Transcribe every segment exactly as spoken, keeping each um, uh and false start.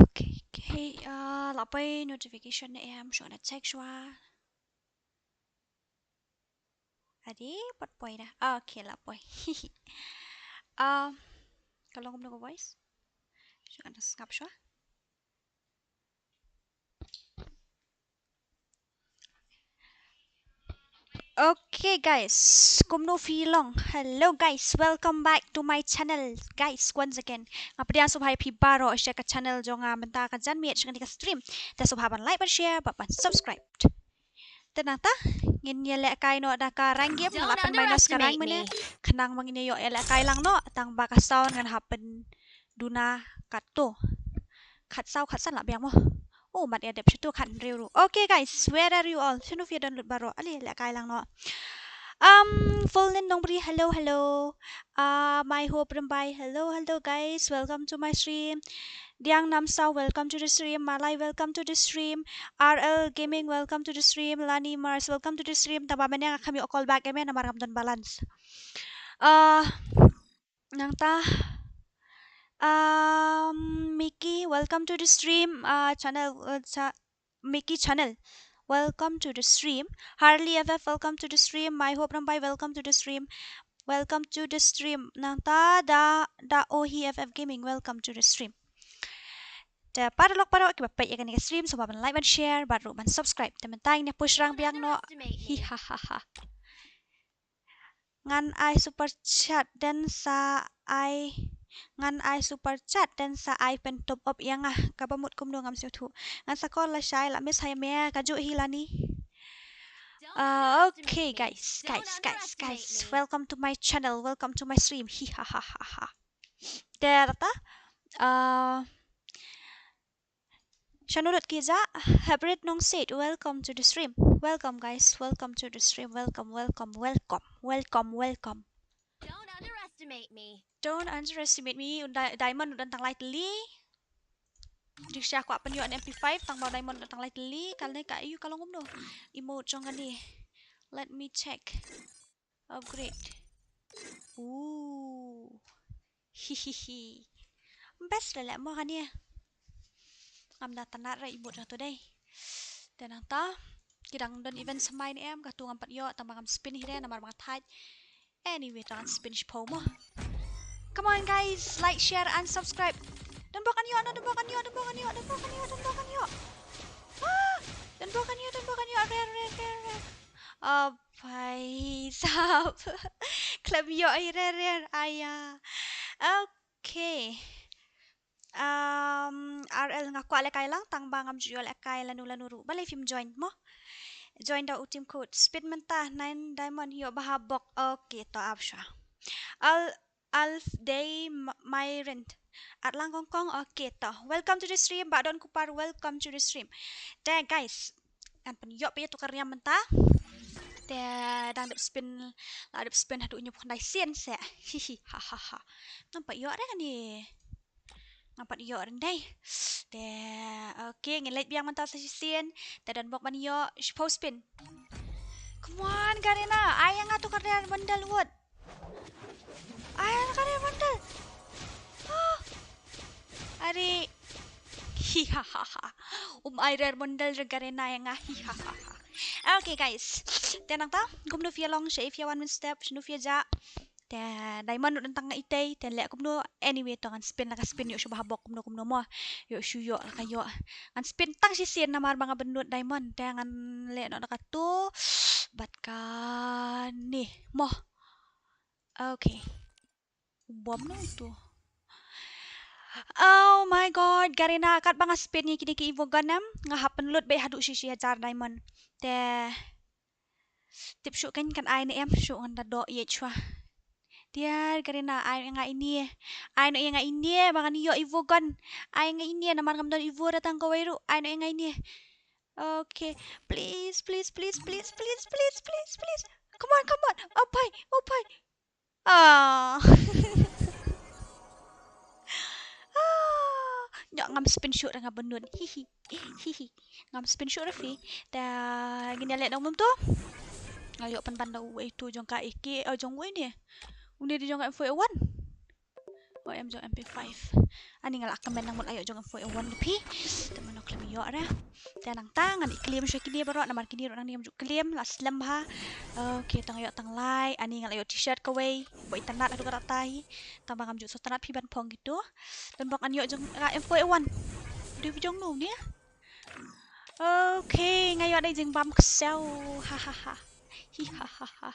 Okay, okay. Uh, la poi notification ne em, shuwa na check shuwa. Adi, pat poi da. Okay, la poi. Um, ka long kumno ka voice? Shuwa na sngap shuwa. Okay guys, kumno phi long? Hello guys, welcome back to my channel guys, once again. Nga pdiang sngewbha ïa phi baroh sha ka channel jong nga mynta ka janmiet sha kane ka stream. Te sngewbha ban like, ban share, bad ban subscribe. Te nangta ngin ïalehkai noh da ka rank game, nga la pynbeiñ noh ka rank mynne. Khnang ba ngin ïoh ïalehkai lang noh, tang ba ka sound ngan hap pynduna katto. Khatsaw khatsan lah biang mo. Oh, mat ïa dep shuh tu khathynriew ruh. Okay guys, where are you all? Shano phi ïa don lut baroh? Ale lehkai lang noh. Um, Fullnin Nongbri, hello, hello. Uh, My Hope Rymbai, hello, hello guys, welcome to my stream. Diang Namsaw, welcome to the stream. Malai, welcome to the stream. R L Gaming, welcome to the stream. Lani Mars, welcome to the stream. Tang ba mynne nga kham ïoh call back em namar ngam don balance. Uh, Nangta, um, Mickey, welcome to the stream. Uh, channel, uh, cha Mickey channel, welcome to the stream. Harley F F, welcome to the stream. My Hope Rymbai, welcome to the stream. Welcome to the stream. Nangta da, da Ohi F F Gaming, welcome to the stream. Te paralok paralok kiba peit ïa kane ka stream, sngewbha ban like, ban share, bad ruh ban subscribe. Te mynta ngin ïa push rank biang noh. Hi ha ha ha. Ngan ai super chat, dang sa ai, ngan ai super chat, dang sa ai pyn top up ïa nga. Kaba mut kumno ngam sngewthuh. Ngan sa call lashai, la miss hi me, kajuh hi lani. Uh, okay guys, guys, guys, guys, welcome to my channel, welcome to my stream. Hi ha ha ha ha. Te rata. Uh, Shano lut ki ja? Habrit Nongsiej, welcome to the stream. Welcome guys, welcome to the stream. Welcome, welcome, welcome, welcome, welcome. Don't underestimate me. Don't underestimate me. Diamond u don tang lai tylli. Ding sha kwah pynïoh ne M P five, tang ba Diamond u don tang lai tylli. Kane ka ïoh ka long kumno emote jong kane. Let me check. Upgrade. Ooh. Hihihi. Best leh leh mo kane. Ngam da tnat re emote jong tu dei. Te nangta ki dang don event smai ne em, katu ngam pat ïoh, tang ba ngam spin hi re namar ba nga thait. Anyway, tang spin shiphew mo. Come on guys, like, share and subscribe. Don bok kan ïoh, don bok kan ïoh, don bok kan ïoh, don bok kan ïoh, don bok kan ïoh. Ah! Don bok kan ïoh, don bok kan ïoh, rare, rare, rare, rare. Oh, Phaisap. Khlem ïoh ei rer rer aya. Okay. Um, R L nga kwah lehkai lang tang ba ngam ju ïoh lehkai lano lano ruh. Balei phim join mo? Join da u team code. Spin mynta nine diamond ïoh bha bok. Okay, to ap shuwa. Al Alf Day Myron. At lang kong kong, okay to. Welcome to the stream, Bah Don Kupar, welcome to the stream. Te guys, ngan pynïoh pynïoh tu ka riam mynta. Te dang dep spin, la dep spin haduh hynñiew phew khyndai sien se. Hihi ha ha ha. Ngam pat ïoh re kane. Ngam pat ïoh re dei. Te okay, ngin leit biang mynta sa shisien. Te don bok ban ïoh shiphew spin. Come on Garena, ai ïa nga tu ka rare bundle wot. Ai ïa nga ka rare bundle. Ah. Are. Hi ha ha ha. Um ai rare bundle re Garena ïa nga. Hi ha ha ha. Okay guys. Te nangta kumno phi ïa long, shaei phi ïa wan mynstep, shano phi ïa jah. Te diamond u don tang itei, te leh kumno, anyway to ngan spin la ka spin ïoh shu bha bok kumno kumno mo. Ïoh shu ïoh la ka ïoh. Ngan spin tang shisien namar ba nga bynnud diamond, te ngan leh noh da katu. Bad kane mo. Okay. Bom noh tu. Oh my god, Garena, katba nga spin ïa kine ki Evo Gun em, nga hap pynlut beit haduh shi shi hajar diamond. Te tip shuh kan kan ai ne em, shuh ngan da doh ïeit shuwa. Tiar Garena, ai nga ine. Ai noh ïa nga ine ba ngan ïoh Evo Gun. Ai nga ine namar ngam don Evo da tang kawei ruh. Ai noh ïa nga ine. Okay, please, please, please. Come on, come on. Oh pai, oh pai. Ah. Ah. Nyoh ngam spin shuh re nga bynnud. Hihi. Hihi. Ngam spin shuh re phi. Te ngin ïa leh nong mum tu. Nga ïoh pynban da uwei tu jong ka A K, eh, jong uwei ne. Une dei jong ka M four A one. Mo em jong M P five. Ani nga la kmen nang mut la ïoh jong M four A one phi. Te mano khlem ïoh re. Te nangta ngan ïa claim sha kine baroh namar kine ruh nangne ngam ju claim la slem bha. Okay, tang ïoh tang lai. Ani nga la ïoh t-shirt kawei. Ba itynnad haduh katta hi. Tang ba ngam ju sngewtynnad phi ban phong kito. Don bok ngan ïoh jong ka M four A one. Dei phi jong no ne? Okay, nga ïoh dei jingbam ksew. Ha ha ha. Hi ha ha ha.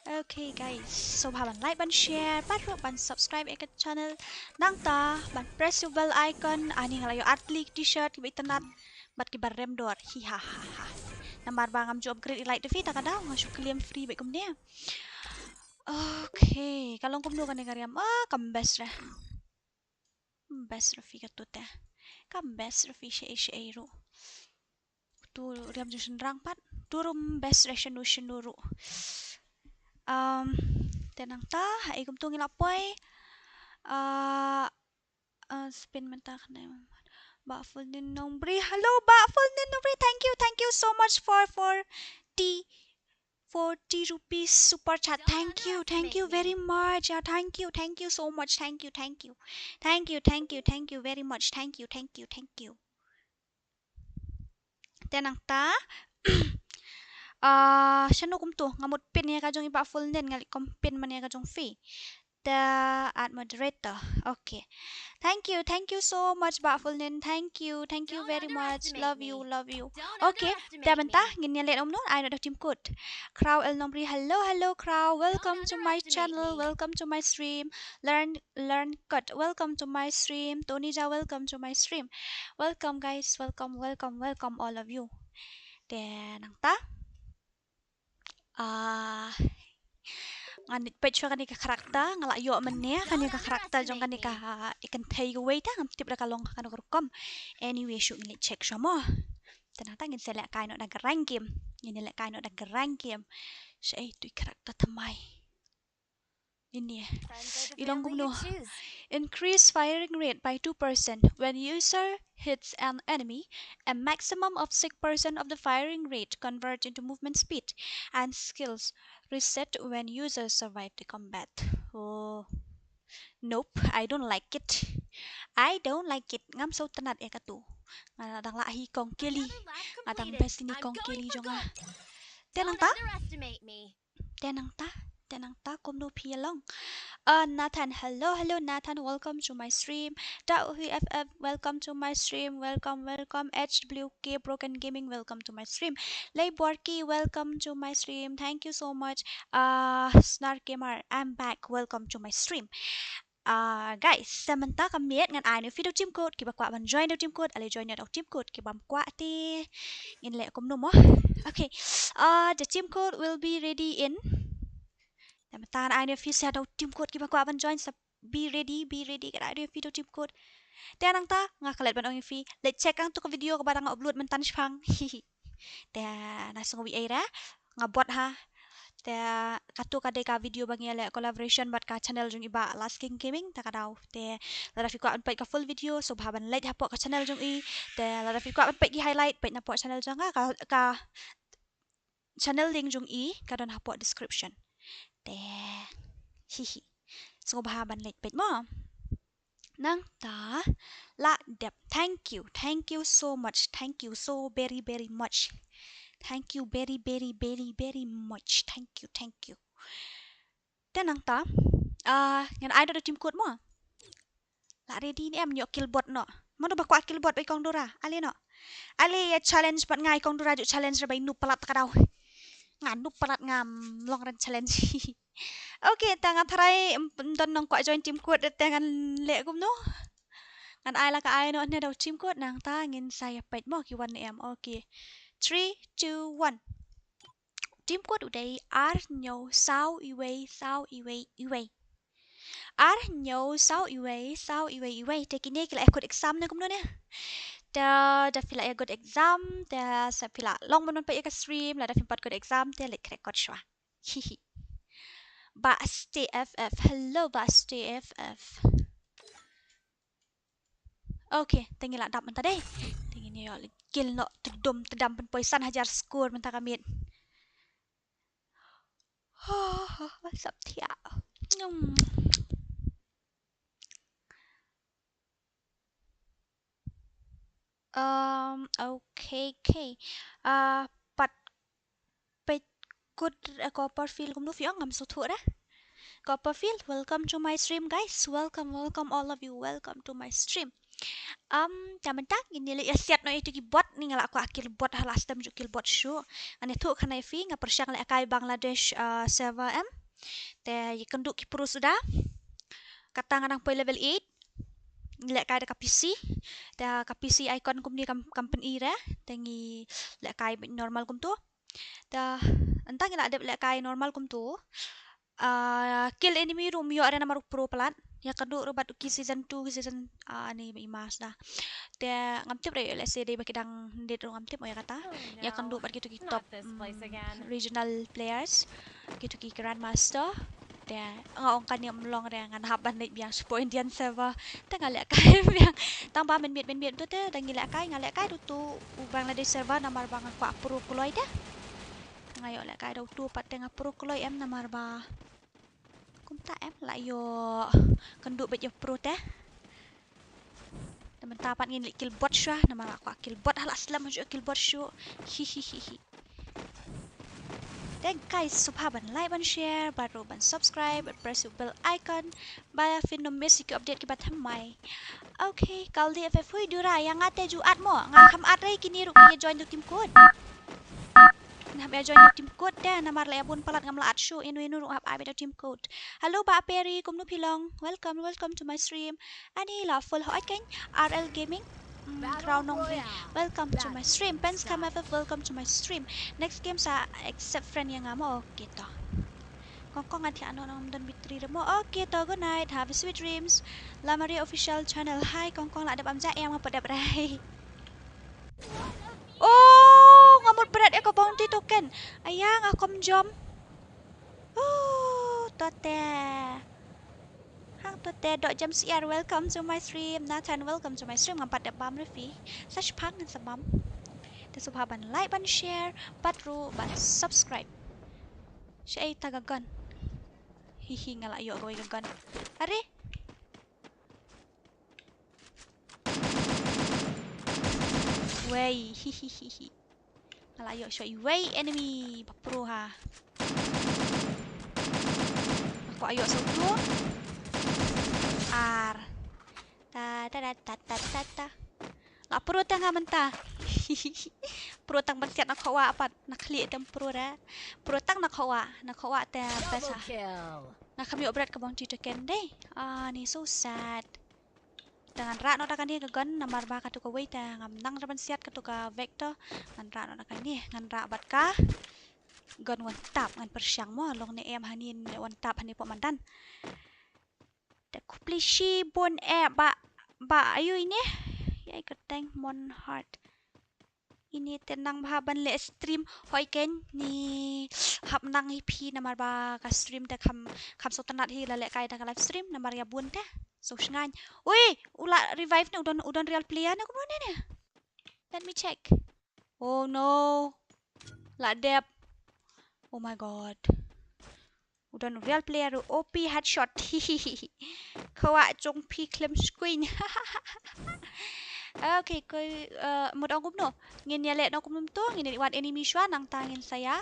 Okay guys, sngewbha ban like, ban share, bad ruh ban subscribe ïa ka channel. Nangta ban press ïa u bell icon. Ani nga la ïoh artylli ki t-shirt kiba itynnad bad kiba rem dor. Hi ha ha ha. Namar ba ngam ju upgrade ïa light da phi, ta ka daw nga shu claim free bad kumne. Okay, ka long kumno kane ka riam? Ah, kam best re. Best re phi katu te. Kam best re phi shaei shaei ruh. Tu riam jong shynrang pat. Tu ruh best re shano shano ruh. Um, te nangta, haei kumtu ngi la poi. Uh, uh, spin mynta kane. Bah Fulnin Nongbri. Hello, Bah Fulnin Nongbri. Thank you, thank you so much for, for the forty rupees super chat. Thank you, thank you very much. Yeah, thank you, thank you so much. Thank you, thank you. Thank you, thank you, thank you very much. Thank you, thank you, thank you. Te nangta. Ah, shano kumtu, nga mut pin ïa ka jong i Bah Fulnin, nga leh kum pin man ïa ka jong phi. The add moderator. Okay. Thank you, thank you so much, Bah Fulnin. Thank you, thank you very much. Love you, love you. Okay, te mynta ngin ïa leh kumno, ai noh da u team code. Kraw El Nongbri, hello, hello, Kraw. Welcome to my channel, welcome to my stream. Learn, learn code. Welcome to my stream. Tony Ja, welcome to my stream. Welcome guys, welcome, welcome, welcome all of you. Te nangta. Ah, ngan peit shuwa kane ka character, nga la ïoh mynne kane ka character jong kane ka, i kynthei kawei te ngam tip da ka long kano ka rukom. Anyway, shu ngin leit check shuwa mo. Te nangta ngin sa lehkai noh da ka rank game. Ngin lehkai noh da ka rank game. Shaei tu i character thymmai. Ini. I long kumno. Increase firing rate by two percent when user hits an enemy. A maximum of six percent of the firing rate convert into movement speed and skills reset when users survive the combat. Oh. Nope, I don't like it. I don't like it. Ngam sngewtynnad ïa katu. Nga dang lah hi kong Kelly. Nga dang best ïa ni kong Kelly jong nga. Te nangta. Te nangta, te nangta, kumno phi ïa long. Uh, Nathan, hello, hello, Nathan, welcome to my stream. Tau Hui F F, welcome to my stream. Welcome, welcome. H W K Broken Gaming, welcome to my stream. Lei Borki, welcome to my stream. Thank you so much. Uh, Snar Gamer, I'm back. Welcome to my stream. Ah, guys, sa mynta ka miet ngan ai noh ïa phi da u team code, kiba kwah ban join da u team code, ale join da u team code, kibym kwah te ngin leh kumno mo. Okay. Ah, the team code will be ready in. Sa mynta ngan ai noh ïa phi sa da u team code, kiba kwah ban join sa be ready, be ready, ngan ai noh ïa phi da u team code. Te nangta nga klet ban ong ïa phi, leit check hangtu ka video kaba dang upload mynta shipang. Te na sngew ei re. Nga bot ha. Te katu ka dei ka video ba ngi ïa leh collaboration bad ka channel jong i Bah Last King Gaming, ta ka daw. Te lada phi kwah ban peit ka full video, sngewbha ban leit hapoh ka channel jong i. Te lada phi kwah ban peit ki highlight, peit napoh channel jong nga, ka, ka channel link jong i ka don hapoh description. Te hihi. Sngewbha ban leit peit mo. Nangta la dep. Thank you. Thank you so much. Thank you so very, very much. Thank you very, very, very, very much. Thank you. Thank you. Te nangta, ah, ngan ai da u team code mo. La ready ne em, ïoh kill bot noh. Mano ba kwah kill bot ba i Kong Dora. Ale noh. Ale ïa challenge bad nga, i Kong Dora ju challenge re ba i noob palat, ta ka daw. Nga noob palat, ngam long ran challenge. Okay, te nga tharai, em, em, don nong kwah join team code, te ngan leh kumno. Ngan ai la ka ai noh ne da u team code, nangta ngin sa ïa peit mo ki wan ne em. Okay. Three, two, one. Team code u dei ar hynñiew saw iwei saw iwei iwei. Ar hynñiew saw iwei saw iwei iwei. Te kine ki la ïa kut exam ne kumno ne? Te da phi la ïa kut exam, te sa phi la long ban peit ïa ka stream, lada phim pat kut exam, te leit khreh kot shuwa. Hihi. Bah Stay F F. Hello, Bah Stay F F. Okay, te ngi la dap mynta dei. Te ngin ïoh kill noh, te dum, te dam pynpoi san hajar score mynta ka miet. Sap thiah. Hmm. Um, okay, okay. Uh, pat peit kut, uh, Copperfield kumno phi ong, ngam sngewthuh re. Copperfield, welcome to my stream, guys. Welcome, welcome all of you. Welcome to my stream. Um, te mynta ngin ïa leit ïa siat noh ïa kito ki bot, ni nga la kwah kill bot ha la stem ju kill bot shuh. Ngan ïathuh khana ïa phi, nga pyrshang lehkai Bangladesh, uh, server em. Te ïakynduh ki pro suda. Kata nga dang poi level eight. Ngi lehkai da ka P C. Te ka P C icon kumne kam, kam pyn-i re. Te ngi lehkai normal kumto. Te mynta ngi la dep lehkai normal kumto. Ah, kill enemy ruh ym ïoh re namar u pro palat. Ïakynduh ruh bad ki season two, ki season, ah, ni ba i mas da. Te ngam tip re, let's say dei ba ki dang date ruh ngam tip, oh ïa kata. Ïakynduh bad kito ki top, mm, regional players, kito ki grandmaster. Te nga ong kane ym long re, ngan hap ban leit biang sha Indian server. Te nga lehkai biang. Tang ba mynmiet mynmiet tu te da ngi lehkai, nga lehkai da utu u Bangladesh server namar ba nga kwah pro kloi te. Nga ïoh lehkai da utu pat te nga pro kloi em namar ba kumta em la ïoh kynduh bad ïa pro te. Te mynta pat ngin leit kill bot shuwa namar nga kwah kill bot ha la slem, shuh kill bot shuh. Hi hi hi hi. Te guys, sngewbha ban like, ban share, bad ruh ban subscribe, bad press u bell icon ba phin ym miss ïa ki update kiba thymmai. Okay, Kaldi F F, hui Dura, ïa nga te ju add mo, nga kham add re, kine ruh ki ïa join da u team code. Nga hap ïa join da u team code te namar la ïa bun palat ngam lah add shuh, ïano ïano ruh hap add beit da u team code. Hello Bah Perry, kumno phi long? Welcome, welcome to my stream. Ani la full hoi keng, R L Gaming. Mm, Crown Nongri. Welcome to my stream. Pens Kam F F, welcome to my stream. Next game sa accept friend ïa nga mo. Okay to. Kong kong, nga thiah noh, ngam don battery re mo. Okay to, good night. Have a sweet dreams. La Maria Official Channel. Hi kong kong, la dep am ja em, nga pat dep rai. Oh, nga mut bret ïa ka bounty token. Aya, nga kham jom. Oh, to te. Hang to te, Dok Jam C R, welcome to my stream. Nathan, welcome to my stream. Ngam pat dep bam re phi. Sa shipang ngan sa bam. Te sngewbha ban like, ban share, bad ruh ban subscribe. Shaei ta ka gun? Hi hi, nga la ïoh kawei ka gun. Are? Wei, hi hi hi hi. Nga la ïoh shuwa iwei enemy ba pro ha. Nga kwah ïoh shuwa utu. Ar. Ta ta ta ta ta ta ta. La pro tang ha mynta. Pro tang ban siat na khowa pat. Na khlieh tang pro re. Pro tang na khowa. Na khowa te best ha. Nga kham ïoh bret ka bounty token dei. Ah, ni so sad. Te ngan rah noh da kane ka gun namar ba katu kawei te ngam nang re ban siat katu ka vector. Ngan rah noh da kane, ngan rah bad ka gun one tap, ngan pyrshang mo long ne em hani ne one tap hani pok madan. Te khublei shibun eh Bah, Bah ayu ine. Ïa i kyrteng Mon Heart. Ine te nang bha ban leh stream, hoi ken ni hap nang hi phi namar ba ka stream te kham, kham sngewtynnat hi la lehkai da ka live stream namar ïa bun te. So sngewsih. Ui, u la revive ne u don, u don real player ne kumno ne ne. Let me check. Oh no. La dep. Oh my god. U don real player u O P headshot. Hihihi. Khawah jong phi khlem screen. Okay, ko, uh, mut ong kumno. Ngin ïa leh noh kumno to, ngin ïa wan enemy shuwa nangta ngin sa ïa.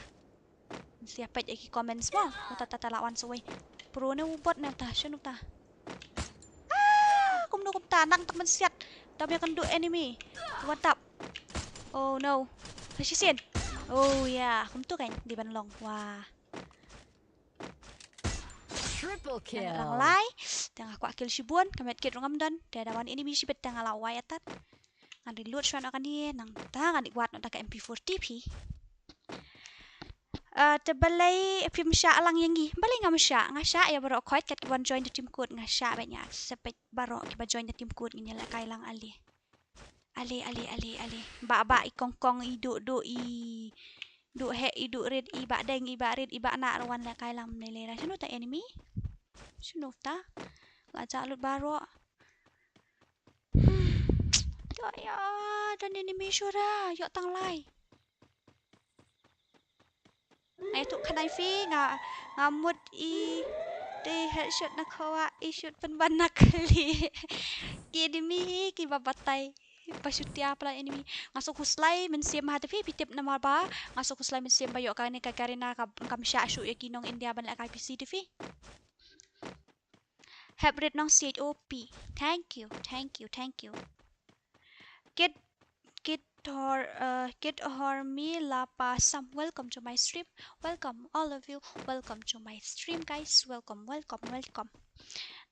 Ngin sa ïa peit ïa ki comments mo. Uta ta ta la wan sawei. Pro ne u bot ne uta, shano uta. Ah, kumno kumta nang tak mynsiat. Dam ïa kynduh enemy. One tap. Oh no. Ha shisien. Oh yeah, kumto kan dei ban long. Wah. Triple kill. Ngan rang lai. Te nga kwah kill shibun, ka medkit ruh ngam don. Te da wan enemy shibit te nga la wai atat. Ngan reload shuwa noh kane, nangta ngan ïa wad noh da ka M P forty phi. Ah, te balei phim shah lang ïa ngi? Balei ngam shah? Nga shah ïa baroh khoit kat ki ban join da team code, nga shah bad nga accept bad baroh kiba join da team code, ngin ïa lehkai lang ale. Ale, ale, ale, ale. Bah, bah, i kongkong, i duh, duh, i duh heh, i duh rit, i bah deng, i bah rit, i bah nah, ra wan lehkai lang ne lera. Shano ta enemy? Shano ta? La jah lut baroh. Hmm. Ïoh, ïoh, don enemy shuwa, ïoh tang lai. Ai tu khanai phi nga, nga mut i te headshot na khawah, i shoot pynban na khlieh. Ki enemy hi kiba batai. Ba shu tia palat enemy. Nga sngewkhuslai mynsiem ha te phi, phi tip namar ba nga sngewkhuslai mynsiem ba ïoh kane ka Garena ka, kam shah shuh ïa ki nong India ban lehkai P C te phi. Hep rit nong C H O P. Thank you, thank you, thank you. Kit, Kit Hor, uh, Kit Hormi Lapa Sam. Welcome to my stream. Welcome, all of you. Welcome to my stream, guys. Welcome, welcome, welcome.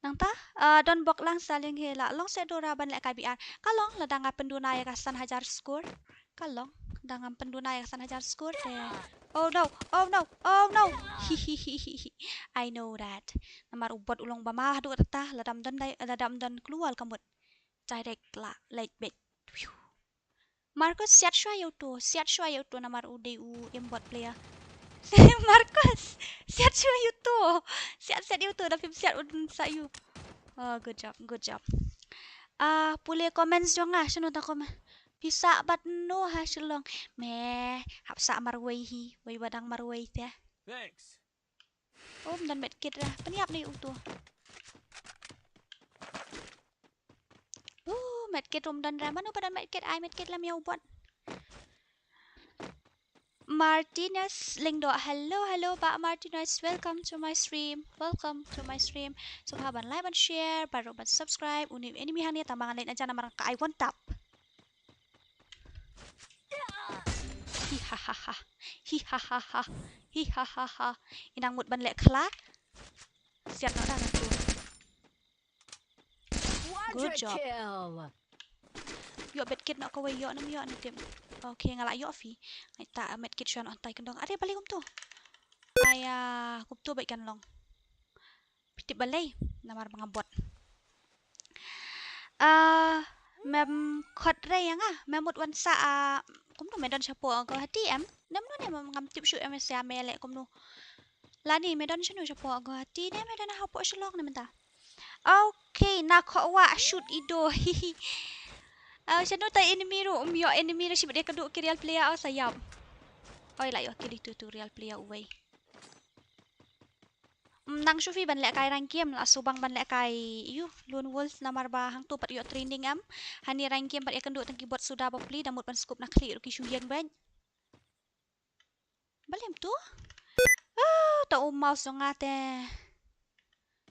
Nangta, uh, don bok lang sa liang he la long se Dora ban lehkai B R. Ka long lada nga pynduna ïa ka san hajar score. Ka long lada ngam pynduna ïa ka san hajar score te. Oh no, oh no, oh no. Hi hi hi hi hi. I know that. Namar u bot u long ba ma haduh rta, lada ym don dai, lada ym don clue ka mut. Direct la, like, bet. Phew. Marcus, siat shuwa ïa uto, siat shuwa ïa uto namar u dei u aimbot player. Marcus, siat shuwa ïa uto. Siat, siat ïa uto, da phim siat un sa ïa u. Oh, good job, good job. Ah, pule comments jong nga, shano ta comment. Phi sah bad no ha Shillong. Me, hap sah marwei hi, wei ba dang marwei te. Thanks. Um don medkit ra. Pynïap ne uto. Uh, medkit um don ra. Mano ba don medkit, ai medkit lem ïa u bot. Martinez Lyngdoh. Hello, hello, Bah Martinez. Welcome to my stream. Welcome to my stream. Sngewbha ban like, ban share, baroh ban subscribe. Uni enemy hangne tang ba ngan leit na jan namar ka ai one tap. Hi ha ha ha. Hi ha ha ha. Hi ha ha ha. I nang mut ban leh khla. Siat noh da na tu. Good job. Ïoh medkit noh kawei, ïoh ne ym ïoh ne tip. Okay, nga la ïoh phi. Nga ïta medkit shuwa noh hangtai kyndong. Are balei kumtu. Aya, kumtu beit kan long. Phi tip balei, namar ba nga bot. Ah, mem khot re ïa nga, mem mut wan sah, ah, kumno me don shapoh Guwahati em? Namno ne mem ngam tip shuh em, sha me leh kumno. Lani me don shano shapoh Guwahati ne me don hapoh Shillong ne mynta. Okay, na khoh wah shoot i do. Hihi. Ah, shano ta enemy ruh, um ïoh enemy ruh, shibit ïa ka duh ki real player, oh sa ïap. Oi, la ïoh kill itu tu real player uwei. Mm, nang shu phi ban lehkai rank game, la shu bang ban lehkai ïa u lone wolf namar ba hangtu pat ïoh training em. Hani rank game pat ïakynduh tang ki bot suda bapli, da mut ban scope na khlieh ruh ki shu ïeng beit. Balei kumtu? Ah, ta u mouse jong nga te.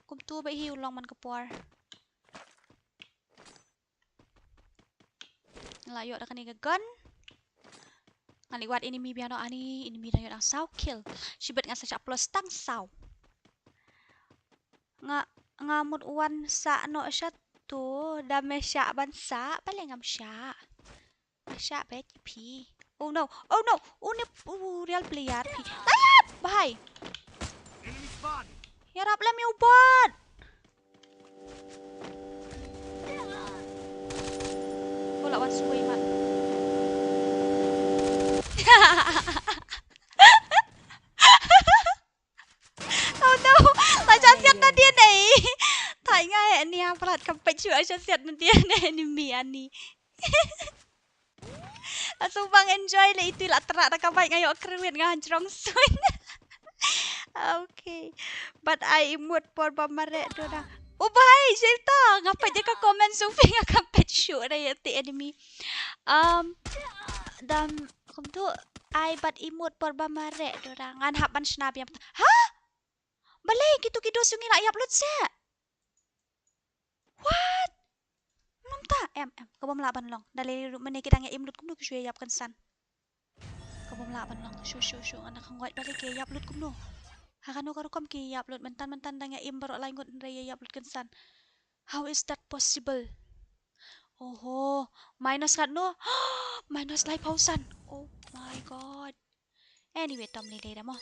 Kumtu beit hi u long man ka por. Nga la ïoh da kane ka gun. Nga la wad enemy biang noh, ani enemy dang ïoh dang saw kill. Shibit nga sa shah plus tang saw. Nga, nga mut wan sah noh shatu, da me shah ban sah, balei ngam shah. Nga shah beit phi. Oh no, oh no, oh ni, oh, real player phi. Layap, bhai. Enemy spotted. Ïarap lem ïa u bot. Ko la wan suwei man. Oh no, la sha siat na D N A. Thai nga he ni ha prat kam peit shuh sha siat na D N A ni mi ani. Asubang enjoy le itu la trak da ka bike nga ïoh kyrwit nga hajrong suin. Okay. But ai imut por ba mareh dora. Oh bhai, Shelta, nga peit ïa ka comment sung phi nga kam peit shuh da ïa ti enemy. Um, dam, kumtu ai bad imut por ba mareh dora. Ngan hap ban shna biang. Ha? Balei kitu ki dos jong ngi la ïap lut seh? What? Mynta em em, ka bym lah ban long. Da lei ruh mynne ki dang ïa im lut kumno ki shu ïa ïap kynsan. Ka bym lah ban long. Shu shu shu, nga dang khangwait balei ki ïa ïap lut kumno. Ha kano ka rukom ki ïa ïap lut, mynta mynta dang ïa im baroh lai ngut hynrei ïa ïap lut kynsan. How is that possible? Oho, minus katno? Minus laiphew san. Oh my god. Anyway, to ym lei lei da mo.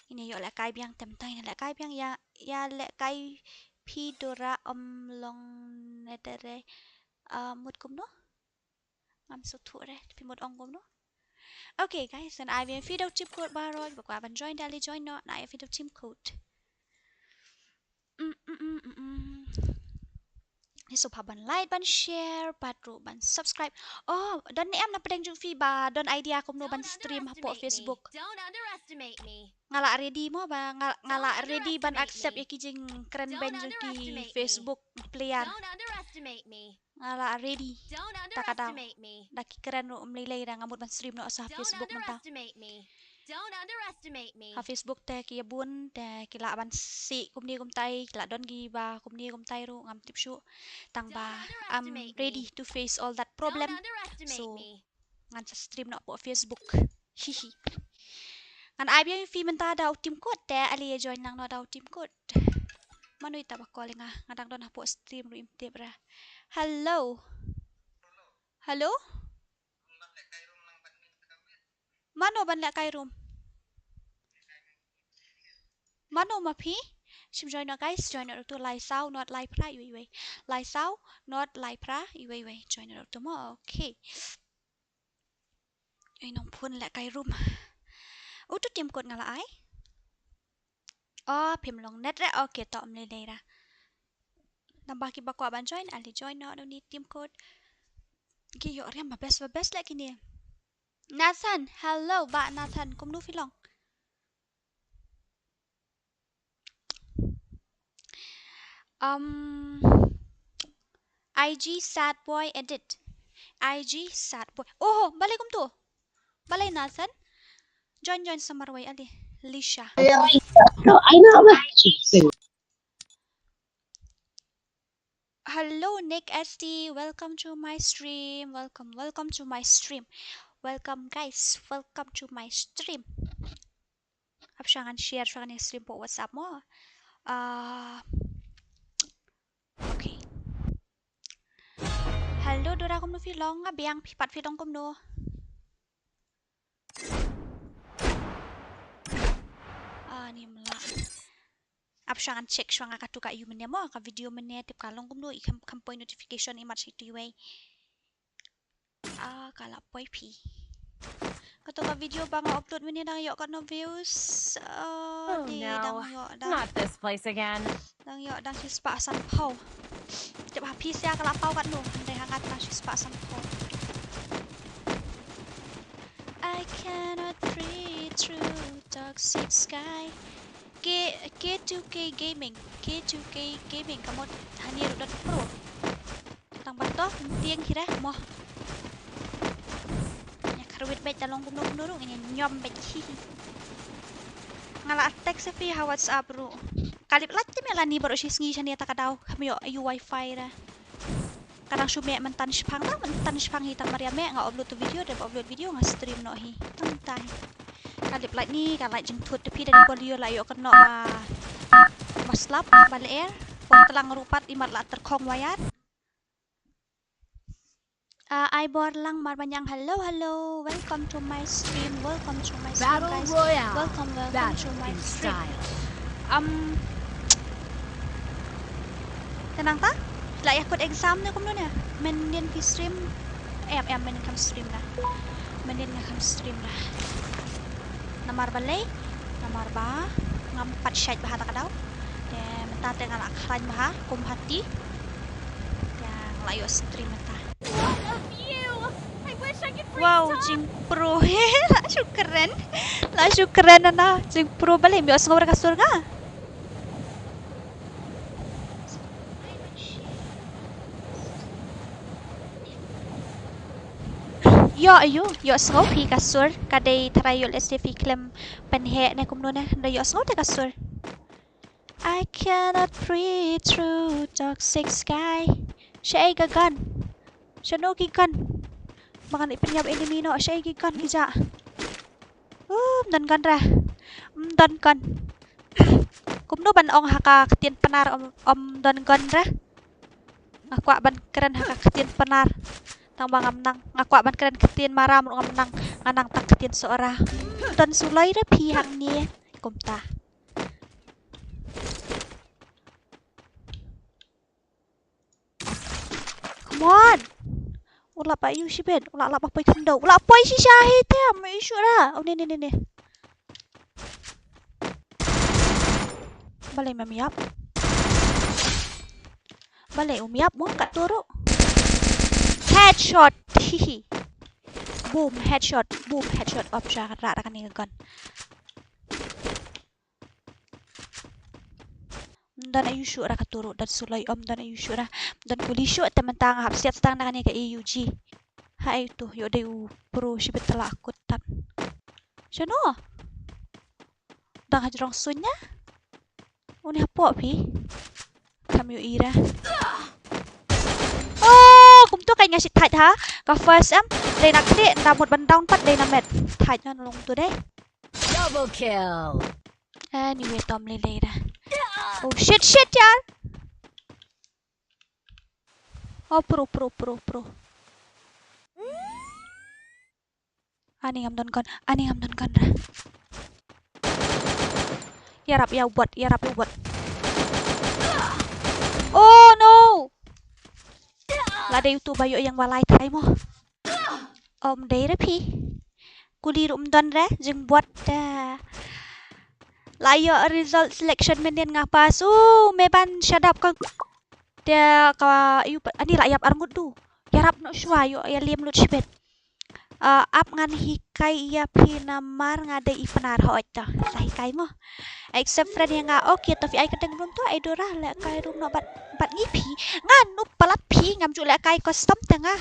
Ngin ïa ïoh lehkai biang, te mynta ngin ïa lehkai biang ïa, ïa lehkai phi dora, ym long ne te re. Ah, mut kumno? Ngam sngewthuh re, phi mut ong kumno? Okay guys, ngan ai biang phi da u team code baroh, ba kwah ban join da lei join noh, ngan ai phi da u team code. Mm, mm, mm, mm, mm. Sngewbha ban like, ban share, bad ruh ban subscribe. Oh, don ne em na pdeng jong phi ba don idea kumno ban stream hapoh Facebook? Nga la ready mo ba nga, nga la ready ban accept ïa ki jingkren beiñ jong ki Facebook player. Nga la ready. Ta ka daw. Da ki kren ruh ym lei lei da nga mut ban stream noh sa Facebook mynta. Ha Facebook te ki ïa bun te ki lah ban sih kumne kumtai, ki lah don ki ba kumne kumtai ruh ngam tip shuh. Tang ba I'm ready to face all that problem. So ngan sa stream noh hapoh Facebook. Hihi. Ngan ai biang ïa phi mynta da u Team Code te ale ïa join lang noh da u Team Code. Mano ita ba call ïa nga, nga dang don hapoh stream ruh im tip ra. Hello. Hello. Mano ban leh kai room? Mano ma phi? Shim join noh guys, join noh ruh to lai saw not lai phra iwei iwei. Lai saw not lai phra iwei iwei. Join noh ruh to mo. Okay. Ai nong phone leh kai room. Utu Team Code nga la ai. Oh, phim long net re. Okay, to ym lei lei ra. Namba ki ba kwah ban join, ale join noh da une Team Code. Ki ïoh riam ba best ba best leh kine. Nathan, hello ba Nathan, kumno phi long? Um, I G sad boy edit. I G sad boy. Oh, balei kumto? Balei Nathan? Join join sa marwei ale. Lisha. No, I know. Hello Nick S T, welcome to my stream. Welcome, welcome to my stream. Welcome guys, welcome to my stream. Ap sha ngan share sha ngan stream hapoh WhatsApp mo. Ah, okay. Hello Dora, kumno phi long? Nga biang, phi pat phi long kumno? Ah, ni mla. Ap sha ngan check sha nga katu ka ïu mynne mo, ka video mynne tip ka long kumno, i kham, kham poi notification imat shi tu iwei. Ah, ka la poi phi. Kato ka video ba nga upload mynne dang ïoh katno views. Ah, oh, ni no. Dang ïoh dang. Not this place again. Dang ïoh dang shispah sanphew. Tip ha phi sia ka la paw katno. Hynrei ha nga dang shispah sanphew. I cannot breathe through toxic sky. K, K two K Gaming. K two K Gaming ka mut hani ruh dot pro. Tang ba to, tieng hi re mo. Ïa kharwit beit da long kumno kumno ruh, ïa ñiom beit hi hi. Nga la text phi ha WhatsApp ruh. Ka lip light te me la ni baroh shi sngi shane ta ka daw, kham ïoh ïa u wifi re. Ka dang shu meh myntan shipang, tang myntan shipang hi tang mar ïa meh nga upload tu video, dep upload video nga stream noh hi. Tang tai. Ka lip light ni, ka light jingthut te phi da ni bol ïoh la ïoh kynnoh ba, ba slap, ba lyer. Pon tlang ruh pat imat la tyrkhong wire. Ah, ai bor lang mar banyang. Hello, hello. Welcome to my stream. Welcome to my stream, guys. Welcome, welcome to my stream. Um, tenang ta? La ïa kut exam ne kumno ne? Mynnin phi stream. Em, em, mynnin kham stream la. Mynnin nga kham stream la. Namar balei? Namar ba ngam pat shait bha ta ka daw. Te mynta te nga la khlaiñ bha kum hati. Te nga la ïoh stream mynta. Wow, jingpro. La shu kren. La shu kren na na. Jingpro balei, ym ïoh sngew re ka sur nga? Ïoh, ïoh, ïoh sngew phi ka sur, ka dei tharai ïoh lehse phi khlem pynheh ne kumno ne, da ïoh sngew te ka sur. I cannot breathe through toxic sky. Shaei ka gun? Shano ki gun? Ba ngan ïa pynïap enemy noh, shaei ki gun ki ja. Uh, ym don gun re. Ym don gun. Kumno ban ong ha ka ktien Pnar ym, ym don gun re? Nga kwah ban kren ha ka ktien Pnar. Tang ba ngam nang, nga kwah ban kren ktien Maram ruh ngam nang, nga nang tang ktien Sohra. Ym don suloi re phi hangne. Kumta. Come on. U lah ba ïu shibit, u lah lah ba poi khyndew, u lah poi shisha hi te, me issue ra. Oh, ne, ne, ne, ne. Balei mem ïap? Balei um ïap mo katto ruh. Headshot. Hihi. Boom, headshot. Boom, headshot. Op sha ka rat da kane ka gun. Ym don aïu shuh ra katto ruh, don suloi, ym don aïu shuh ra. Ym don kuli shuh, te mynta nga hap siat tang da kane ka A U G. Haei uto, ïoh dei u pro shibit, te la kut tan. Shano? Dang hajrong suiñ ïa? Uni hapoh phi. Kam ïohi ra. Oh, kumto kein nga shu thait ha. Ka first em, dei na khlieh, nda mut ban down pat dei na met. Thait na long to dei. Double kill. Anyway, tom lei lei ra. Oh shit, shit, yaar. Oh, pro, pro, pro, pro. Ani ngam don gun, ani ngam don gun ra. Ïarap ïa u bot, ïarap ïa u bot. Oh no! La dei uto ba ïoh ïeng ba lai thrai mo. Ym dei re phi. Kuli ruh ym don re, jingbot te. La ïoh result selection mynnin nga pass. U, me ban shadap ka. Te ka, ïu pa, ani la ïap arngut du. Ïarap noh shuwa, ïoh ïa lem lut shibit. Ah, ap ngan hikai ïa phi namar nga dei i Pnar, hooid to. Sa hikai mo. Accept friend ïa nga. Okay, to phi ai ka dang room to, ai dora lehkai room noh bad, bad ngi phi. Nga noob palat phi, ngam ju lehkai custom te nga.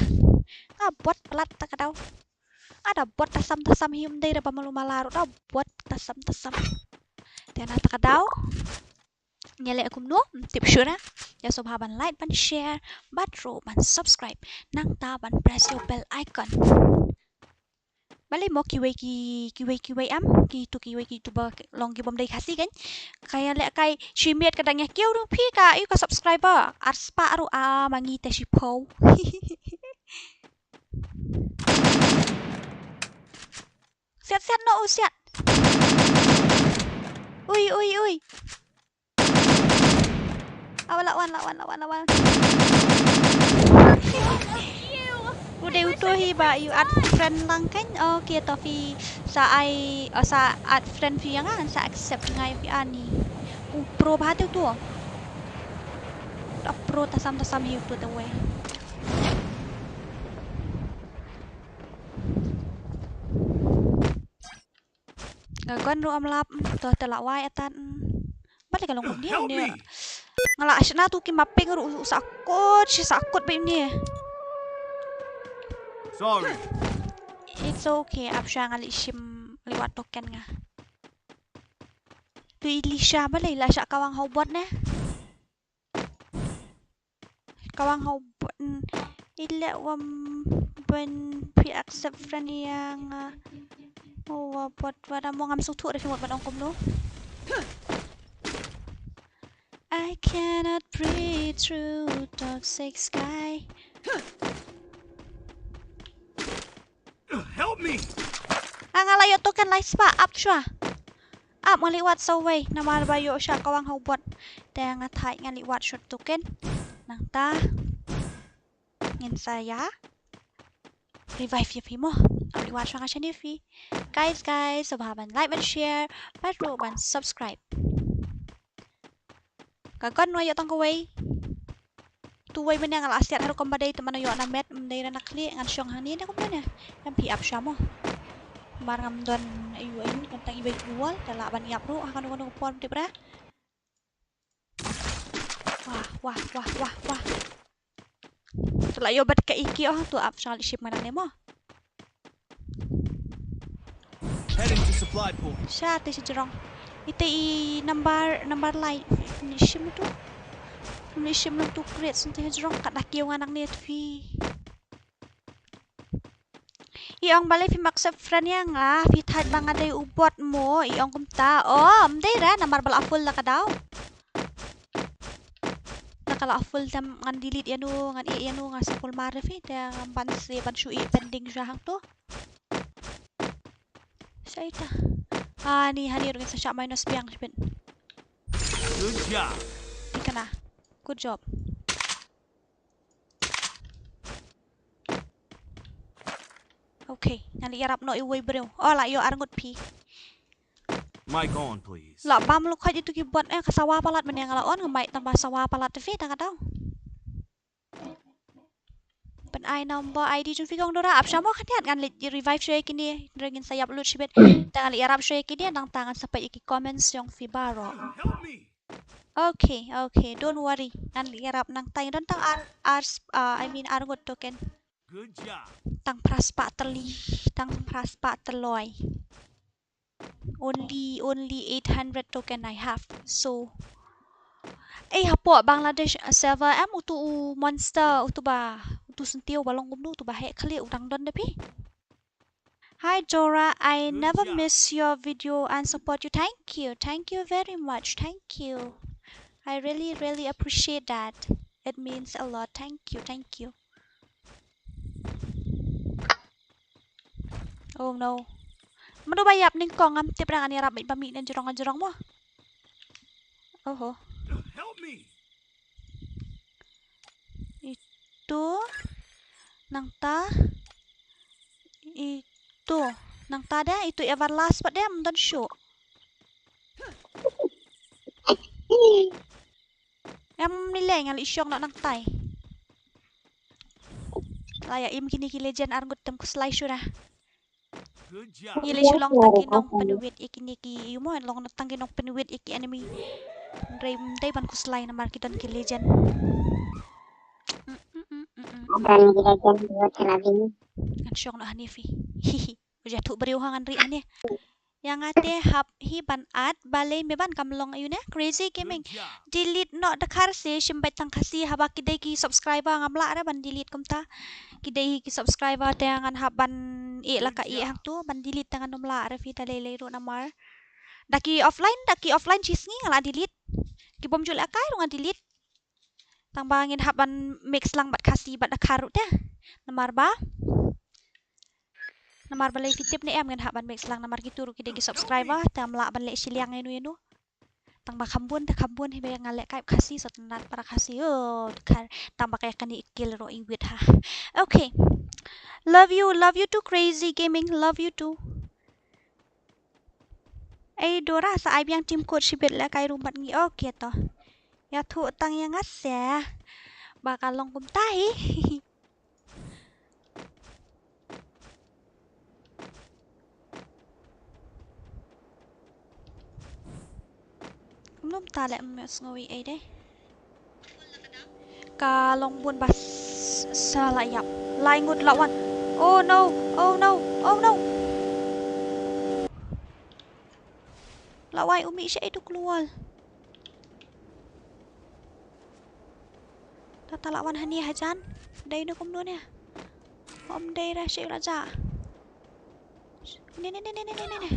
Nga bot palat ta ka daw. Nga da bot tasam tasam hi, ym dei da ba malu mala ruh, da bot tasam tasam. Te na ta ka daw. Ngi leh kumno, ym tip shuh ra. Ïa sngewbha ban like, ban share, bad ruh ban subscribe. Nangta ban press ïa u bell icon. Balei mo kiwei ki, kiwei kiwei em, kitu kiwei kitu ba long ki bym dei Khasi kein. Ka ïa lehkai shi miet ka dang ïa kiew ruh phi ka, ïa ka subscriber arspah ruh, ah, ma ngi te shiphew. Siat, siat noh, u siat. Ui, ui, ui. Awa, la wan, la wan, la wan, la wan. U dei uto hi ba ïoh add friend lang kein. Okay, to phi sa ai, oh, sa add friend phi ïa nga, sa accept nga ïa phi ani. U pro bha te uto. Da pro tasam tasam hi uto te wei. Nga gun ruh ym lap, to te la wai atan. Balei ka long kumne ne. Nga la shna tu ki mapping ruh u sahkut, shi sahkut ba ne. Sorry. It's okay, ap sha nga leit shim, leit wad token nga. Tu i Lisha balei la shah kawang ha u bot ne. Kawang ha u bot, mm, i leh wam ban phi accept friend ïa nga. Oh, wa bot wa da mo ngam sngewthuh re phi mut ban ong kumno. I cannot breathe through toxic sky. Help me! Ah, nga la ïoh token lai spah, ap shuwa. Ap nga leit wad sa uwei, namar ba ïoh shah kawang ha u bot. Te nga thait nga leit wad shot token. Nangta ngin sa ïa revive ïa phi mo. Ap leit wad shuwa nga shane phi. Guys, guys, sngewbha ban like, ban share, bad ruh ban subscribe. Ka gun nga ïoh tang kawei. Tu wei mynne nga la siat haduh kumba dei te mynne ïoh na met, ym dei re na khlieh, ngan shong hangne ne kumba ne. Em phi ap sha mo. Mar ngam don aïu aïu, don tang iwei ki wall, te lah ban ïap ruh ha kano kano ka por, ym tip re. Wah, wah, wah, wah, wah. Te la ïoh bad ka iki oh, tu ap sha leit shim nga nangne mo. Heading to supply point. Sha te shi jrong. Ite i number, number lai. Ni shim tu. Ni shim tu create sente jrong kat dak ïoh nga nangne tu phi. I ong balei phim accept friend ïa nga, phi thait ba nga dei u bot mo, i ong kumta. Oh, ym dei re, namar ba la full da ka daw. Da ka la full te ngan delete ïa no, ngan ïeh ïa no, nga sa kulmar re phi, te ngan ban se, ban shu ïeh pending sha hangto. Shaita. Ani, hani ruh ngin sa shah minus biang shibit. Good job. Ikana. Good job. Okay, ngan leit ïarap noh iwei briew. Oh, la ïoh arngut phi. Mic on, please. La bam lukhat itu ki bot eh, ka sawa palat mynne nga la on, nga mic tang ba sawa palat te phi tang ka daw. ai number I D jong phi kong Dora, ap shamo khyndiat, ngan leit revive shuwa ïa kine, hynrei ngin sa ïap lut shibit. Te ngan leit ïarap shuwa ïa kine, nangta ngan sa peit ïa ki comments jong phi baroh. Okay, okay, don't worry. Ngan leit ïarap nangta, don tang ar, ar, ah, I mean, ar ngut token. Tang phra spah tylli, tang phra spah tylli. Only, only eight hundred token I have. So, eh, hapoh Bangladesh, uh, server em utu u monster, utu ba, utu syntiew ba long kumno, utu ba heh khlieh u dang don da phi. Hi Dora, I never miss your video and support you. Thank you, thank you very much, thank you. I really, really appreciate that. It means a lot. Thank you, thank you. Oh no. Mano ba ïap nyngkong, ngam tip, ngan ïarap beit ba mih na jrong jrong mo. Oho. Help me. Itu nangta. Itu nangta de, itu Everlast pat de, ym don shuh. Em, nilai ngan leit shong noh nangtai. La ïa im kine ki legend ar ngut, te ym khuslai shuh da. Ngi leit shu long tang ki nongpynwit ïa kine ki, ïa mo, long tang ki nongpynwit ïa ki enemy. Hynrei ym dei ban khuslai namar ki don ki legend. Mm, mm, mm, mm, mm. Ngan shong noh hangne phi. Hihi. U ja thuh briew ha ngan rieh hangne. Ïa nga te hap hi ban add, balei me ban kam long aïu ne? Crazy Gaming. Delete noh da Khasi, shim beit tang Khasi, haba ki dei ki subscriber ngam lah re ban delete kumta. Ki dei hi ki subscriber te ngan hap ban ïeh la ka ïeh hangtu, ban delete te ngan ym lah re phi, da lei lei ruh namar da ki offline, da ki offline shi sngi nga la delete. Ki bym ju lehkai ruh nga delete. Tang ba ngin hap ban mix lang bad Khasi bad Dkhar ruh te. Namar ba, namar ba lei phi tip ne em, ngin hap ban mix lang namar kitu ruh ki dei ki subscriber, te ym lah ban leh shiliang ïano ïano. Tang ba kham bun te kham bun, hi ba nga lehkai Khasi, sngewtynnat para Khasi. Oh, Dkhar, tang ba ka ïa kane i kill ruh i wit ha. Okay. Love you, love you too, Crazy Gaming, love you too. Ei Dora, sa ai biang team code shibit, lehkai ruh bad ngi. Okay to. Ïathuh tang ïa nga se ba ka long kumta hi. Kumno mynta leh, ym sngew ei de. Ka long bun ba s-, sa la ïap. Lai ngut la wan. Oh no, oh no, oh no. La wai u mih sha i duk lual. Ta ta la wan hani hajan. Dei no kumno ne. Om dei ra sha i la ja. Ne, ne, ne.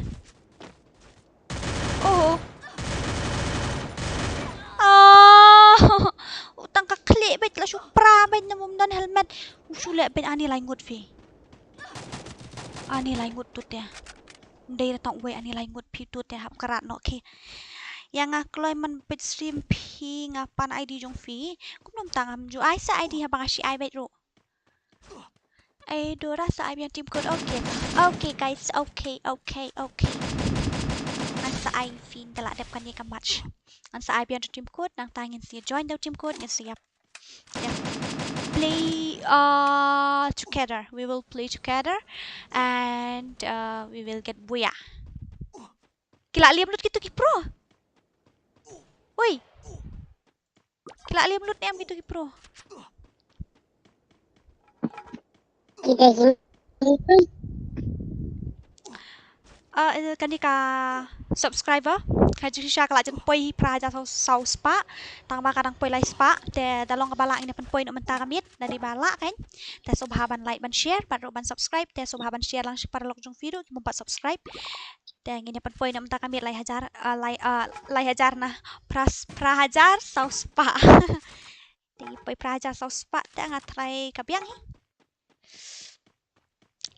Oh. Ah. U tang ka khlieh beit la shu pra beit na mum don helmet. U shu leh beit ani lai ngut phi. Ani lai ngut tu te. Dei ra tang uwei ani lai ngut phi tu te hap krat noh ki. Ïa nga kloi man beit stream phi nga pan I D jong phi. Kumno mynta ngam ju ai sa I D haba nga shi ai beit ruh. Ai Dora sa ai biang team code. Okay. Okay guys, okay, okay, okay. Ngan sa ai phi da la dep kane ka match. Ngan sa ai biang team code, nangta ngin sa join da team code, ngin sa ïa, ïa play, uh, together. We will play together and, uh, we will get booyah. Ki la liam lut kitu ki pro. Oi. Ki la liam lut ne em kitu ki pro. Ki dei ki Ah, eh, kane ka subscriber ka jingshisha ka la jan poi phra hajar saw, saw spah. Tang ba ka dang poi lai spah. Te da long kaba lah ngin ïa pynpoi noh mynta ka miet. Da dei ba lah kan. Te sngewbha ban like ban share bad ruh ban subscribe. Te sngewbha ban share lang sha ki paralok jong phi ruh ki bym pat subscribe. Te ngin ïa pynpoi noh mynta ka miet lai hajar, ah, lai, ah, lai hajar na phra, phra hajar saw spah. Te poi phra hajar saw spah te nga try ka biang hi.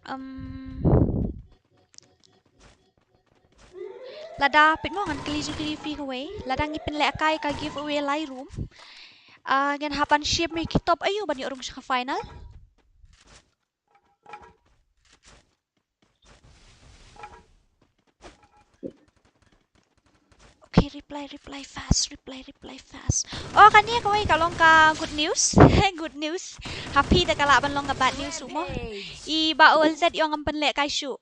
Um, lada peit mo ngan kylli jingkylli phi kawei. Lada ngi pynlehkai ka giveaway lai room, ah, ngin hap ban shim ïa ki top aïu ban ïoh rung sha ka final. Okay, reply, reply fast, reply, reply fast. Oh, kane kawei ka long ka good news. Good news. Happy da ka lah ban long ka bad news ruh mo. I Bah Ol Zet i ong ngam pynlehkai shuh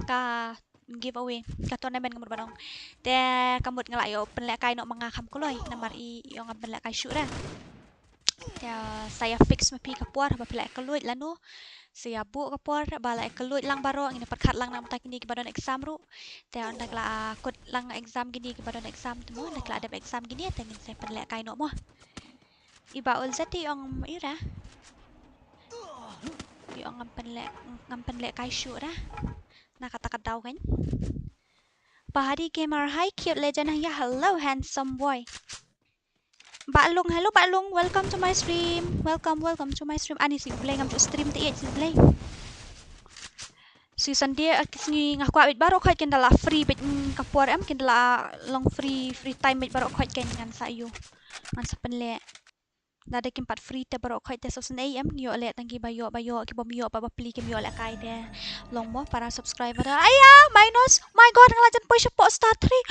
ka giveaway, ka tournament ka mut ba dang. Te ka mut nga lah ïoh pynlehkai noh ma nga kham kloi namar i ong ngam pynlehkai shuh re. Te sa ïa fix ma phi ka por ba phi lah ïa kylluid lano. Sa ïa buh ka por ba lah ïa kylluid lang baroh, ngin ïa pyrkhat lang na bynta kine kiba don exam ruh. Te ynda ki lah kut lang exam kine kiba don exam te mo, ynda ki lah dep exam kine te ngin sa pynlehkai noh mo. I Bah Ol Zet i ong ira. I ong ngam pynleh, ngam pynlehkai shuh ra. Na kata ka daw kan. Bahari Gamer, hi cute legend, ya hello handsome boy. Bah Lung, hello Bah Lung, welcome to my stream. Welcome, welcome to my stream. Ani sngi Blei ngam ju stream te ïa sngi Blei. Sngi Sunday, ah, ki sngi nga kwah bad baroh khoit kin da la free bad, mm, ka por em kin da la long free, free time bad baroh khoit kin ngan sa ïoh. Ngan sa pynleh. Lada kim pat free te baroh khoit te sa sngewsynei em, ïoh leh tang kiba ïoh ba ïoh, kibym ïoh ba bapli kim ïoh lehkai te. Long mo para subscriber. Aya, minus. My God, nga la jan poi shapoh star three.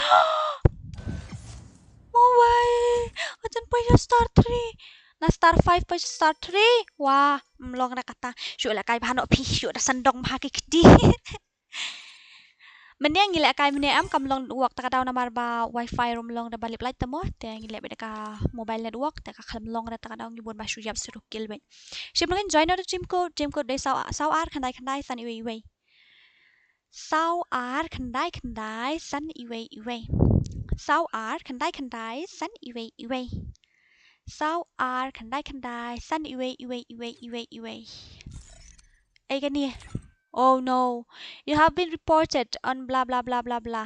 Mo wai. Nga jan poi sha star three. Na star five poi sha star three. Wah, mm, long na kata. Shu lehkai ba noh phi, shu da sandong ba ki kti. Mynne ngi lehkai mynne em kam long network ta ka daw namar ba wifi ruh ym long da ba lip light te mo, te ngi leh beit da ka mobile network te ka khlem long da ta ka daw, ngi bun ba shu ïap shu rukil beit. Shim nangin join na team code, team code dei saw, saw ar khyndai khyndai san iwei iwei. Saw ar khyndai khyndai san iwei iwei. Saw ar khyndai khyndai san iwei iwei. Saw ar khyndai khyndai san iwei iwei iwei iwei iwei. Ai kane. Oh no. You have been reported on blah blah blah blah blah.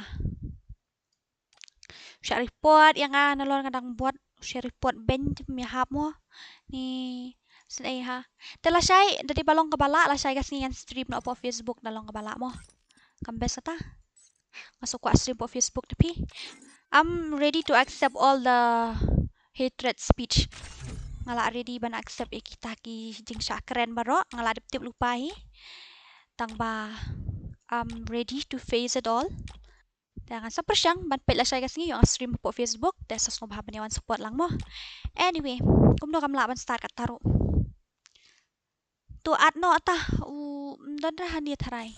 Shu report ïa nga nalor nga dang bot. Shu report ban te ym ïahap mo. Ni sngewsynei ha. Te lashai da dei ba long kaba lah, lashai ka sngi ngan stream noh hapoh Facebook da long kaba lah mo. Kam best ata. Nga shu kwah stream hapoh Facebook te phi. I'm ready to accept all the hatred speech. Nga lah ready ban accept ïa kita ki jingshah kren baroh, nga lah dep tip lypa hi. Tang ba I'm ready to face it all. Te ngan sa pyrshang ban peit lashai ka sngi ïoh nga stream hapoh Facebook, te sa sngewbha ban ïa wan support lang mo. Anyway, kumno kam lah ban start katta ruh. To add noh ta u, mm, don re hani tharai.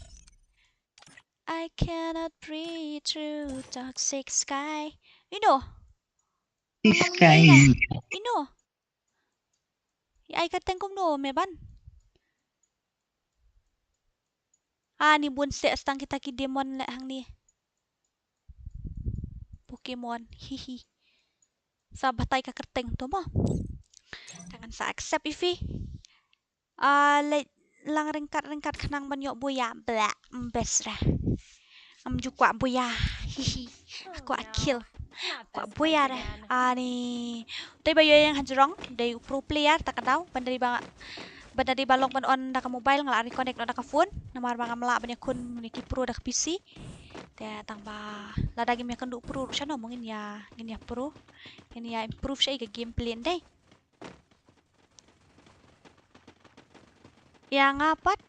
I cannot breathe through toxic sky. You know. Sky. You know. Ai ka teng kumno me ban. Ah, ni bun seh stang kita ki demon leh hangne. Pokemon. Hihi. Sa batai ka kyrteng to mo. Te ngan sa accept ifi. Ah, leh lang ryngkat ryngkat khnang ban ïoh buya. Blah, ym best ra. Ngam ju kwah buya. Hihi. Kwah kill. Kwah buya ra. Ani. Dei ba ïoh ïa nga hajrong, dei u pro player ta ka daw, ban dei ba, ban dei ba long ban on da ka mobile nga lah reconnect noh da ka phone. Namar ba ngam lah ban ïakhun ne ki pro da ka P C. Te tang ba lada ngim ïakynduh pro ruh shano mo ngin ïa, ngin ïa pro. Ngin ïa improve sha i ka gameplay ndei. Ïa nga pat,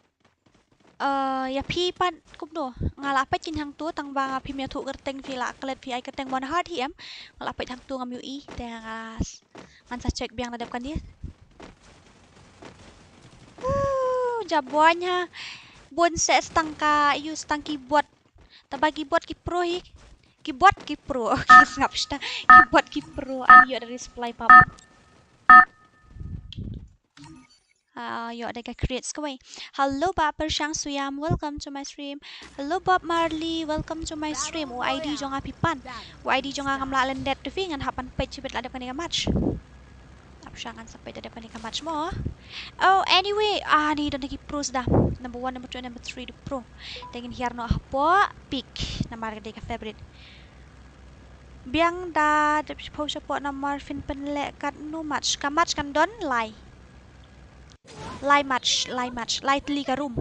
eh, ïa phi pat kumno? Nga lah peit kin hangto tang ba nga phim ïathuh kyrteng, phi lah klet phi ai kyrteng mon heart hi em. Nga lah peit hangto ngam ïohi te nga s-, ngan sa check biang da dep kane. Uh, jaboin ha. Bun seh stang ka, yu stang keyboard. Taba keyboard ki pro hi. Keyboard ki pro. Okay, sngap shta. Keyboard ki pro. Ani ïoh da resupply pap. Ah, ïoh da ka create kawei. Hello Bah Pershang Suyam, welcome to my stream. Hello Bob Marley, welcome to my stream. U I D jong nga phi pan. U I D jong nga ngam lah lyndet tu phi, ngan hap ban peit shibit la dep kane ka match. Ap sha ngan sa peit da dep kane ka match mo. Oh, anyway, ah, ni don ki pros da. Number one, number two, number three, the pro. Te ngin hiar noh hapoh pick namar ka dei ka favorite. Biang da dep shiphew shapoh namar phin pynleh katno match. Ka match kan don lai. Lai match, lai match, lai tylli ka room.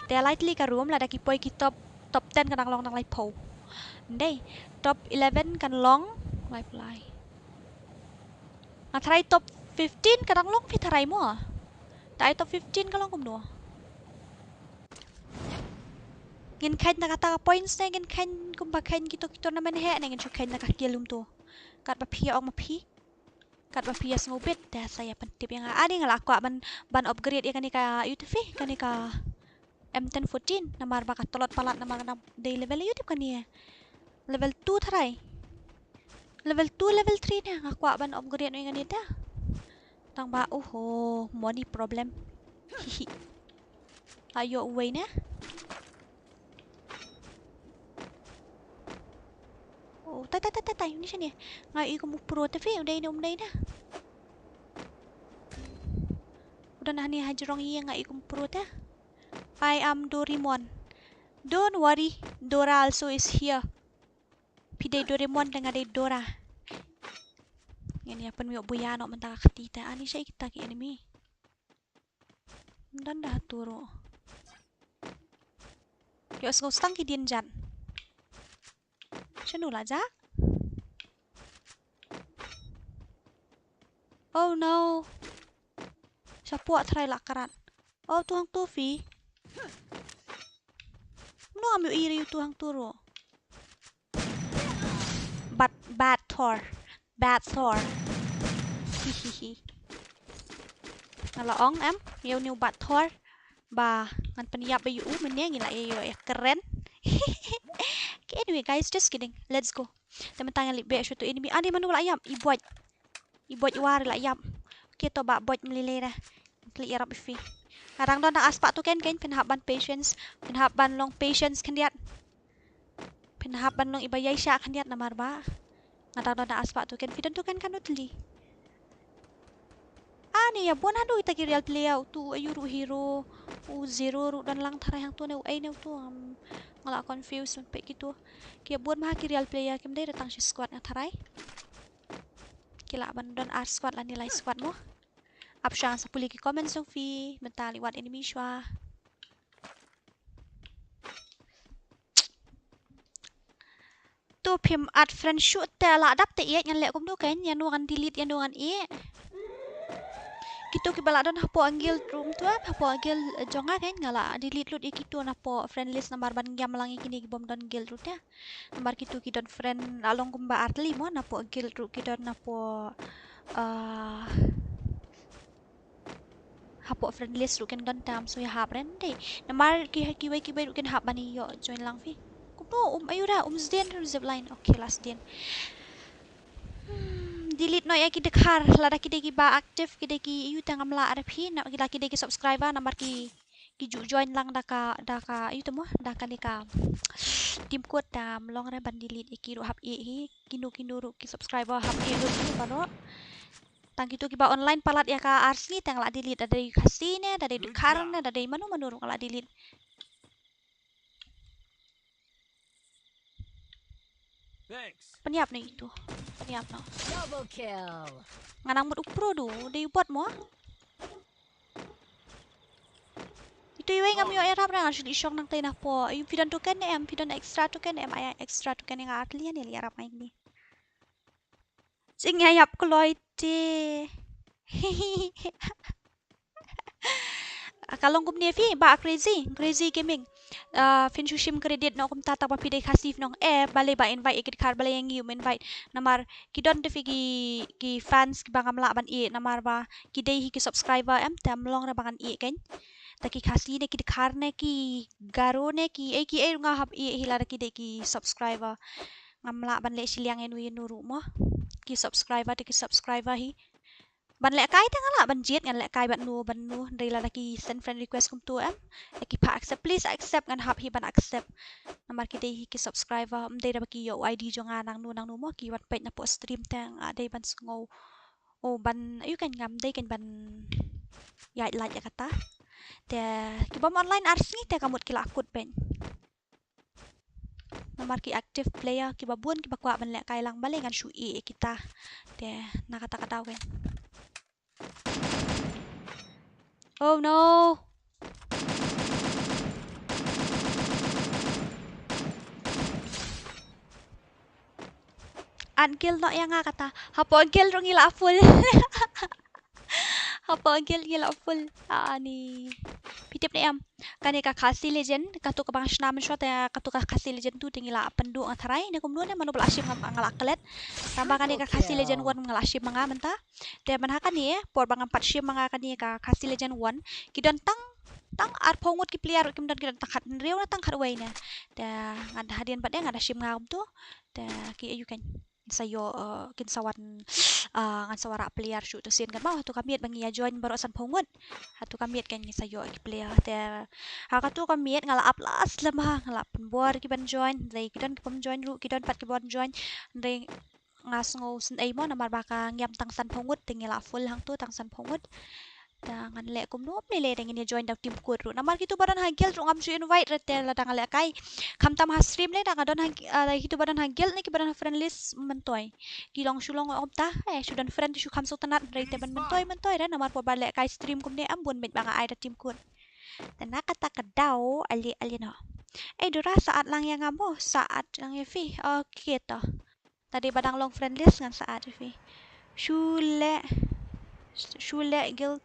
Te lai tylli ka room lada ki poi ki top, top ten ka dang long dang laiphew. Ndei, top eleven kan long laiphew lai. Nga tharai top fifteen ka dang long phi tharai mo. Te ai top fifteen ka long kumno. Ngin kheiñ na kata ka points ne ngin kheiñ kumba kheiñ kito ki tournament he ne ngin shu kheiñ na ka kill kumto. Katba phi ong ma phi. Katba phi ïa sngewbit te sa ïa pyntip ïa nga. Ani nga la kwah ban, ban upgrade ïa kane ka, ïa u te phi, kane ka M ten fourteen namar ba ka tlot palat namar ka dang dei level, ïa u tip kane. Level two tharai. Level two, level three ne nga kwah ban upgrade ïa kane te. Tang ba, oho, money problem. Hihi. Ayo uwei ne. Oh, tai, tai, tai, tai, tai, ni shane. Nga i kum u pro te phi, u dei ne um dei ne. U don hani ha jrong ïa nga i kum u pro te. I am Doraemon. Don't worry, Dora also is here. Phi dei Doraemon te nga dei Dora. Ngin ïa pynmih buya noh mynta ka kti te. Ani shai kita ki enemy. Ym don da ha tu ruh. Ïohsngew stang ki dien jan. Shano la jah? Oh no. Shapoh tharai la krat. Oh, tu hangtu phi. Mano am ïohi ïa u tu hangtu ruh. Bad, bad Thor. Bad Thor. Hihihi. Nga la ong em, ïa une u bad Thor. Ba ngan pynïap ïa u mynne ngi la ïa, ïa, ïa kren. Okay, anyway guys, just kidding. Let's go. Te mynta ngan leit beh sha utu enemy. Ani mano la ïap, i Boit. I Boit war la ïap. Okay, to ba Boit mlilei re. Klik ïarap ïa phi. Nga dang don da arspah token kein, phin hap ban patience. Phin hap ban long patience khyndiat. Phin hap ban long iba ïaishah khyndiat namar ba nga dang don da arspah token, phi don token katno tylli? Ani ïa bun haduh kita ki real player, utu u ayu ruh hero, u Zero ruh don lang tharai hangtu ne, u ei ne utu, um, nga la confuse peit kitu. Ki ïa bun bha ki real player, kim dei da tang shi squad nga tharai. Ki lah ban don ar squad lane lai squad mo. Ap sha ngan sa pule ki comments jong phi, mynta leit wad enemy shuwa. To phim add friend shuh te la dap te ïeit ngan leh kumno kein, ïano ngan delete ïano ngan ïeh. Kito kiba la don hapoh guild room to, hapoh guild, eh, jong nga kein nga la delete lut ïa kito na hapoh friend list namar ban ngiam lang ïa kine ki bym don guild ruh te. Namar kito ki don friend la long kumba ar tylli mo, na hapoh guild ruh ki don na hapoh, ah, hapoh friend list ruh kin don tam, so ïa hap ren dei. Namar ki, kiwei kiwei ruh kin hap ban ïoh join lang phi. Kumno um ayu da um sdien ruh zipline. Okay, la sdien. Hmm, delete noh ïa ki dkhar, lada ki dei kiba active, ki dei ki ayu te ngam lah re phi, na, lada ki dei ki subscriber, namar ki, ki ju join lang da ka, da ka, ayu te mo, da kane ka team code te ngam long re ban delete ïa ki ruh hap ïeh hi, kino kino ruh ki subscriber hap ïeh lut hi baroh. Tang kito kiba online palat ïa ka ar sngi te nga la delete, da dei Khasi ne, da dei Dkhar ne, da dei mano mano ruh nga la delete. Thanks. Pynïap ne itu. Pynïap no. Double kill. Nga nang mut u pro du, dei u bot mo. Itu iwei ngam ïoh ïarap re, nga shu leit shong nangtei na hapoh. Ayu phi don token ne em, phi don extra token ne em, ai extra token ïa nga ar tylli ne leit ïarap ngai kine. Jingïaïap kloi te. Ka long kumne phi, Bah Crazy, Crazy Gaming. Ah, phin shu shim credit noh kumta, tang ba phi dei Khasi phin ong, eh, balei ba invite ïa ki dkhar, balei ïa ngi um invite. Namar ki don te phi ki, ki fans kiba ngam lah ban ïeh, namar ba ki dei hi ki subscriber em, te ym long re ba ngan ïeh kein. Te ki Khasi ne ki dkhar ne ki Garo ne ki ei ki ei ruh nga hap ïeh hi lada ki dei ki subscriber. Ngam lah ban leh shiliang ïano ïano ruh mo. Ki subscriber te ki subscriber hi. Ban lehkai te nga lah ban jied, ngan lehkai bad no bad no, hynrei lada ki send friend request kumto em, eh, ki phah accept, please accept, ngan hap hi ban accept. Namar ki dei hi ki subscriber, ym dei da ba ki ïoh ID jong nga nangno nangno mo, ki wan peit na poh stream te nga dei ban sngew. Oh, ban, ayu kein ngam dei kein ban ïaid lait ïa kata. Te ki bym online ar sngi te ka mut ki la kut peit. Namar ki active player kiba bun kiba kwah ban lehkai lang, balei ngan shu ïeh ïa kita. Te na kata ka daw kein. Oh no. Add guild noh ïa nga kata. Hapoh guild ruh ngi la full. Hapoh guild ngi la full. Ani. Phi tip ne em? Kane ka Khasi Legend, katu kaba nga shna mynshuwa te katu ka Khasi Legend tu te ngi la pynduh nga tharai ne kumno ne mano ba la shim nga, nga la klet. Tangba kane ka Khasi Legend one nga la shim ma nga mynta. Te man ha kane por ba ngam pat shim ma nga kane ka Khasi Legend one. Ki don tang, tang arphew ngut ki player ruh kim don, ki don tang khathynriew ne tang khatwei ne. Te nga hadien pat de nga da shim nga kumtu. Te ki ayu kan. Sa ïoh, eh, kin sa wan, eh, ngan sa wan rah player shuh tu sien kan mo. Hatu ka miet ba ngi ïa join baroh sanphew ngut. Hatu ka miet kan ngi sa ïoh ki player te. Ha katu ka miet nga la ap last lem ha, nga la pynbor ki ban join. Hynrei ki don ki bym join ruh, ki don pat ki bym join. Hynrei nga sngew sngewsynei mo namar ba ka ngiam tang sanphew ngut te ngi la full hangtu tang sanphew ngut. Te ngan leh kumno ym lei lei, te ngin ïa join da u team code ruh. Namar kitu ba don ha guild ruh ngam shu invite re te lada nga lehkai. Khamtam ha stream lei da nga don ha, ah, kitu ba don ha guild ne kiba don ha friend list myntoi. Ki long shu long ong ta, eh, shu don friend shu kham sngewtynnat re te ban myntoi myntoi re namar por ba lehkai stream kumne em bun beit ba nga ai da team code. Te na kata ka daw ale ale noh. Ei Dora, sa add lang ïa nga mo, sa add lang ïa phi. Okay to. Te dei ba dang long friend list ngan sa add ïa phi. Shu leh, shu leh guild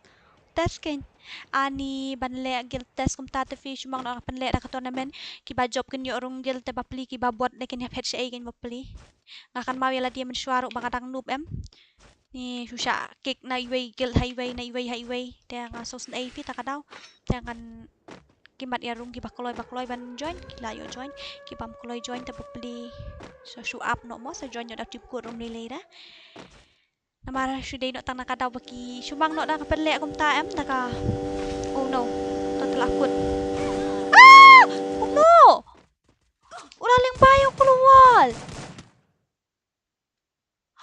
test kein. Ani ban leh guild test kumta te phi, shu mang noh nga pynleh da ka tournament. Kiba jop kin ïoh rung guild te bapli, kiba bot de kin ïa phet shaei kein bapli. Nga kynmaw ïa lade mynshuwa ruh ba nga dang noob em. Ni shu shah kick na iwei guild ha iwei na iwei ha iwei. Te nga sngewsynei phi ta ka daw. Te ngan ki mat ïa rung kiba kloi ba kloi ban join, ki la ïoh join, ki bym kloi join te bapli. Sa shu ap noh mo, sa join noh da team code ruh ym lei lei re. Namar shu dei noh tang na ka daw ba ki shu mang noh da ka pynleh kumta em da ka. Oh no. To te la kut. Ah! Oh no. U la lyngba ïa u klewal.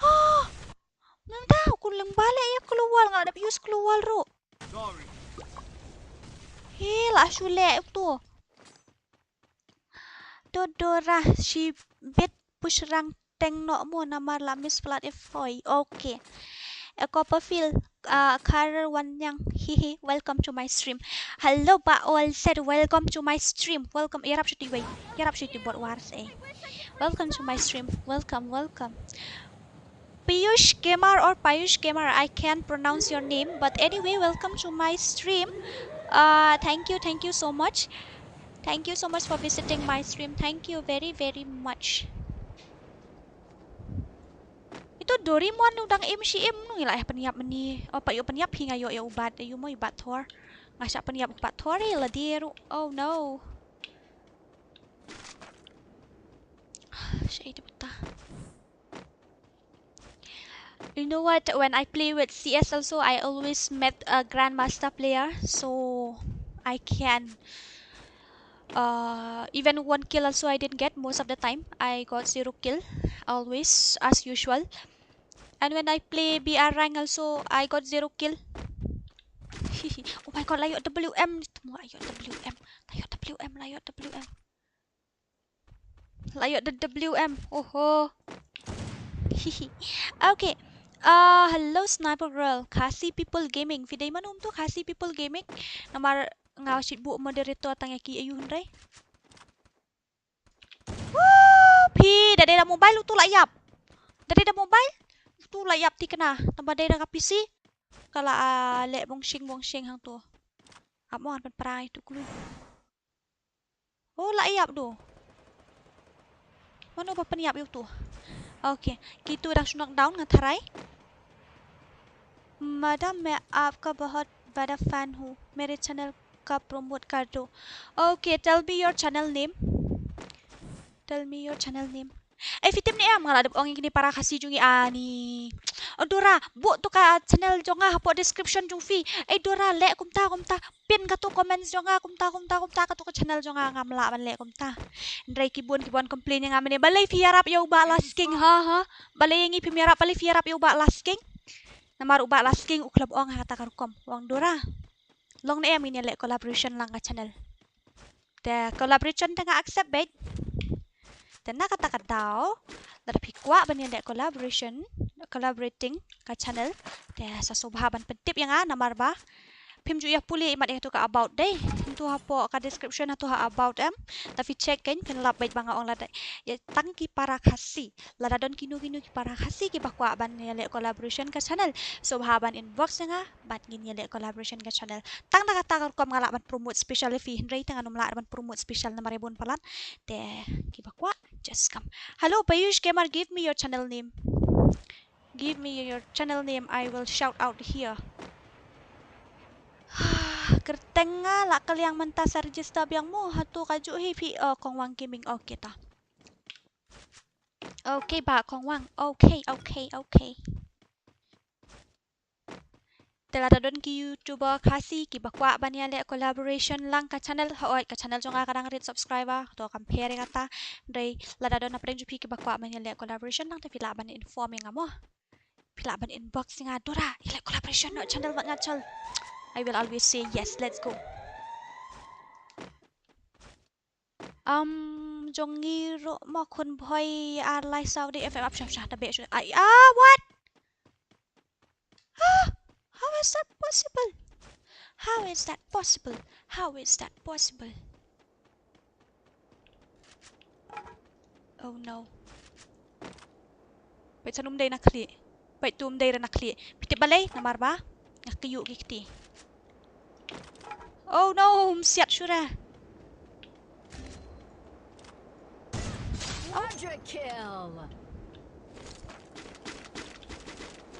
Ah! Mynta u lyngba leh ïa u klewal, nga la dep use klewal ruh. He la shu leh uto. To Dora, shi bit push rank teng noh mo namar la miss flood if hoi. Okay. A Copperfield, uh, Karar Wanyang. Hihi, welcome to my stream. Hello, ba all said, welcome to my stream. Welcome. Ïarap shuti wei. Ïarap shuti bot wars eh. Welcome to my stream. Welcome, welcome. Piyush Gamer or Payush Gamer, I can't pronounce your name, but anyway, welcome to my stream. Uh, thank you, thank you so much. Thank you so much for visiting my stream. Thank you very, very much. Ito Doraemon u dang im shi im, ngi la ïa pynïap mynne. Oh, pat ïoh pynïap hi, nga ïoh ïa u bat, ïoh mo u bat Thor. Nga shah pynïap u bat Thor, eh, la dei ruh. Oh no. Shai de puta. You know what? When I play with C S also, I always met a grandmaster player, so I can, uh, even one kill also I didn't get most of the time. I got zero kill always as usual. And when I play B R rank also, I got zero kill. Oh my god, la ïoh W M. Temu la ïoh W M. La ïoh W M, la ïoh W M. La ïoh da W M. Oho. Okay. Uh, hello Sniper Girl. Khasi People Gaming. Phi dei mano um tu Khasi People Gaming? Namar nga shait buh moderator tang ïa ki ayu hynrei. Woo, phi da dei da mobile utu la ïap. Da dei da mobile utu la ïap tikna. Tangba dei da ka P C. Ka la, ah, leh bongshing bongshing hangtu. Ap mo ngan pynpra ïa tu kulu. Oh, la ïap du. Mano ba pynïap ïa utu? Okay, kitu dang shu knock down nga tharai. Madam, मैं आपका बहुत बड़ा fan हूँ, मेरे channel का promote कर दो। Okay, tell me your channel name. Tell me your channel name. Eh, phi tip ne em, nga la dep ong ïa kine para Khasi jong ngi ani. Oh, Dora, buh tu ka channel jong nga hapoh description jong phi. Eh, Dora, leh kumta kumta. Pin katu comments jong nga kumta kumta kumta, katu ka channel jong nga, ngam lah ban leh kumta. Hynrei ki bun ki bun complain ïa nga mynne, balei phi ïarap ïa u Bah Lasking, ha ha. Balei ïa ngi phim ïarap, balei phi ïarap ïa u Bah Lasking? Namar u Bah Lasking u khlem ong ha kata ka rukom. U ong Dora, long ne em ngin ïa leh collaboration lang ka channel. Te collaboration te nga accept beit. Te na kata ka daw, lada phi kwah ban ïa leh collaboration, collaborating ka channel, te sa sngewbha ban pyntip ïa nga namar ba Phim ju ïa pule imat ïa tu ka about dei. Ntu hapoh ka description hatu ha about em. Ta phi check kein phin lap beit ba nga ong lada. Ïa tang ki para Khasi. Lada don kino kino ki para Khasi kiba kwah ban ïaleh collaboration ka channel. So bha ban inbox ïa nga bad ngin ïaleh collaboration ka channel. Tang da kata ka rukom nga lah ban promote special ïa phi hynrei tang ngan ym lah ban promote special namar ïa bun palat. Te kiba kwah just come. Hello Payush Gamer, give me your channel name. Give me your channel name, I will shout out here. Kyrteng nga la ka liang mynta sa register biang mo, hato ka juh hi phi, oh, Kongwang Gaming, okay ta. Okay ba Kongwang, okay, okay, okay. Te lada don ki YouTuber Khasi kiba kwah ban ïaleh collaboration lang ka channel, hooid ka channel jong nga ka dang rit subscriber, to kam pher ïa kata. Hynrei lada don na pdeng jong phi kiba kwah ban ïaleh collaboration lang te phi lah ban inform ïa nga mo. Phi lah ban inbox ïa nga, Dora, ïaleh collaboration noh channel bad nga chol. I will always say yes, let's go. Um, jong ngi ruh ma khun bhoi ar lai saw dei F M up shah shah ta beh shu. Ai, ah, what? Ah, how is that possible? How is that possible? How is that possible? Oh no. Peit sa num dei na khlieh. Peit tum dei na khlieh. Phi tip balei namar ba nga kyiuh ki kti. Oh no, um siat shuh ra. Quadra kill.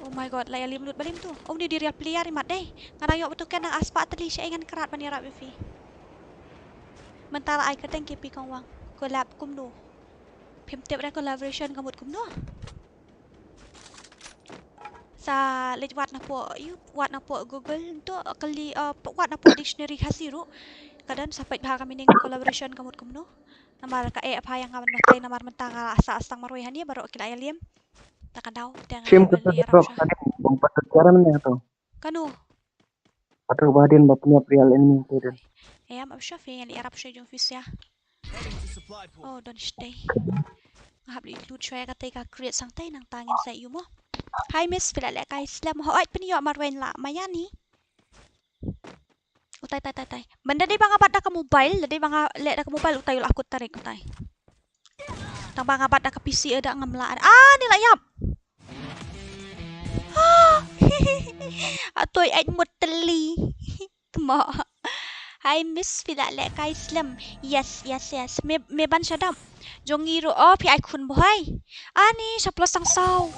Oh my god, la ïalim lut balim tu. Oh ni dei real player imat dei. Nga dang ïoh batu ken nang aspa teli sha ngan krat ban ïarap ïa phi. Mynta la ai kyrteng ki phi Kongwang. Collab kumno. Phim tip re collaboration ka mut kumno. Sa leit wad na poh, ïu, wad na poh Google ntu kylli, uh, wad na poh dictionary Khasi ruh. Ka don sa peit bha ka meaning collaboration ka mut kumno. Namar ka eh pha ïa nga ban batai namar mynta nga la sah sdang marwei hangne baroh ki la ïalim. Ta ka daw te nga Shim ban ka leit ïarap sha. Kano? Patu ba hadien ba pynïap real enemy te dei. Em, ap sha phi ngan ïarap sha jong phi sha. Oh, don shatei. Nga hap leit lut shuwa ïa katei ka crate sangtai nangta ngin sa ïuh mo. Hi miss, phi la lehkai slem? Hooid, pynïoh marwei la Mayani. Utai tai tai tai. Ban da dei ba nga bat da ka mobile, da dei ba nga leh da ka mobile utai u la kut tarik utai. Tang ba nga bat da ka P C ïa da ngam lah. Ah, ni la ïap. Atoi ait mut teli. Tma. Hi miss, phi la lehkai slem? Yes, yes, yes. Me, me ban shadap. Jong ngi ruh, oh, phi ai khun bhoi. Ani, sha plus sang saw.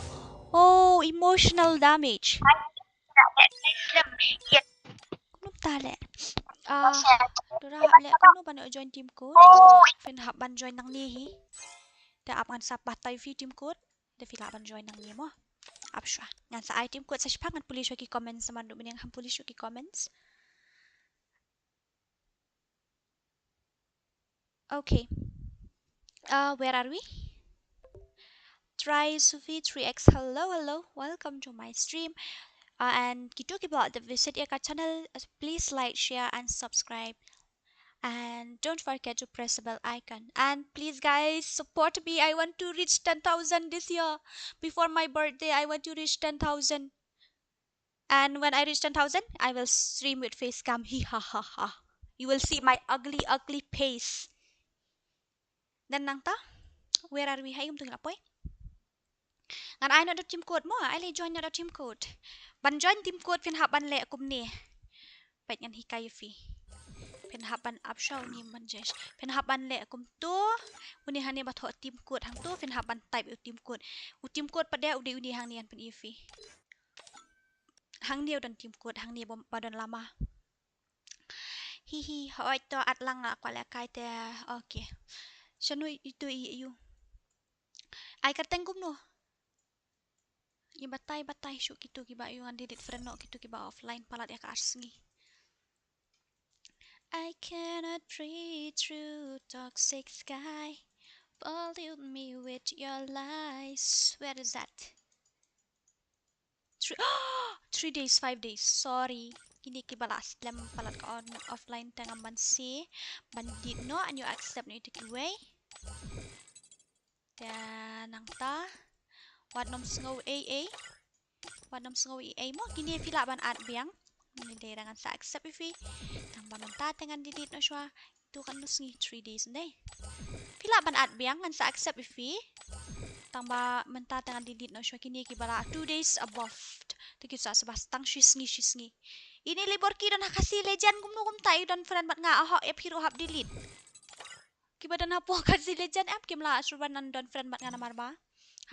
Oh, emotional damage. Kumno ta leh? Ah, Dora hap leh kumno ban join team code? Phin hap ban join nangne hi. Te ap ngan sa batai phi team code. Te phi lah ban join nangne mo. Ap shuwa. Ngan sa ai team code sa shipang ngan pule shuwa ki comments, sa man du mynne ngam pule shuwa ki comments. Okay. Uh, where are we? Try Sufi three X. Hello, hello. Welcome to my stream. Uh, and kito kiba la visit ïa ka channel, uh, please like, share, and subscribe. And don't forget to press the bell icon. And please, guys, support me. I want to reach ten thousand this year. Before my birthday, I want to reach ten thousand. And when I reach ten thousand, I will stream with face cam. Hi ha ha ha. You will see my ugly, ugly face. Then nangta, where are we? Hai um tu ngi la poi. Ngan ai noh da team code mo, ai leh join noh da team code. Ban join team code phin hap ban leh kumne. Peit ngan hikai ïa phi. Phin hap ban ap sha uni ban jesh. Phin hap ban leh kumtu. Uni hangne ba thoh team code hangtu phin hap ban type u team code. U team code pat de u dei uni hangne ngan pyni ïa phi. Hangne u don team code, hangne ba don lama. Hi hi, hooid to at lang nga kwah lehkai te. Okay. Shano ito i ïu. Ai kyrteng kumno? Ngi batai batai shuh kito kiba ïu ngan delete friend noh kito kiba offline palat ïa ka ar sngi. I cannot breathe through toxic sky. Pollute me with your lies. Where is that? Three, three days, five days. Sorry. Kine kiba la slem palat ka on offline te ngam banse. Ban delete noh, and you accept noh ito kiwei. Te nangta. Wat nym sngew ei ei. Wat nym sngew ei ei mo. Kine phi lah ban add biang. Ngi dei ra ngan sa accept ïa phi. Tang ba mynta te ngan delete noh shuwa. Tu kan lus ngi three days ne. Phi lah ban add biang, ngan sa accept ïa phi. Tang ba mynta te ngan delete noh shuwa kine kiba la two days above. Te ki sa sbas tang shi sngi shi sngi. Ini libor ki don ha Khasi Legend kumno kumta i don friend bad nga, ahok ïa phi ruh hap delete. Kiba don hapoh Khasi Legend app kim lah shuh ban don friend bad nga namar ba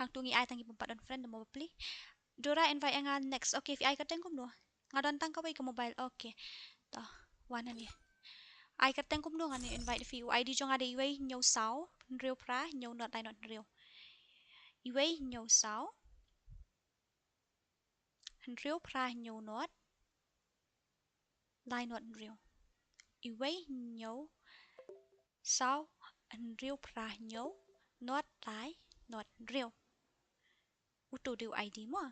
hangtu ngi ai tang ki bym pat don friend da mo bapli. Dora invite ïa nga next. Okay, phi ai kyrteng kumno? Nga don tang kawei ka mobile. Okay. To wan hangne. Ai kyrteng kumno ngan invite phi. U I D jong nga dei iwei hynñiew saw hynriew phra hynñiew nod lai nod hynriew. Iwei hynñiew saw hynriew phra hynñiew nod lai nod hynriew. Iwei hynñiew saw hynriew phra hynñiew nod lai nod hynriew. Uto dei u I D mo.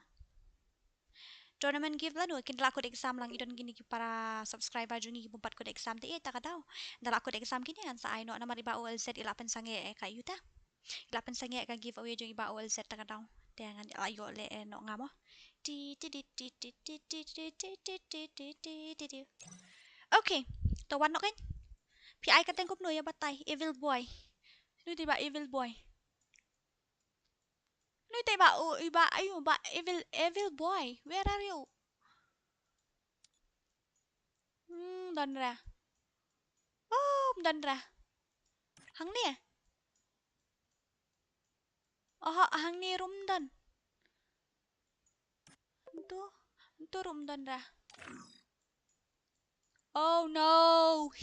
Tournament gift lano, kin da lah kut exam lang, i don kine ki para subscriber jong ngi ki bym pat kut exam te, eh, ta ka daw. Da lah kut exam kine ngan sa ai noh namar i Bah O L Z i la pynsangeh ka ïa uta. I la pynsangeh ka giveaway jong i Bah O L Z ta ka daw. Te ngan lah ïoh leh, eh, noh nga mo. Ti, ti, ti, ti. Okay, to wan noh kan. Phi ai kyrteng kumno ïa batai, Evil Boy. Snu te Bah Evil Boy. Nui te Bah, u, i Bah, ayu, Bah Evil, Evil Boy. Where are you? Hmm, don ra. Oh, don ra. Hangne. Oh, hangne ruh don. Ntu, ntu ruh don ra. Oh no.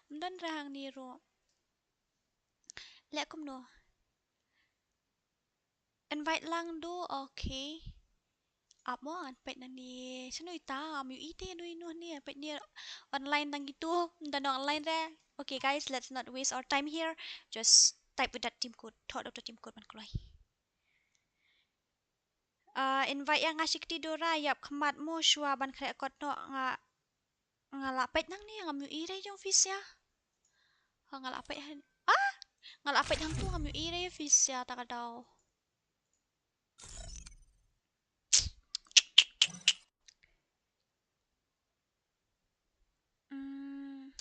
Don ra hangne ruh. Leh kumno? Invite lang do, okay. Ap mo, ngan peit nangne. Snu ita, am yu ite nu inu ni, peit ni online tang kitu, nda nong online re. Okay guys, let's not waste our time here. Just type with that team code. Thot da uta team code ban kloi. Ah, invite ïa nga shi kti Dora, ïap khmat mo shuwa ban khreh kot noh nga. Nga la peit nangne ngam ïohi re jong phi sia. Ha nga la peit han. Ah! Nga la peit hangtu ngam ïohi re phi sia ta ka daw. Mm.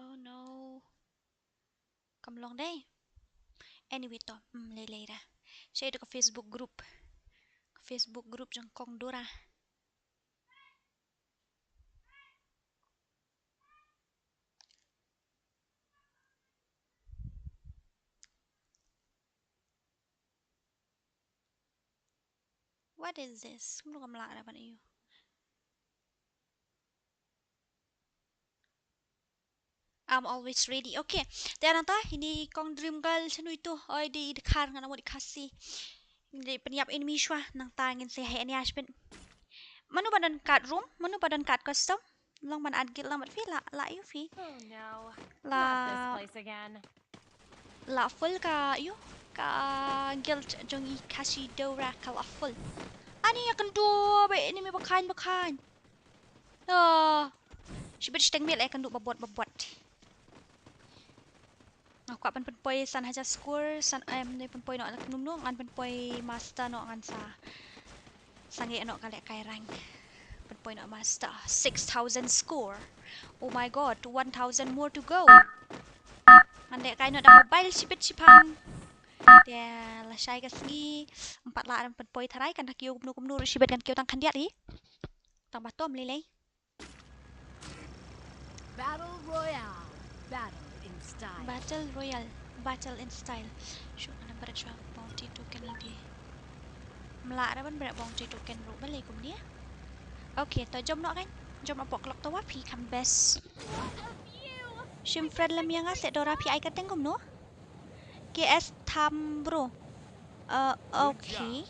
Oh no. Kam long dei. Anyway to, mm, lei lei ra. Shai da ka Facebook group. Ka Facebook group jong Kong Dora. What is this? Kumno kam lah da ban ïoh. I'm always ready. Okay. Te nangta, ini Kong Dream Girl, snu itu. Oi, di dkhar ngan amot di Khasi. Di pynïap enemy shuwa, nangta ngin sa ïa nia shpin. Mano ba don card room, mano ba don card custom. Long ban add guild lang bad phi la, la ïa phi. Oh no. La. Not this place again. La full ka, ïoh, ka guild jong i Khasi Dora ka la full. Ani ïa kynduh ba enemy ba khaiñ ba khaiñ. Ah. Shibit shiteng miet ïa kynduh ba bot ba bot. Nga kwah ban pynpoi san hajar score, san, em, ne pynpoi noh na kumno, ngan pynpoi master noh ngan sa. Sangeh noh ka lehkai rank. Pynpoi noh master. Six thousand score. Oh my god, one thousand more to go. Ngan lehkai noh da mobile shibit shipang. Te lashai ka sngi. Empat lah ram pynpoi tharai kan da kiew kumno kumno ruh shibit kan kiew tang khyndiat hi. Tang ba tom lei lei. Battle Royale. Battle in style. Battle Royale. Battle in style. Shu, ngan bret shuwa bounty token lagi. Mlah ra ban bret bounty token ruh balei kumne. Okay, to jom noh kan. Jom apok klok to wa phi kham best. Shim friend lem ïa nga seh Dora, phi ai ka teng kumno? K S Tham bro. Uh, okay.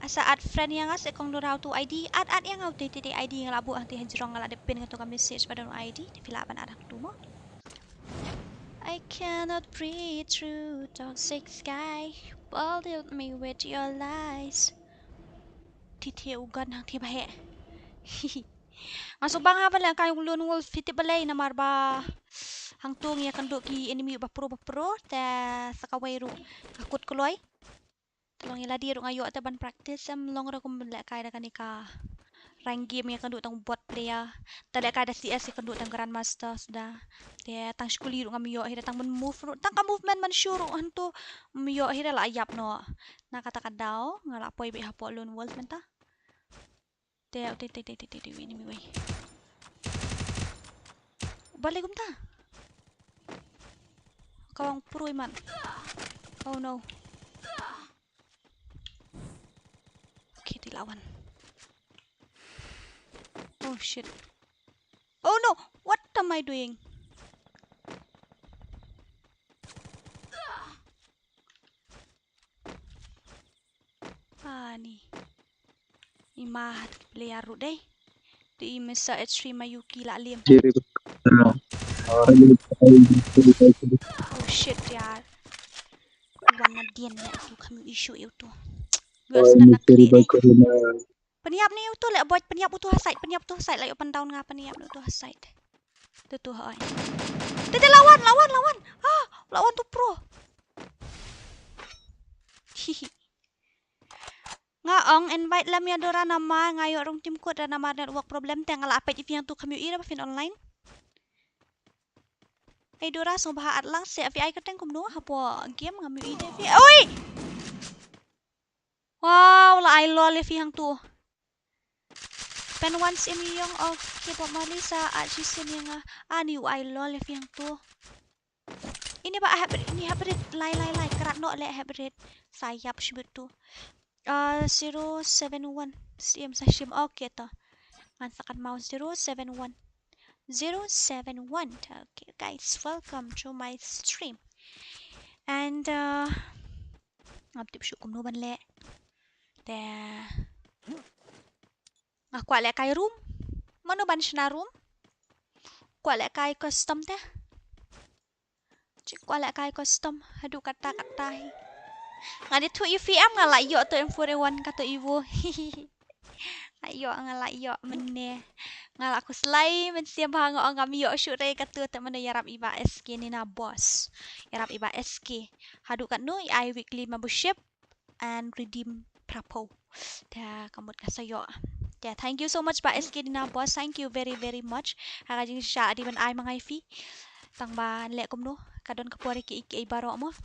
Asa add friend ïa nga seh Kong Dora, utu I D. Add, add ïa nga utu te te I D nga la buh hangte hajrong nga la dep pin nga tu ka message ba don I D. Te phi lah ban add hangtu mo. I cannot breathe through toxic sky. Pollute me with your lies. Te te u gun hangte ba heh. Nga shu bang ha balei ka yung lone wolf phi tip balei namar ba hangtu ngi ïa kynduh ki enemy ba pro ba pro te sa kawei ruh ka kut kloi. Te long ïa lade ruh nga ïoh te ban practice, em long ruh kum lehkai da kane ka rank game ïa kynduh tang bot player. Te lehkai da C S ïa kynduh tang grandmaster suda. Te tang shkuli ruh ngam ïoh hi da tang ban move ruh. Tang ka movement ban shu ruh hangto. Ngam ïoh hi da la ïap noh. Na kata ka daw nga la poi beit hapoh lone wolf mynta. Te, te, te, te, te, te, te, wei, ni mi wei. Balei kumta? Ka wan pro i man. Oh no. Okay, te la wan. Oh shit. Oh no, what am I doing? Ani. Ima hat ki player ruh dei. Te i mesa H three Mayuki la lem. Oh shit, yaar. Wan na dien ne tu kham issue ïa utu. Gua snan na kli dei. Pynïap ne utu le, boy, pynïap utu ha side, pynïap utu ha side, la ïoh pan down nga, pynïap ne utu ha side. Tu tu hoi. Te te la wan, la wan, la wan. Ah, la wan tu pro. Hihi. Nga ong invite lem ïa Dora namar nga ïoh rung tim kut da namar network problem te nga la peit ïa phi hangtu kham ïohi da ba phin online. Ei Dora sngewbha at lang seh, phi ai kyrteng kumno hapoh game ngam ïohi de phi. Oi! Wow, la ai lol ïa phi hangtu. Pen wan sim ïong, okay, Bob Marley sa at shi sim ïong, ah, ani u ai lol ïa phi hangtu. Ini ba hybrid, ini hybrid, lai, lai, lai, krat noh leh hybrid. Sa ïap shibit tu. Uh, zero seven one, sim sa shim, okay to. Ngan sa kat mau zero seven one. Zero seven one. Okay, guys, welcome to my stream. And, uh, ngam tip shuh kumno ban leh. Te nga kwah lehkai room. Mano ban shna room? Kwah lehkai custom te. Chi kwah lehkai custom haduh katta katta hi. Nga dei thuh ïa phi em, nga la ïoh to M four A one kato Evo. Nga ïoh, nga la ïoh mynne. Nga la khuslai mynsiem bha, nga ong ngam ïoh shuh re kato, te mano ïarap i Bah S K Nina Boss. Ïarap i Bah S K. Haduh katno i ai weekly membership and redeem phra phew. Te ka mut ka sa ïoh. Te thank you so much Bah S K Nina Boss. Thank you very, very much. Ha ka jingshisha dei ban ai ma nga ïa phi. Tang ban leh kumno, ka don ka por ïa kiei kiei baroh mo.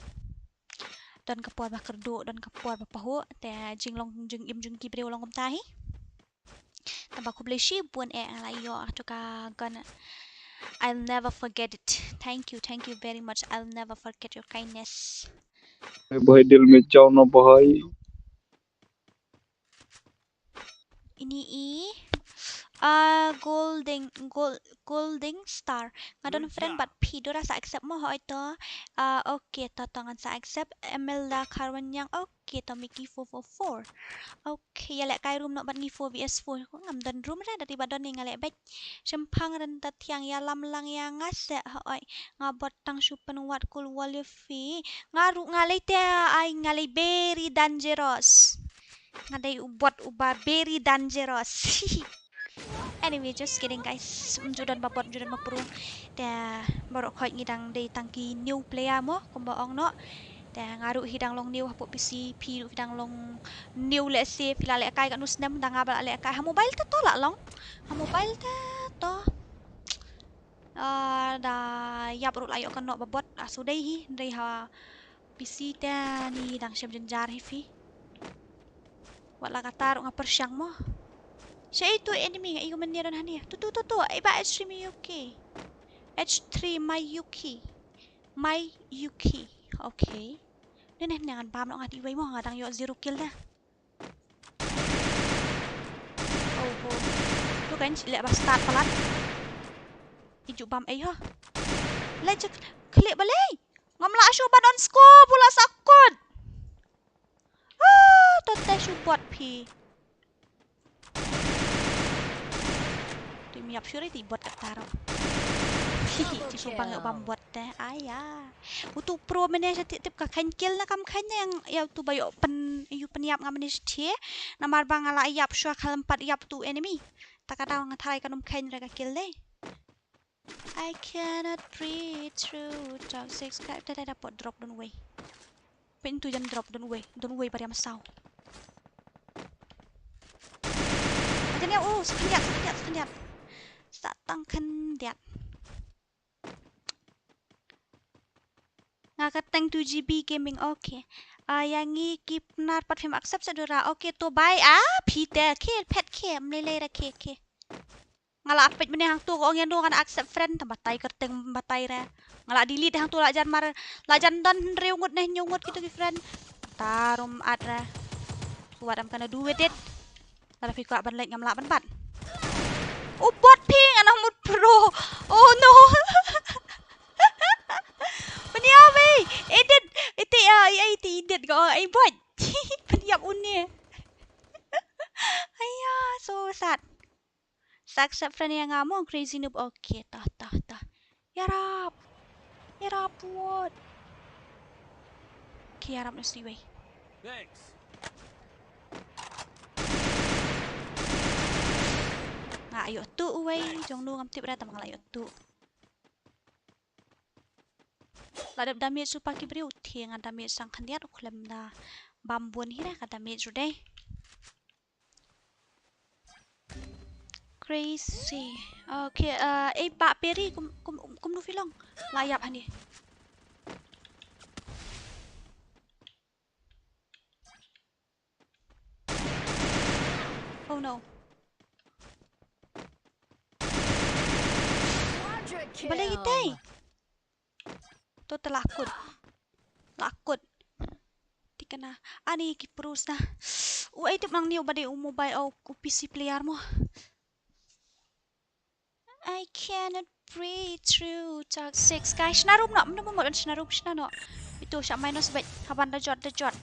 Don ka por ba kyrduh, don ka por ba pahuh. Te jinglong jingim jong ki briew long kumta hi. Tang ba khublei shibun eh, nga la ïoh to ka gun. I'll never forget it. Thank you, thank you very much. I'll never forget your kindness. Bahai dil me chau na bahai. Ini i, ah, Golden, Gol-, Golden Star. Nga don friend bad phi, Dora sa accept mo, hoi to. Ah, okay, to, to ngan sa accept. Emelda Kharwanyang, okay, to Mickey four four four. Okay, ïa lehkai room noh bad ngi four V S four. Ngam don room re, da dei ba don ne nga leh beit. Shemphang Ryntathiang, ïalam lang ïa nga seh, hoi. Nga bot tang shu pynwad cool wall ïa phi. Nga ruh nga lei te, ai nga lei very dangerous. Nga dei u bot uba very dangerous. Anyway, just kidding guys. Ym ju don ba bot, ym ju don ba pyrung. Te baroh khoit ngi dang dei tang ki new player mo, kumba ong noh. Te nga ruh hi dang long new hapoh P C, phi ruh hi dang long new, lehse phi la lehkai katno snem, da nga ba la lehkai ha mobile te to la long. Ha mobile te to. Ah, da ïap ruh la ïoh kynnoh ba bot, ah, shu dei hi, dei ha P C te ni dang shem jynjar hi phi. Wat la kata ruh nga pyrshang mo. Sha itu enemy nga ïohi mynne don hangne. Tu tu tu tu, ai ba H three Mayuki. H three Mayuki. Mayuki. Okay. Neh neh neh ngan bam noh nga ti wei mo, nga dang ïoh zero kill da. Oh ho. Tu kan leh ba start palat. Iju bam ei ho. Leh je khlieh balei. Ngam lah shuh ban on scope, u la sakut. Ah, to te shu bot phi. Te ym ïap shuh re te i bot kata ruh. Hihi, te shu bang ïoh bam bot te. Aya. Utu pro mynne sha tip tip ka kheiñ kill na kam kheiñ ne ïa utu ba ïoh pyn, ïoh pynïap nga mynne sha thie. Namar ba nga la ïap shuwa khlem pat ïap utu enemy. Ta ka daw nga tharai kan ym kheiñ re ka kill dei. I cannot breathe through toxic sky. Te te da pot drop don wei. Pyntu jan drop don uwei, don uwei ba riam saw. Ajan ya, oh, sa khyndiat, sa khyndiat, sa khyndiat. Sa tang khyndiat. Nga kyrteng two G B gaming, okay. Ah, ïa ngi ki Pnar pat phim accept sa dura. Okay, to bye. Ah, phi te, okay, phet, okay, mlei lei ra, okay, okay. Nga la peit mynne hangto ka ong ïa no ngan accept friend, tang batai kyrteng batai re. Nga la delete hangto la jan mar, la jan don hynriew ngut ne hynñiew ngut kito ki friend. Tarum at re. What I'm gonna do with it? Lada phi kwah ban leit ngam lah ban bat. U bot phi ngan ong mut pro. Oh no. Pynïap ei. Edit. Iti ya, ya iti edit ko. Ei bot. Pynïap une. Aya, so sad. Sa accept friend ïa nga mo, crazy noob. Okay, ta, ta, ta. Yarap. Yarap, what? Okay, yarap na sniwei. Thanks. Nga ïoh tu uwei, jong nu ngam tip ra tang nga la ïoh tu. La dep damage supa ki briew, te nga damage sang khyndiat u khlem da bam bun hi ra ka damage ru dei. Crazy. Okay, uh, eh, Bah Peri, kum, kum, kumno phi long? La ïap hani. Oh no. Quadra kill. Balei itai? To te la kut. La kut. Tikna. Ani ki pros na. U ai tip nang niu ba dei u mobile, o u P C player mo. I cannot breathe through toxic sky. Shna room noh, mano ba mut ban shna room, shna noh. Itu sha minus bad haban da jot, da jot.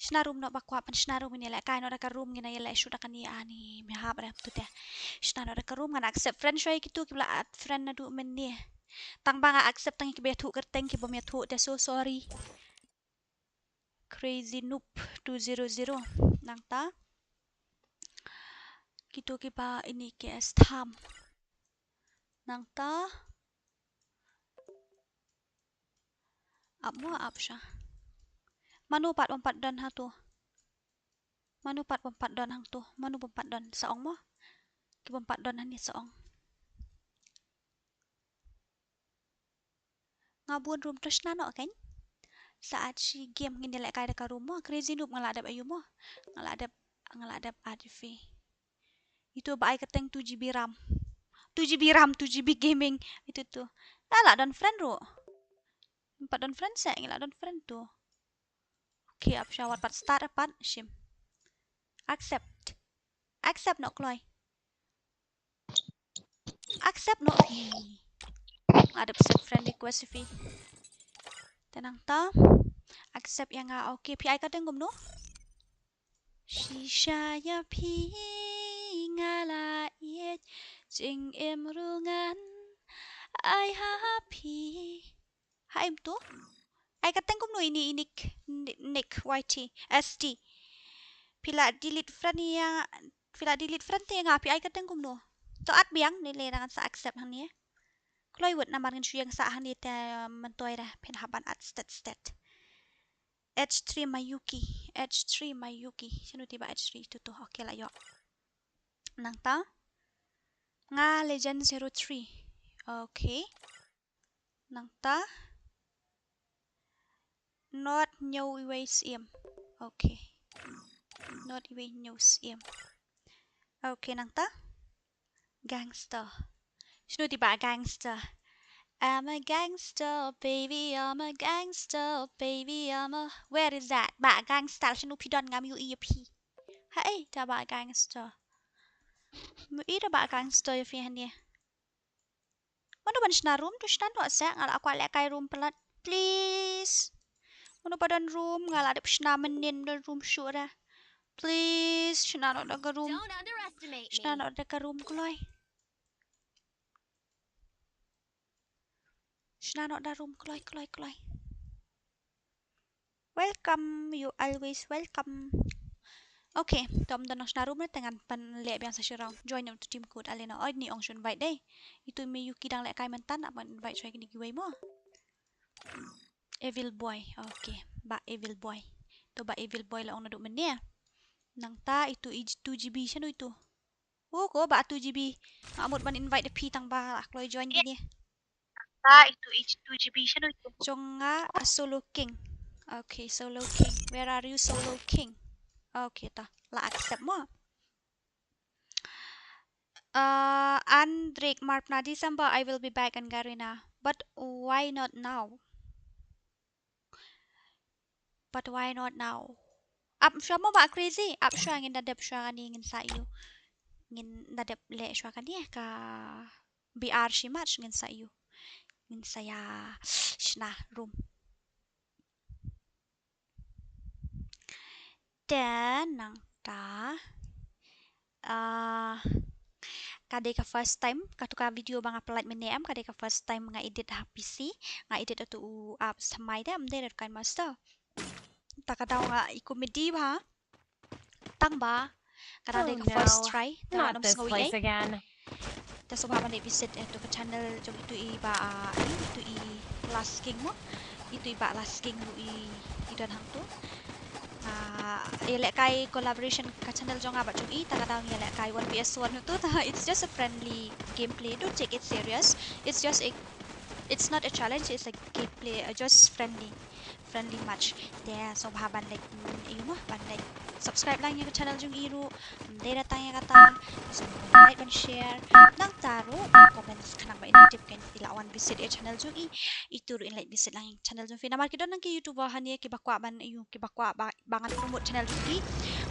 Shna room noh ba kwah ban shna room, ngin ïalehkai noh da ka room, ngin ïaleh shuh da kane ani, me hap re tu te. Shna noh da ka room, ngan accept friend shuwa ïa kitu kiba la add friend naduh mynne. Tang ba nga accept tang ïa kiba ïathuh kyrteng, kiba ym ïathuh te so sorry. Crazy noob two zero zero. Nangta kitu kiba ini ki S tham. Nangta ap mo, ap sha. Mano pat bym pat don hangtu? Mano pat bym pat don hangtu? Mano bym pat don? Sa ong mo. Ki bym pat don hani sa ong. Nga bun room, to shna noh kan. Sa add shi game, ngin ïalehkai da ka room mo. Crazy noob, nga la dep aïu mo? Nga la dep, nga la dep add ïa phi. Itu ba ai kyrteng two G B RAM. Two G B RAM, two G B gaming. Itu tu. Nga la don friend ruh. Ngim pat don friend seh, ngi la don friend tu. Okay, ap sha, wat pat start pat shim. Accept. Accept noh kloi. Accept noh phi. Nga dep send friend request phi. Te nangta accept ïa nga. Okay, phi ai kyrteng kumno? Shisha ïa phi nga la ïeit, jingim ruh ngan ai ha phi. Ha em tu? Ai kyrteng kumno ini, i Nick, Ni-, Nick Y T S T. Phi la delete friend ïa, phi la delete friend te ïa nga, phi ai kyrteng kumno? To add biang, ne le ngan sa accept hangne. Kloi wut namar ngan shu ïeng sah hangne te, um, myntoi re phin hap ban add stet stet. H three Mayuki, H three Mayuki. Shano te ba H three tu tu, okay la ïoh. Nangta nga Legend zero three. Okay. Nangta not hynñiew iwei syiem. Okay. Not iwei hynñiew syiem. Okay, nangta gangster. Shano te ba gangster? I'm a gangster, baby, I'm a gangster, baby, I'm a, where is that? Ba gangster, shano phi don, ngam ïohi ïa phi. Haei da ba gangster? Ngam ïohi da ba gangster ïa phi hangne. Mano ban shna room, to shna noh seh, nga la kwah lehkai room palat. Please. Mano ba don room, nga la dep shna mynnin, don room shuh re. Please, shna noh da ka room. Don't underestimate me. Shna noh da ka room kloi. Shna noh da room kloi, kloi, kloi. Welcome, you always welcome. Okay, to ym don nong shna room ne, te ngan pynleh biang sa shi round. Join to team code, ale na, oi, ni ong shu invite dei. Itu Mayuki dang lehkai mynta, ngan invite shuwa kine kiwei mo. Evil boy, okay. Bah Evil Boy. To Bah Evil Boy la ong naduh mynne. Nangta itu i two G B shano itu. Oh, ko Bah two G B. Nga mut ban invite da phi tang ba la kloi join kine. Ba itu i two G B shano itu. Jong nga a Solo King. Okay, Solo King. Where are you, Solo King? Okay, ta. La accept mo. Uh, Andrik Marpna, December I will be back in Garena. But why not now? But why not now? Ap shuwa mo Bah Crazy, ap shuwa ngin da dep shuwa kane ngin sa ïoh. Ngin da dep leh shuwa kane ka B R shi March ngin sa ïoh. Ngin sa ïa shna room. Te nangta, ah, ka dei ka first time, katu ka video ba nga pynlait mynne em, ka dei ka first time nga edit ha P C, nga edit hatu u app Smai te, ym dei da KineMaster. Ta ka daw nga i comedy bha, tang ba ka dang dei ka first try, te nga ym sngew ei ei. Te sngewbha ban leit visit ïa itu ka channel jong itu i Bah, ah, i, itu i Last King mo. Itu i Bah Last King ruh i, i don hangtu. Ah, ïalehkai collaboration ka channel jong nga bad jong i, ta ka daw ngi ïalehkai one V S one tu, ta, it's just a friendly gameplay. Don't take it serious. It's just a, it's not a challenge, it's a gameplay, uh, just friendly. Friendly match. Te sngewbha ban leit, mm, ïa u mo, ban leit subscribe lang ïa ka channel jong i ruh. Ym dei da tang ïa kata, sngewbha ban like, ban share. Nangta ruh ban comment khnang ba in tip kein phi lah wan visit ïa channel jong i. Itu ruh in leit visit lang ïa channel jong phi. Namar ki don nang ki YouTuber hangne kiba kwah ban, ïa u, kiba kwah ba, ba ngan promote channel jong ki.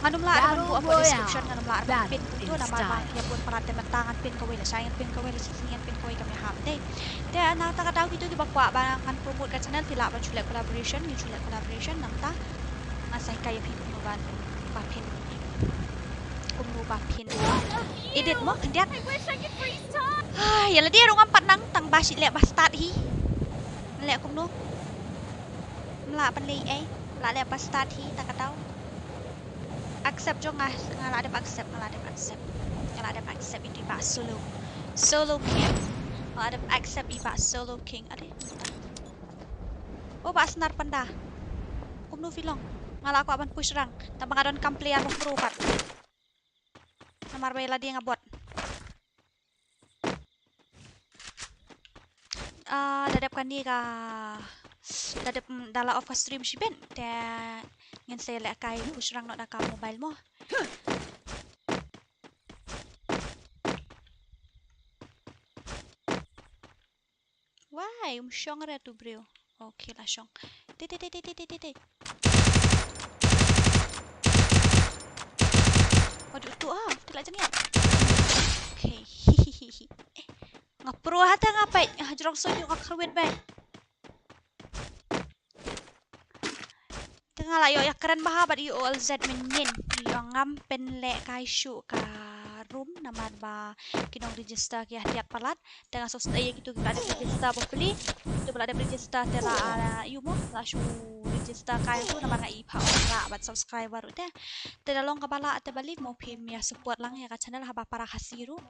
Ngan ym lah ban buh hapoh description, ngan ym lah ban pin kumto namar ba ïa bun palat te mynta ngan pin kawei, lashai ngan pin kawei, lashisngi ngan pin kawei, kam ïahap te. Te nangta ka daw kito kiba kwah ba ngan promote ka channel phi lah ban shu leh collaboration, ngi shu leh collaboration nangta. Ngan sa hikai ïa phi kumno ban, ba phin, kumno ba phin edit mo khyndiat. Ai, ïa lade ruh ngam pat nang tang ba shu leh ba start hi. Leh kumno? Ym lah ban leh ei, la leh ba start hi ta ka daw. Accept jong nga, nga la dep accept, nga la dep accept. Nga la dep accept itu i Bah Solo. Solo King. Nga la dep accept i Bah Solo King. Ade, mynta. Oh, Bah Snar pynda. Kumno phi long? Nga la kwah ban push rang. Tang ba nga donkam player mo pro pat. Namar ba ïa lade nga bot. Ah, da dep kane ka, da dep, mm, da la off ka stream shibit te ngin sa lehkai push rang noh da ka mobile mo. Wai, um shong re tu briew. Okay, la shong. Te, te, te. Waduh, tu ah, te la jang ïa. Okay. Nga pro ha te nga peit, ha jrong shuh nga kyrwit beit. Te nga la ïoh ïakren bha bad i O L Z mynnin. Ïoh ngam pynlehkai shuh ka room namar ba ki nong register ki hatiat palat. Te nga sngewsynei ïa kito kiba la dep register bapli. Kito ba la dep register te la, ah, ïoh mo la shu register kai tu namar nga i pha ong la bad subscriber ruh te. Te da long kaba lah te balei mo phim ïa support lang ïa ka channel haba para Khasi ruh.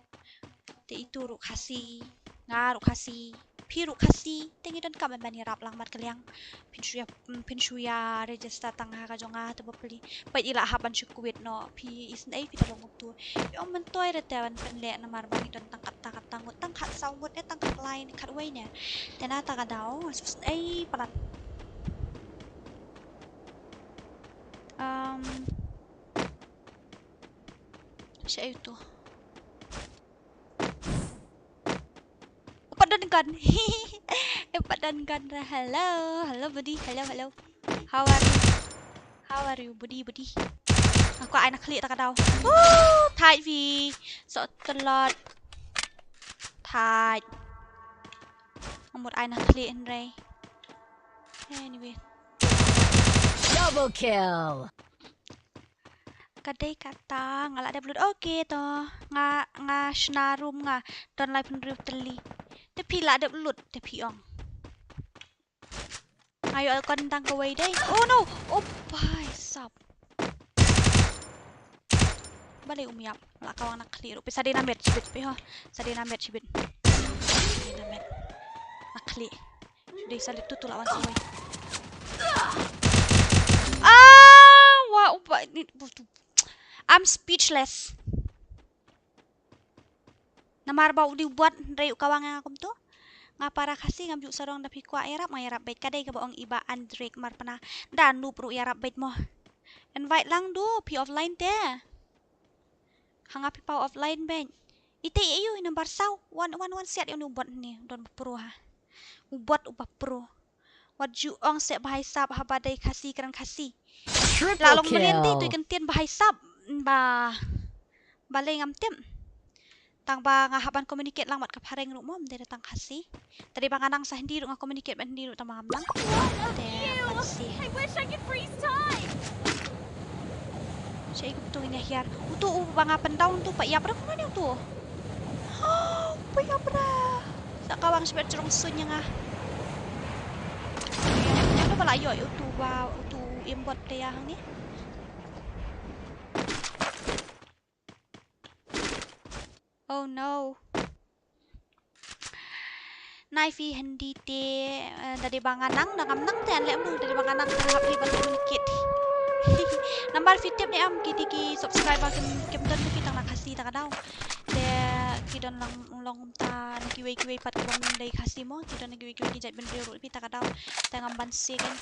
Te itu ruh Khasi, nga ruh Khasi, phi ruh Khasi, te ngi donkam ban ïarap lang bad ka liang. Phin shu ïa, mm, phin shu ïa register tang ha ka jong nga te bapli. Peit i la hap ban shu quit noh, phi isynei phi da long kumtu. Ïoh myntoi re te ban pynleh namar ba ngi don tang kata kata ngut, tang khatsaw ngut ne tang khatlai ne khatwei ne. Te na ta ka daw, sngewsynei palat. Um, Sha ïa uto. Upat don gun. Upat don gun. Hello. Hello, buddy. Hello, hello. How are you? How are you, buddy, buddy? Nga kwah ai na khlieh ta ka daw. Woo! Thait phi. Soh tlot. Thait. Nga mut ai na khlieh hynrei. Anyway. Double kill. Ka dei kata, nga la dep lut. Okay to. Nga, nga shna room nga. Don laiphew hynriew tylli. Te phi la dep lut, te phi ong. Nga ïoh icon tang kawei dei. Oh no. Oh, bai sap. Balei um ïap. Nga la kawang na khlieh ruh. Phi sa dei na met shibit phi ho. Sa dei na met shibit. Sa dei na met. Na khlieh. Dei sa leh tu tu la wan sa wei. Ba u ba ni bu tu. I'm speechless. Namar ba u dei u bot hynrei u kawang ïa nga kumto. Nga para Khasi ngam ju sarong da phi kwah ïarap nga ïarap beit ka dei kaba ong i Bah Andrik Marpna. Da noob ruh ïarap beit mo. Invite lang du phi offline te. Ha nga phi paw offline beit. Ite ïa u i nambar saw. Wan wan wan siat ïa u ni u bot ni don ba pro ha. U bot uba pro. Wat ju ong seh ba hai sap haba dei Khasi kren Khasi. La long merian dei tu ken tien ba hai sap ba ba lei ngam tip. Tang ba nga hap ban communicate lang bad ka phareng ruh mo ym dei da tang Khasi. Tadi ba nga nang sa Hindi ruh nga communicate bad Hindi ruh tang ba ngam nang. Te ban si. I wish I could freeze time. Sha i kumtu ngin ïa hiar. Utu u ba nga pyndown tu pa ïap ra kumne utu. Pa ïap ra. Sa kawang shibet jrong suiñ ïa nga. Ïa nga ba la ïoh utu ba utu aimbot te ïa hangne. Oh no. Nai phi Hindi te eh, da dei ba nga nang da ngam nang te an leh mru da dei ba nga nang te nga hap hi ban communicate. Namar phi tip ne em ki dei ki subscriber kim kim don phi tang na Khasi ta ka daw. Te ki don lang long ta na kiwei kiwei pat ki bym dei Khasi mo ki don na kiwei kiwei ki jait bynriew ruh phi ta ka daw. Te ngam ban se kan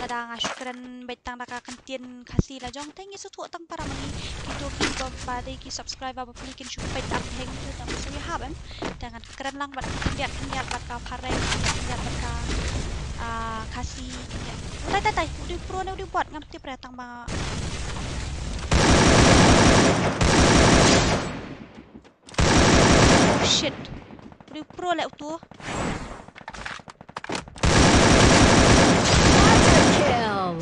lada nga shu kren beit tang da ka kyntien Khasi la jong te ngi sngewthuh tang para ma ngi kito ki ba ba dei ki subscriber ba phi kin shu peit ap heng tu tang shu ïahap em. Te ngan kren lang bad khyndiat khyndiat bad ka phareng khyndiat khyndiat bad ka ah, Khasi khyndiat. Tai tai tai u dei pro ne u dei bot ngam tip re tang ba. Oh shit. U dei pro leh utu. Kill.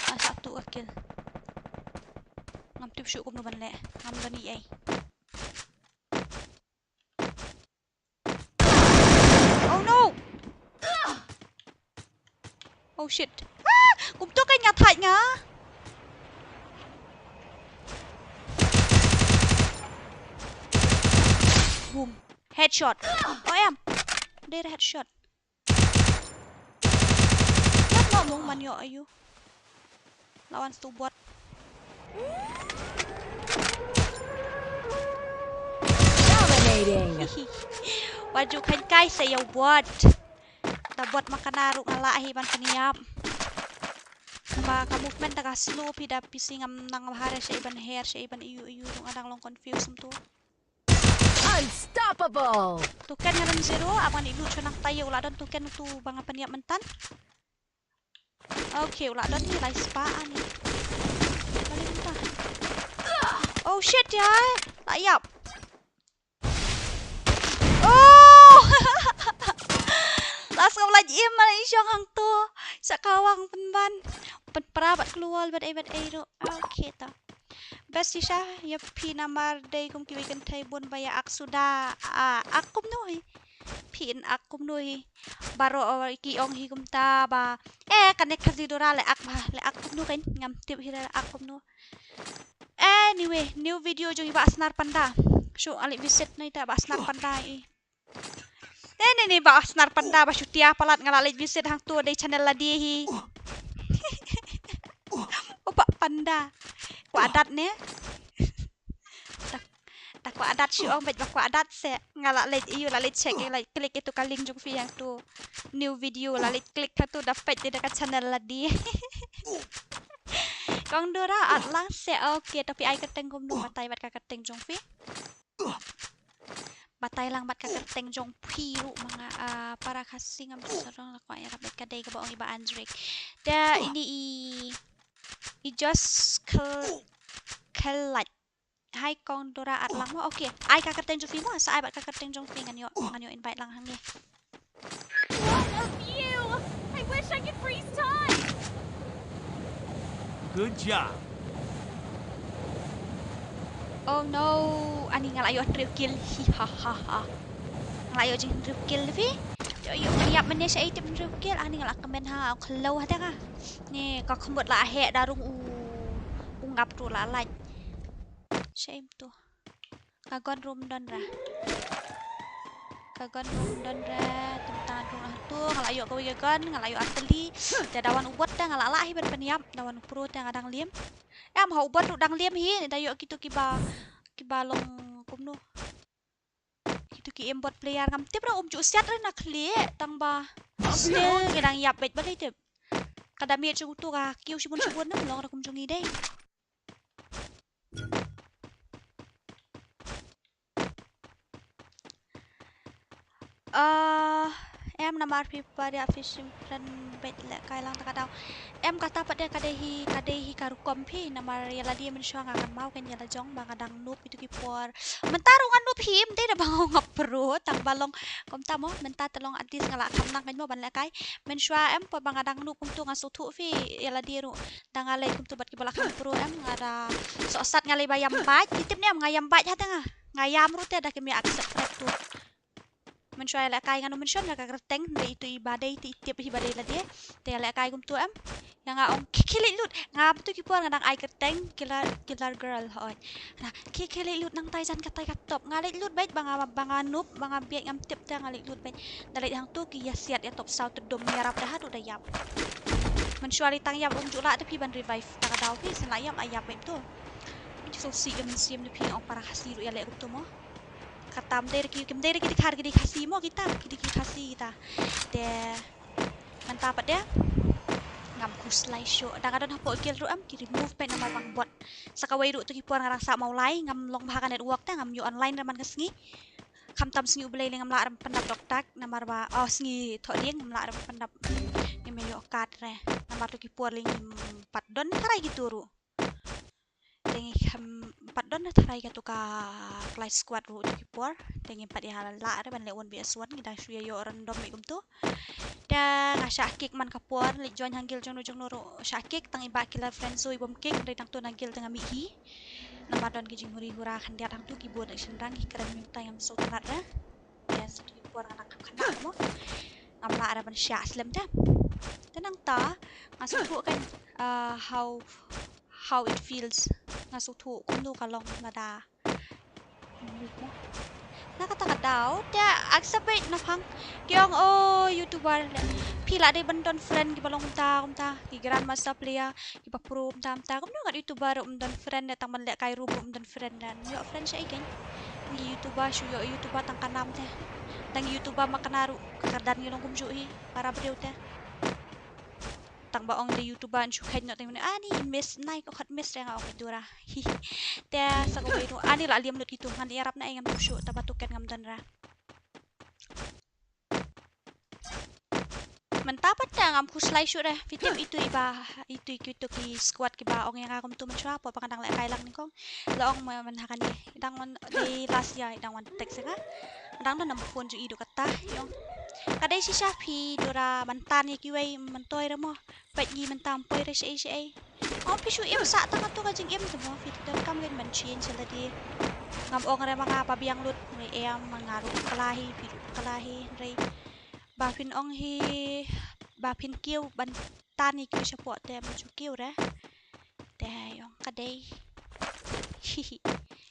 Ah, satu ka kill. Ngam tip shuh kumno ban leh. Ngam don ei ei. Oh no. Oh shit. Ah, kumto ka nga thait nga. Boom. Headshot. Oh em. Dei headshot. Ïap noh mong man ïoh aïu. La wan stu bot. Dominating. Wat ju khain kai sa ïa u bot. Da bot ma ka na ruh nga lah hi ban pynïap. Ba ka movement da ka slow phi da phi sngewthuh ngam nang bha re sha i ban her sha i ban iu iu ruh nga dang long confuse tu. Unstoppable. Token nga don zero, ap ngan lut sha nangta ïa u la don token utu ba nga pynïap mynta. Okay, u la don ni lai spah ani. Balik mynta. Oh shit ïa, la ïap. Oh! Last ngam lah im ma i shong hangto. Sa kawang pynban. Pynpra bad klur bad ei bad ei ruh. Okay ta. Best shisha ïa phi namar dei kum kiwei kynthei bun ba ïa ak suda, ah, ak kumno hi. Phi in ak kumno hi. Baroh ki ong hi kumta ba, eh, kane Khasi Dora leh ak ba, leh ak kumno kan ngam tip hi leh ak kumno. Anyway, new video jong i Bah Snar Panda. Shu ale visit na ita Bah Snar Panda i. Ne ne ne Bah Snar Panda ba shu tia palat nga la leit visit hangto dei channel lade hi. O Bah Panda. Kwah dat ne. Da kwah dat shu ong bad ba kwah dat se nga la leit ïa u la leit check ïa la click ïa tu ka link jong phi hangto. New video la leit click hangto da peit dei da ka channel lade. Kong Dora at lang se okay to phi ai kyrteng kumno batai bad ka kyrteng jong phi. Batai lang bad ka kyrteng jong phi ruh ma nga, ah, para Khasi ngam ju sarong la kwah ïarap bad ka dei kaba ong i Bah Andrik. Da ini i, i just kel, kel like. Hai Kong Dora at lang mo. Okay, ai ka kyrteng jong phi mo. Sa ai bad ka kyrteng jong phi ngan ïoh, ngan ïoh invite lang hangne. What a view! I wish I could freeze time. Good job. Oh no, ani nga la ïoh hynriew kill. Hi ha ha ha. Nga la ïoh jing hynriew kill phi. Ïoh ïoh ïap mane sha ïa tip hynriew kill. Ani nga la kmen ha khlo ha teng ah. Ni ka khmut la heh da rung u u ngap tu la lait. Shame tu. Ka gun room don ra. Ka gun room don ra. Tum ta rung ah. tu, nga la ïoh kawei ka gun, nga la ïoh artylli. Te da wan u bot te nga la lah hi ban pynïap, da wan u pro te nga dang liam. Em, ha u bot ruh dang liam hi, da ïoh kitu kiba, kiba long kumno. Kitu ki aimbot player ngam tip ruh, um ju siat ruh na khlieh, tang ba. Still ngi dang ïap beit balei tip. Ka damage jong utu ka kiew shibun shibun, ym long ruh kum jong ngi dei. Ah, em, namar phi pat ïa fishing friend beit, lehkai lang ta ka daw. Em, kata pat de ka dei hi, ka dei hi ka rukom phi, namar ïa lade mynshuwa nga kynmaw kein ïa la jong ba nga dang noob itu ki por. Mynta ruh nga noob hi, ym dei da ba nga ong nga pro, tang ba long kumta mo, mynta te long at least nga la kham nang kein mo ban lehkai. Mynshuwa em, pat ba nga dang noob kumtu nga sngewthuh phi, ïa lade ruh da nga leit kumtu bad kiba la kham pro em, nga da sohsat nga lei ba ïam bait. Phi tip ne em, nga ïam bait ha te nga. Nga ïam ruh te da kim ïa accept tu. Mynshuwa ïa lehkai ngan ym mynshuwa na ka kyrteng, dei itu i ba dei, itu i tip hi ba dei lade. Te ïa lehkai kumtu em. Ïa nga ong khie khie leit lut. Nga kumtu ki por nga dang ai kyrteng Killer, Killer Girl, hooid. Nga khie khie leit lut nangtai jan katai ka top. Nga leit lut beit ba nga, ba nga noob, ba nga bieit ngam tip te nga leit lut beit. Da leit hangtu ki ïa siat ïa top saw te dum ïarap da haduh da ïap. Mynshuwa lei tang ïap um ju lah te phi ban revive. Ta ka daw phi shen la ïap la ïap beit tu. Phi ju sngewsih ïa mynsiem te phi ong para Khasi ruh ïa leh kumtu mo. Kata ym dei da ki, kim dei da ki dkhar, ki dei Khasi mo kita, ki dei ki Khasi kita. Te mynta pat de ngam khuslai shuh. Da nga don hapoh guild ruh em ki remove beit namar ba nga bot. Sa kawei ruh tu ki por nga dang sah Mawlai, ngam long bha ka network te ngam ïoh online re man ka sngi. Khamtam sngi U Blei lei ngam lah re pyndap doktak namar ba, oh, sngi Thohdieng ngam lah re pyndap. Ngim ïoh card re namar tu ki por lei ngim pat don tharai kitu ruh. Te ngi kham pat don tharai katu ka clash squad ruh tu ki por. Te ngim pat ïa lah re ban leh one versus one, ngi dang shu ïa ïoh random beit kumtu. Te nga shah kick man ka por, leit join hang guild jongno jongno ruh shah kick, tang i Bah Killer Friendzo i bym kick, hynrei tang tu na guild te nga mih hi. Namar don ki jinghuri hura khyndiat hangtu ki bun ki shynrang, ki kren mynta ngam sngewtynnat re. Te sa tu ki por nga dang kham khynnah mo. Ngam lah re ban shah slem te. Te nangta nga sngewthuh kein, ah, how, how it feels. Nga sngewthuh kumno ka long lada. Na kata ka daw te accept beit na phang. Ki ong, oh, YouTuber, phi lah dei ban don friend kiba long kumta kumta, ki grandmaster player, kiba pro kumta kumta. Kumno ngat YouTuber ruh ym don friend ne, tang ban lehkai room ruh ym don friend ne. Ïoh friend shaei kein. Ngi YouTuber shu ïoh YouTuber tang ka nam te. Tang YouTuber ma kane ruh ka kyrdan ngi long kumjuh hi para briew te. Tang ba ong dei YouTuber shu kheiñ noh te, ani miss nai ko khot miss re nga ong dura. Te sa kawei ruh ani la liam lut kitu, ngan ïarap na ei ngam shu, taba token ngam don re. Mynta pat te ngam khuslai shuh re. Phi tip itu i ba, itu i kitu ki squad kiba ong ïa nga kumtu mynshuwa, pop nga dang lehkai lang nyngkong. La ong ma man ha kane. Dang wan dei last year, dang wan text ïa nga. Dang don number phone jong i, du kata i ong. Ka dei shisha phi dura ban tan ïa kiwei, myntoi re mo. Peit ngi mynta ym poi re shaei shaei. Ong phi shu im sah tang katu ka jingim te mo, phi donkam kein ban change lade. Ngam ong re ma nga ba biang lut, ngi em ma nga ruh bakla hi, phi ruh bakla hi, hynrei ba phin ong hi, ba phin kiew ban tan ïa kiwei shapoh te ym ju kiew re. Te ong ka dei.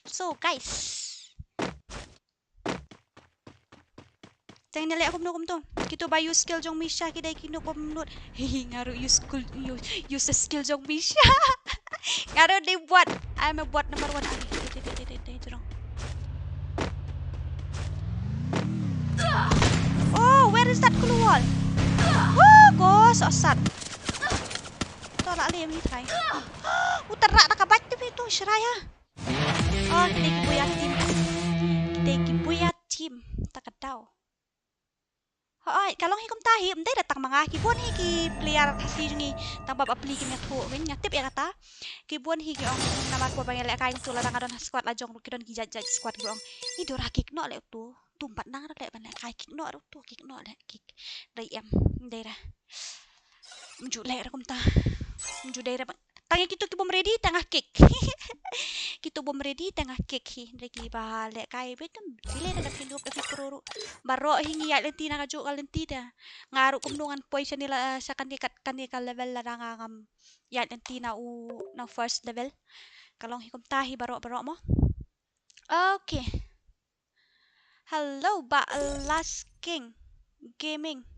So guys, teng ne leh kumno kumto. Kitu ba use skill jong Misha ki dei ki noob bym nud. Hi hi, nga ruh use skill, use, use skill jong Misha. Nga ruh dei bot. I'm a bot number one. Ai, te, te, te, te, te, te, jrong. Oh, where is that glue wall? Oh, gosh, asat. To la lem hi trai. Utar rak da ka bait te phi tu shrai ha. Oh, ki dei ki Boya team. Ki dei ki Boya team. Ta ka daw. Hooid, ka long hi kumta hi, ym dei da tang ma nga, ki bun hi ki player Khasi jong ngi, tang ba bapli kim ïathuh, nga tip ïa kata. Ki bun hi ki ong, namar ko ba ngi lehkai tu lada nga don ha squad la jong ruh ki don ki jait jait squad ki ong. I dura kick noh leh utu, tum pat nang ruh leh ban lehkai kick noh ruh utu, kick noh leh kick. Dei em, dei re. Ym ju leh re kumta. Ym ju dei re ba. Tang ïa kitu ki bym ready te nga kick. Kitu bym ready te nga kick hi. Hynrei kiba lehkai beit ym phi leh da phi noob da phi pro ruh. Baroh hi ngi ïaid lynti na kajuh ka lynti te. Nga ruh kumno ngan poi shane la, sha kane ka, kane ka level lada nga ngam ïaid lynti na u, na u first level. Ka long hi kumta hi baroh baroh mo. Okay. Hello, Bah Last King Gaming.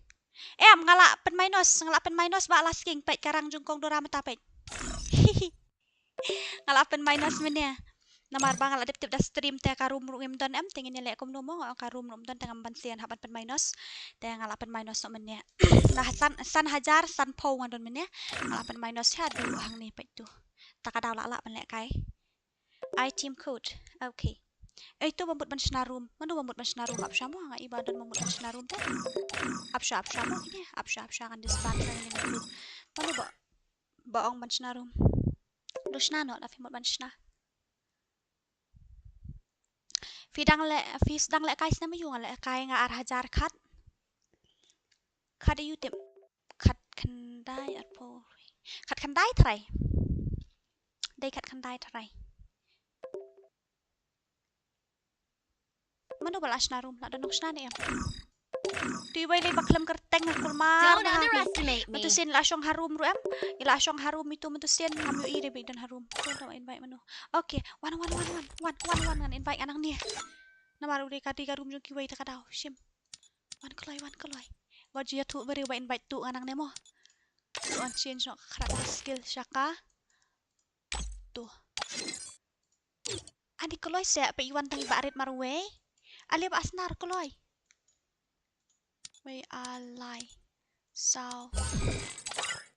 Em, nga lah pynminus, nga lah pynminus ba la sking, peit ka rang jong kong Dora mynta peit. Nga lah pynminus mynne. Namar ba nga lah dep tip da stream te ka room ruh ngim don em, te ngin ïaleh kumno mo, ka room ruh ngim don te ngam ban sien hap ban pynminus. Te nga lah pynminus noh mynne. Lah san, san hajar sanphew nga don mynne. Nga lah pynminus haduh hangne peit tu. Ta ka daw lah lah ban lehkai. Item code. Okay. Ei, to ba mut ban shna room. Mano ba mut ban shna room? Ap shwa mo, nga i ba don ba mut ban shna room te. Ap shwa, ap shwa mo kine. Ap shwa, ap shwa, ngan disband shwa kine room. Mano ba, ba ong ban shna room? To shna noh, la phi mut ban shna. Phi dang leh, phi dang lehkai snem aiu? Nga lehkai nga ar hajar khat. Khat aiu tip? Khat khyndai arphew. Khat khyndai trai. Dei khat khyndai trai. Mano ba la shna room, la don nongshna ne em? To iwei lei ba khlem kyrteng ha kulmar. Don't underestimate me. Mynta sien la shong ha room ruh em? I la shong ha room itu mynta sien ngam ïohi re ba i don ha room. To, to invite mano. Okay, wan, wan, wan, wan. Wan, wan, wan, ngan invite nga nangne. Namar u dei ka dei ka room jong kiwei te ka daw shim. Wan kloi, wan kloi. Wat ju ïathuh ba re ba invite tu nga nangne mo. To wan change noh ka khrad ka skill sha ka. To. Ani kloi se, peit i wan tang i Bah Rit marwei. Ale Bah Snar kloi. Wei alai. Saw.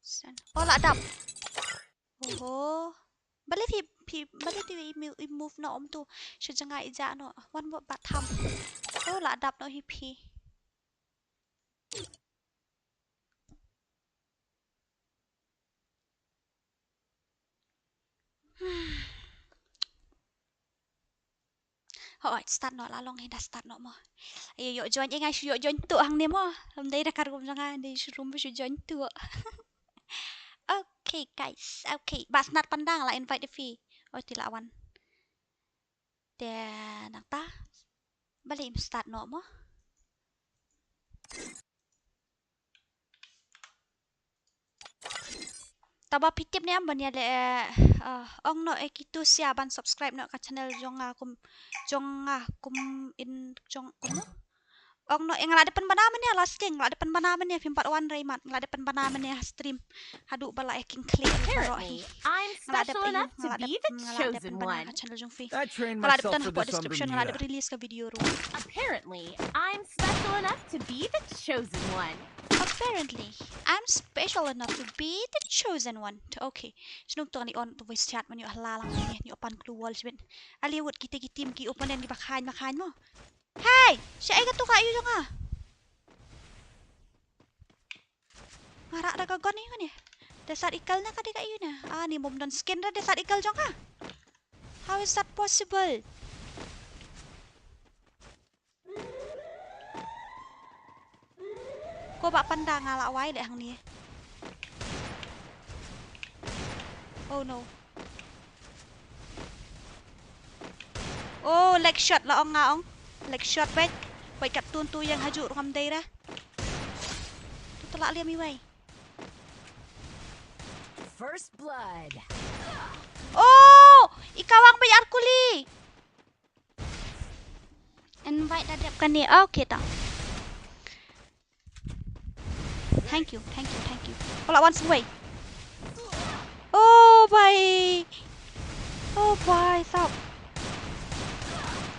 San. Oh, la dap. Oho. Balei phi, phi, balei phi i mi-, i move noh um tu. Shu jngai i jah noh. Wan bok ba tham. Oh, la dap noh hi phi. Hooid, start noh, la long hi da start noh mo. Ïa ïoh join, ïa nga shu ïoh join tu hangne mo. Ym dei da ka room jong nga, dei shu room shu join tu. Okay guys, okay. Bah Snar Panda nga la invite ïa phi. Oh, te la wan. Te nangta. Balei im start noh mo. Taba phi tip ne em ban ïaleh, eh, ong noh ïa kitu sia ban subscribe noh ka channel jong nga kum, jong nga kum in, jong kumno? Ong noh, eh, nga la dep pynbna mynne, la sking, nga la dep pynbna mynne, phim pat wan re mat, nga la dep pynbna mynne ha stream. Haduh ba la ïa king klik baroh hi. Apparently, I'm special enough to be the chosen one. Nga la dep pynbna ka channel jong phi. Nga la dep pynbna hapoh description, nga la dep release ka video ruh. Apparently, I'm special enough to be the chosen one. Apparently, I'm special enough to be the chosen one. Okay. Shnong to ngan ïoh on to voice chat man ïoh hala lang ne, ïoh pan klur wall shibit. Ale wut kita ki team ki opponent kiba khaiñ ba khaiñ mo. Hey, shaei kato ka ïu jong nga? Nga rah da ka gun ïu ne. Da sat i kal na ka dei ka ïu ne. Ah, ni mom don skin da, da sat i kal jong nga. How is that possible? Ko Bah Panda nga la wai leh hangne. Oh no. Oh, leg shot la ong nga ong. Leg shot bad. Bad kat tun tu ïeng hajuh ruh ngam dei re. Tu tu la liam iwei. First blood. Oh, i kawang bad ar kuli. Invite da dep kane. Okay ta. Thank you, thank you, thank you. Oh, la wan sngewbha. Oh, bhai. Oh, bhai, sap.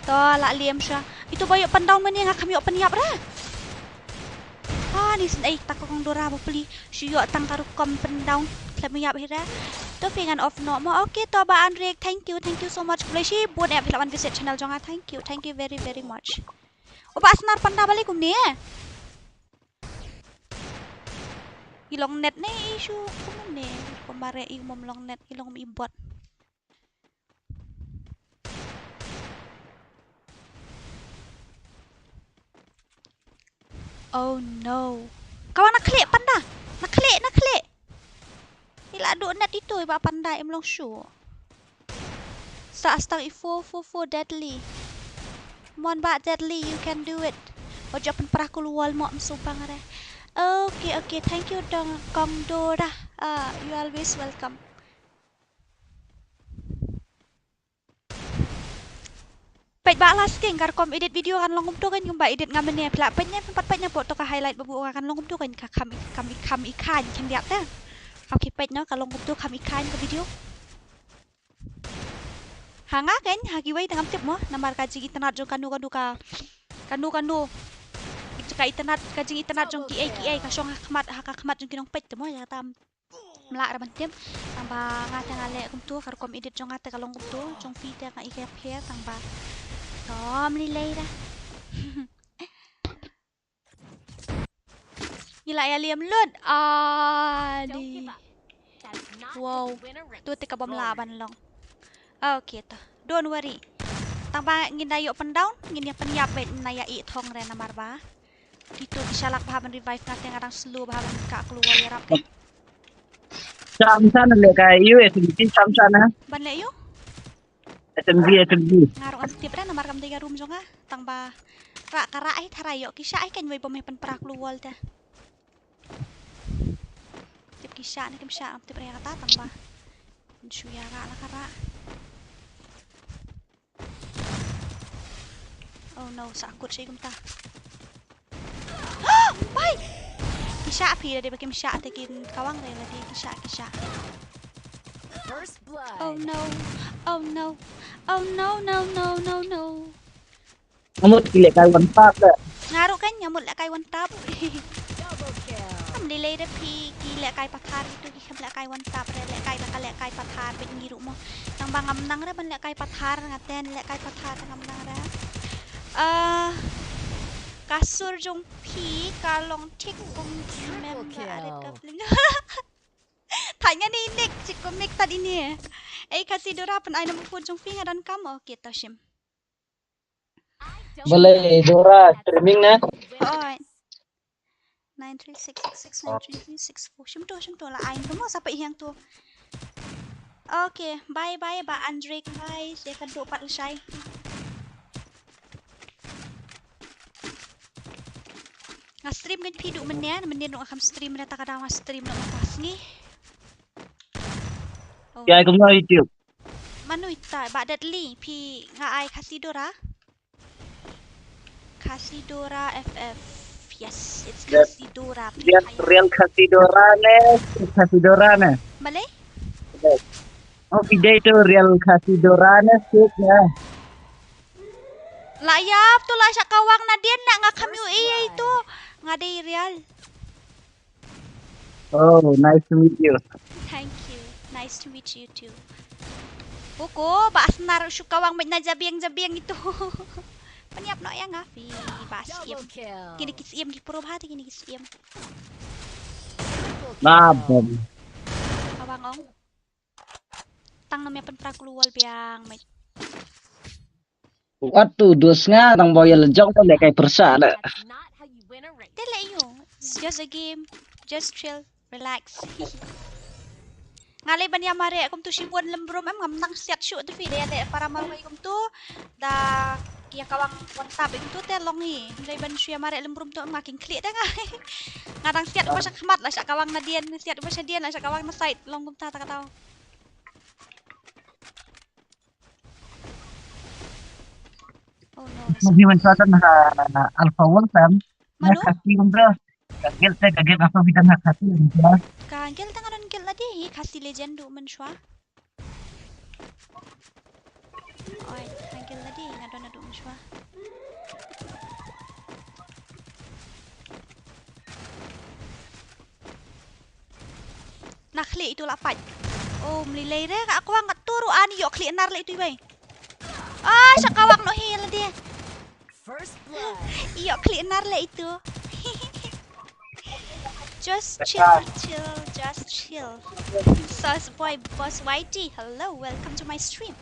To, la liam sha. Itu ba ïoh pyndown mynne nga kam ïoh pynïap re. Ah, ni sngewbha ta ka kong Dora ba pli. Shu ïoh tang ka rukom pyndown. Khlem ïap hi re. To phi ngan off noh mo. Okay, to Bah Anrik. Thank you, thank you so much. Khublei shibun eh phi la wan visit channel jong nga. Thank you, thank you very, very much. O Bah Snar Panda balei kumne. I long net ne i shu kumne. Kumare i mom long net i long i bot. Oh no. Kawan na klik Panda. Na klik, na klik. I la duh net itu i Bah Panda im long shu. Sa astang i four four four deadly. Mon Bah deadly, you can do it. Ojo pynpra ku lual mo em subang re. Okay, okay. Thank you dong kong Dora. Ah, you always welcome. Peit ba la sting ka rukom edit video kan long kumto kan, kumba edit nga mynne, phi lah peit ne, phi pat peit ne, pok to ka highlight ba buh kan long kumto kan, ka kham, kham, kham i khain khyndiat te. Okay, peit noh, ka long kumto kham i khain ka video. Ha nga kan, ha kiwei te ngam tip mo, namar ka jingitynnad jong kano kano ka, kano kano ka itynnad, ka jingitynnad jong kiei kiei ka shong ha khmat, ha ka khmat jong ki nongpeit te mo, ïa kata ym lah re ban tip. Tang ba nga te nga leh kumto, ka rukom edit jong nga te ka long kumto, jong phi te nga i khep her, tang ba to ym lei lei re. Ngi la ïa liam lut. Ah, di. Wow. Tu te ka bym lah ban long. Okay to. Don't worry. Tang ba ngin da ïoh pyndown, ngin ïa pynïap bad na ïa i thong re namar ba. Kito ki shalak bha ban revive nga te nga dang slow bha ban kah kloi ïarap. Sam san le ka ïu S M G sam san ha. Ban le ïu? S M G, S M G. Nga ruh ngam tip re namar kam dei ka room jong nga. Tang ba. Rah ka rah ai tharai ïoh ki shah ai kan wei bym heh pynpra kloi te. Tip ki shah ne kim shah, ngam tip re kata tang ba. Shu ïa rah la ka rah. Oh no, sa kut shi kumta. Bye. Ki shah phi da dei ba kim shah te kin kawang re la dei ki shah, ki shah. First blood. Oh no. Oh no. Oh no, no, no, no, no. Amut ki lehkai one tap le. Nga ruh kan amut lehkai one tap. Double kill. Kam lei lei re phi ki lehkai pathar itu ki kam lehkai one tap re, lehkai ba ka lehkai pathar bad ngi ruh mo. Tang ba ngam nang re ban lehkai pathar, nga ten lehkai pathar ngam nang re. Eh, ka sur jong phi ka long thik kum ki mem ba arit ka fling. Thait nga ni nik, chik kum nik tad ini. Ei, Khasi Dora, pyn ai number phone jong phi, nga don kam. Okay, to shim. Balei Dora streaming ne? Oi. Nine three six six six nine three three six four. Shim to, shim to, la ai to mo, sa peit hiang to. Okay, bye bye ba Andre, bye. Ïa ka duh pat lashai. Nga stream kan phi duh mynne, mynne ruh nga kham stream, mynne ta ka daw nga stream noh mynta sngi. Oh. Ïa kumno YouTube. Mano ita ba Dudley, phi nga ai Khasi Dora. Khasi Dora F F. Yes, it's Yes. Khasi Dora. Yes, real Khasi Dora ne, Khasi Dora ne. Balei? Oh, phi dei tu real Khasi Dora ne, sik ne. La ïap tu la shah kawang nadien na nga kham ïohi ïa itu. Nga dei real. Oh, nice to meet you. Thank you. Nice to meet you too. Buko, ba Asnar shu kawang met na jabieng jabieng itu. Pynïap noh ïa nga phi ba siem. Double kill. Kine ki siem ki pro bha te kine ki siem. Triple Nah, kill. bom. Kawang ong. Tang nam ïa pynpra kloi biang met. Wat tu dus nga tang ba ïa lejong tang lehkai pyrsa da. That's not how you win a race. Te leh ïu. It's just a game. Just chill. Relax. Nga lei ban ïa mareh kumtu shibun lem brum em, ngam nang siat shuh te phi, lei leh para marwei kumtu. Da ki ïa kawang one tap kumtu te long hi. Lei ban shu ïa mareh lem brum tu em, nga king khlieh te nga. Nga dang siat uba sha khmat la shah kawang nadien, siat uba shadien la shah kawang na side, long kumta ta kata. Oh no. Mungkin mencoba ha Alpha Wolf kan. Mano? Khasi kumta. Kagel te kagel apa bidang Khasi kumta. Ka gel ta nga don gel lade hi, Khasi Legend du mynshuwa. Oi, ka gel lade nga don du mynshuwa. Na khlieh itu la pait. Oh, mlilei re ka kwang ka turu ani ïoh khlieh nar le itu ibai. Ah, shah kawang noh hi lade. First blood. Ïoh khlieh nar le itu. Just chill, chill, just chill. Sus boy, boss Y T, hello, welcome to my stream.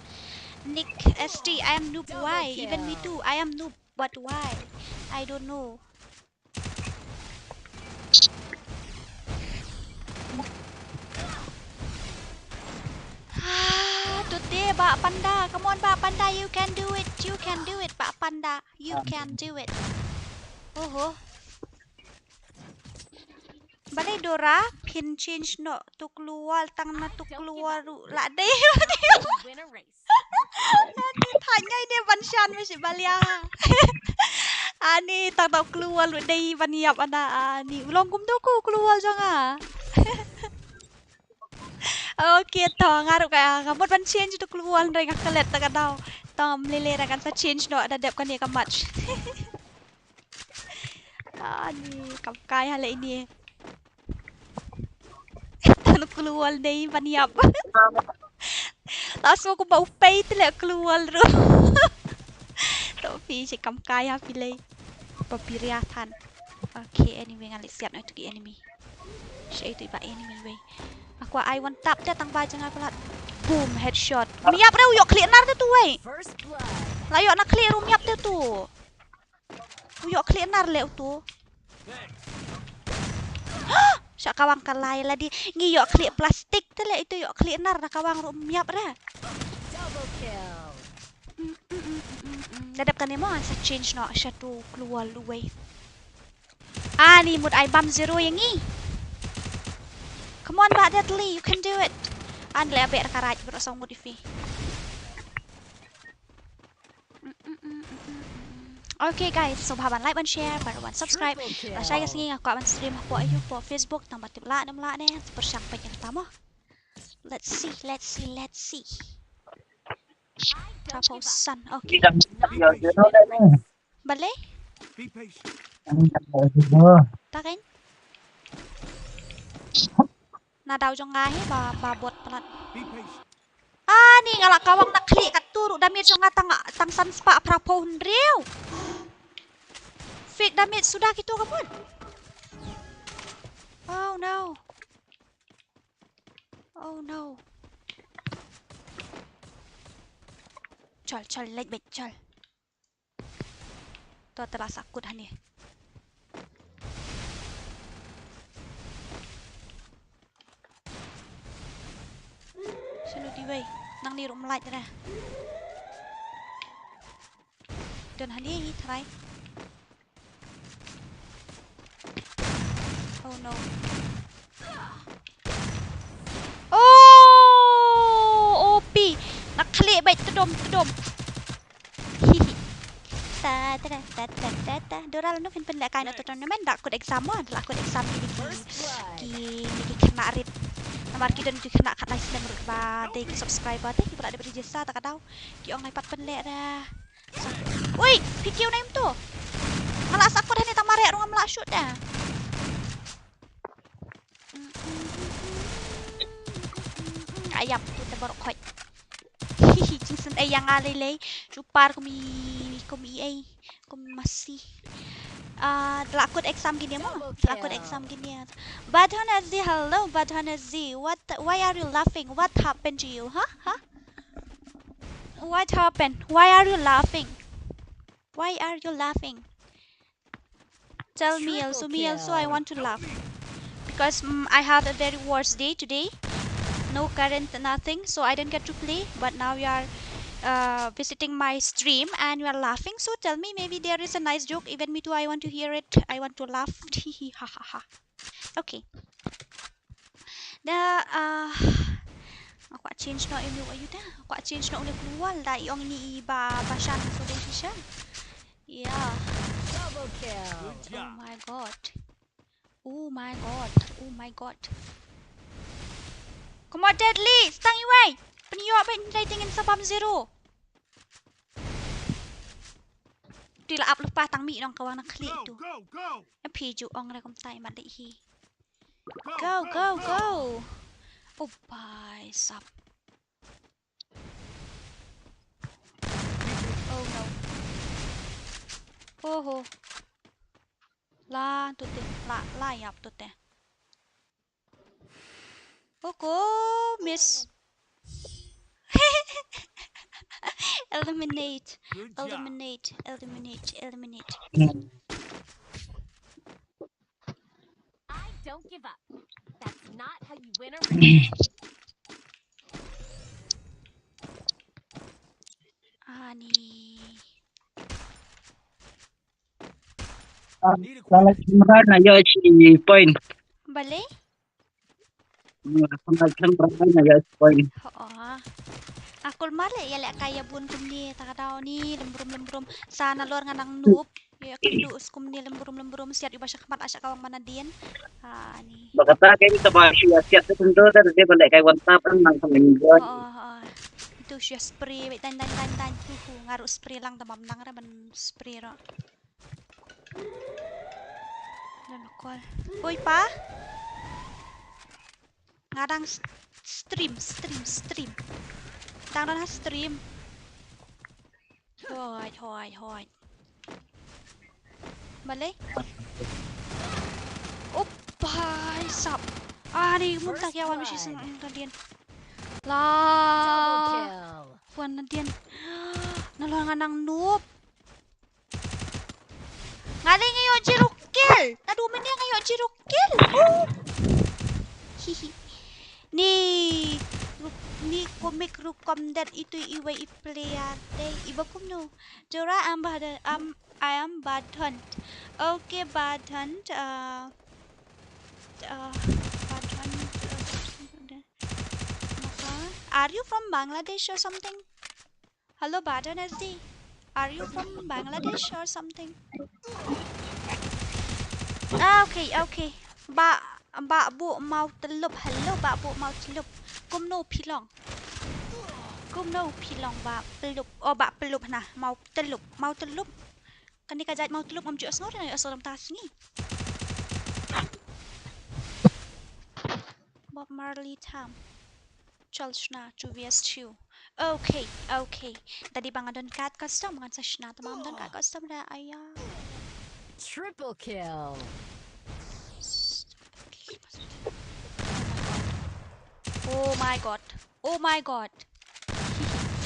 Nick S T, I am noob. Why? Even me too, I am noob. But why? I don't know. Ah, today, Bah Panda. Come on, Bah Panda. You can do it. You can do it, Bah Panda. You can do it. Oho. Balei Dora, phin change noh tu kloi, tang na tu kloi ruh la dei. Win a race. Ani thait ngai ne ban shan me shi balia. Ani tang tang klur wal u dei ban ïap ana ani. U long kumto ko klur wal jong nga. Okay, to nga ruh ka nga mut ban change to klur wal hynrei nga klet ta ka daw. To ym lei lei ruh ngan sa change noh da dep kane ka match. Ani kam kai ha le ini. Tang klur wal dei ban ïap. La sngew kumba u pei te leh klur wal ruh. To phi shi kam kai ha phi lei. Ba phi ria than. Okay, anyway ngan leit siat noh ïa uto ki enemy. Shi uto i ba enemy wei. Nga kwah ai one tap te tang ba jong nga palat. Boom, headshot. Um ïap re, u ïoh khlieh nar te tu wei. First blood. La ïoh na khlieh ruh um ïap te tu. U ïoh khlieh nar leh uto. Sha kawang ka lai lade ngi ïoh khlieh plastik te leh ito ïoh khlieh nar na kawang ruh um ïap re. Double kill. Mm, mm, mm, mm, mm, mm. Da dep kane mo ngan sa change noh sha uto klur wal uwei. Ani mut ai bam zero ïa ngi. Come on, Bah Deadly, you can do it. An leh beh ka raj bro song mut ifi. Okay guys, sngewbha ban like, ban share, ban, ban subscribe. Triple kill. Lashai ka sngi nga kwah ban stream hapoh, aïu, hapoh Facebook, tang ba tip lah ne ym lah ne, pyrshang peit ïa kata mo. Let's see, let's see, let's see. Triple sun, okay. Balei? Taken? Na daw jong nga hi ba, ba bot palat. Ani nga la kawang na khlieh katto ruh damage jong nga tang, tang san spah phra phew hynriew. Fake damage suda kito ka mut. Oh no. Oh no. Chal, chal, leit beit, chal. To te la sah kut hangne. Shano te wei. Nangne ruh ym lait re. Don hangne hi tharai. Oh no. Oh, O P. Na khlieh beit tdom tdom. Hihi. Ta ta ta ta ta ta. Dora lano phin pynlehkai na tournament da kut exam mo, da kut exam kine ki, ki, kine ki khynnah rit. Namar ki don ki khynnah khatlai snem ruh ba dei ki subscriber te kiba la dep register ta ka daw. Ki ong nai pat pynleh da. Ui, phi kiew nai mynta. Nga la sah kut hangne tang mareh ruh ngam lah shoot da. Nga ïap tu te baroh khoit. Hihi, jingsngew ei ïa nga lei lei. Shu par kum i, kum i ei. Kum masi. Ah, da la kut exam kine mo. Da la kut exam kine. Badhon Aziz, hello, Badhon Aziz. What, why are you laughing? What happened to you? Huh? Huh? What happened? Why are you laughing? Why are you laughing? Tell me also, me also, I want to laugh. Because mm, I have a very worse day today. No current, nothing, so I don't get to play. But now you are uh, visiting my stream and you are laughing. So tell me, maybe there is a nice joke. Even me too, I want to hear it. I want to laugh. Ha ha ha. Okay. Da, ah, nga kwah change noh ïa une u ayu da. Nga kwah change noh une u klur wal da i ong ini i ba, ba shan so dei shisha. Yeah. Double kill. Oh my god. Oh my god. Oh my god. Come on, Deadly. Stang iwei. Pynïoh ba in dai ding in sa bam zero. Ti la ap lypa tang mih nong kawang na khlieh tu. Em phi ju ong re kumta i mat dei hi. Go, go, go. Oh, bhai sab. Oh no. Oh ho. La tu te, la, la ïap tu te. Oko, miss. Eliminate, eliminate, eliminate, eliminate. I don't give up. That's not how you win a round. Ani. Ah, salah kamera na ïoh shi point. Balei? Hmm, salah kamera na ïoh shi point. Oh. Akol male ïa lehkai ïa bun kumne ta ka daw ni lem brum lem brum. Sa nalor nga nang noob. Ïa ka duh kumne lem brum lem brum siat ïa ba sha khmat a sha kawang mana dien. Ha ni. Ba kata kai ni ta ba shu ïa siat tu kumto ta de ba lehkai one tap nang sa nang buat. Oh, oh. Itu shu ïa spray wei tan tan tan tan tu hu nga ruh spray lang ta bam nang ra ban spray ro. Don call. Oi pa. Nga dang s- stream, stream, stream. Dang don ha stream. Hoi, hoi, hoi. Balei? Oh, bhai sab. Ani mun tak ïa wan mesti sang ang tadien. La. Wan tadien. Nalor nga nang noob. Nga dei nga ïoh zero kill. Naduh mynne nga ïoh zero kill. Oh. Hihi. Ni ruh- ni comic rukom dat itu iwei i player dei iba kumno. Dora am bad am I am bad hunt. Okay bad hunt. Uh, uh, bad hunt. Uh, are you from Bangladesh or something? Hello, Badon S D. Are you from Bangladesh or something? Ah, okay, okay. Ba ba bu mau telup. Hello, ba bu mau telup. Kumno phi long? Kumno phi long ba pelup? Oh, ba pelup na. Mau telup. Mau telup. Kane ka jait mau telup ngam ju asnor na asor ta sngi. Bob Marley Tam. Chal shna chu vias chu. Okay, okay. Tadi bang adon kat custom ngan sa shna tamam don kat custom da aya. Triple kill. Oh my god. Oh my god.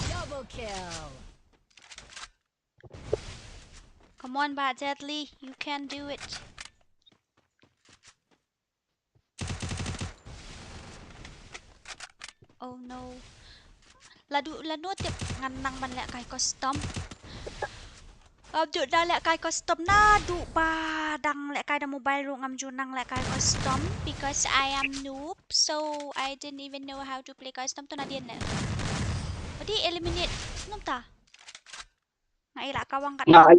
Double kill. Come on, Bah Deadly, you can do it. Oh no. Ladu lanu tip ngan nang ban leh kai custom. Abdu da leh kai custom naduh ba dang leh kai da mobile ruh ngam ju nang leh kai custom because I am noob, so I didn't even know how to play custom tu nadien leh. Padi eliminate num ta. Nga ila kawang kat. Nga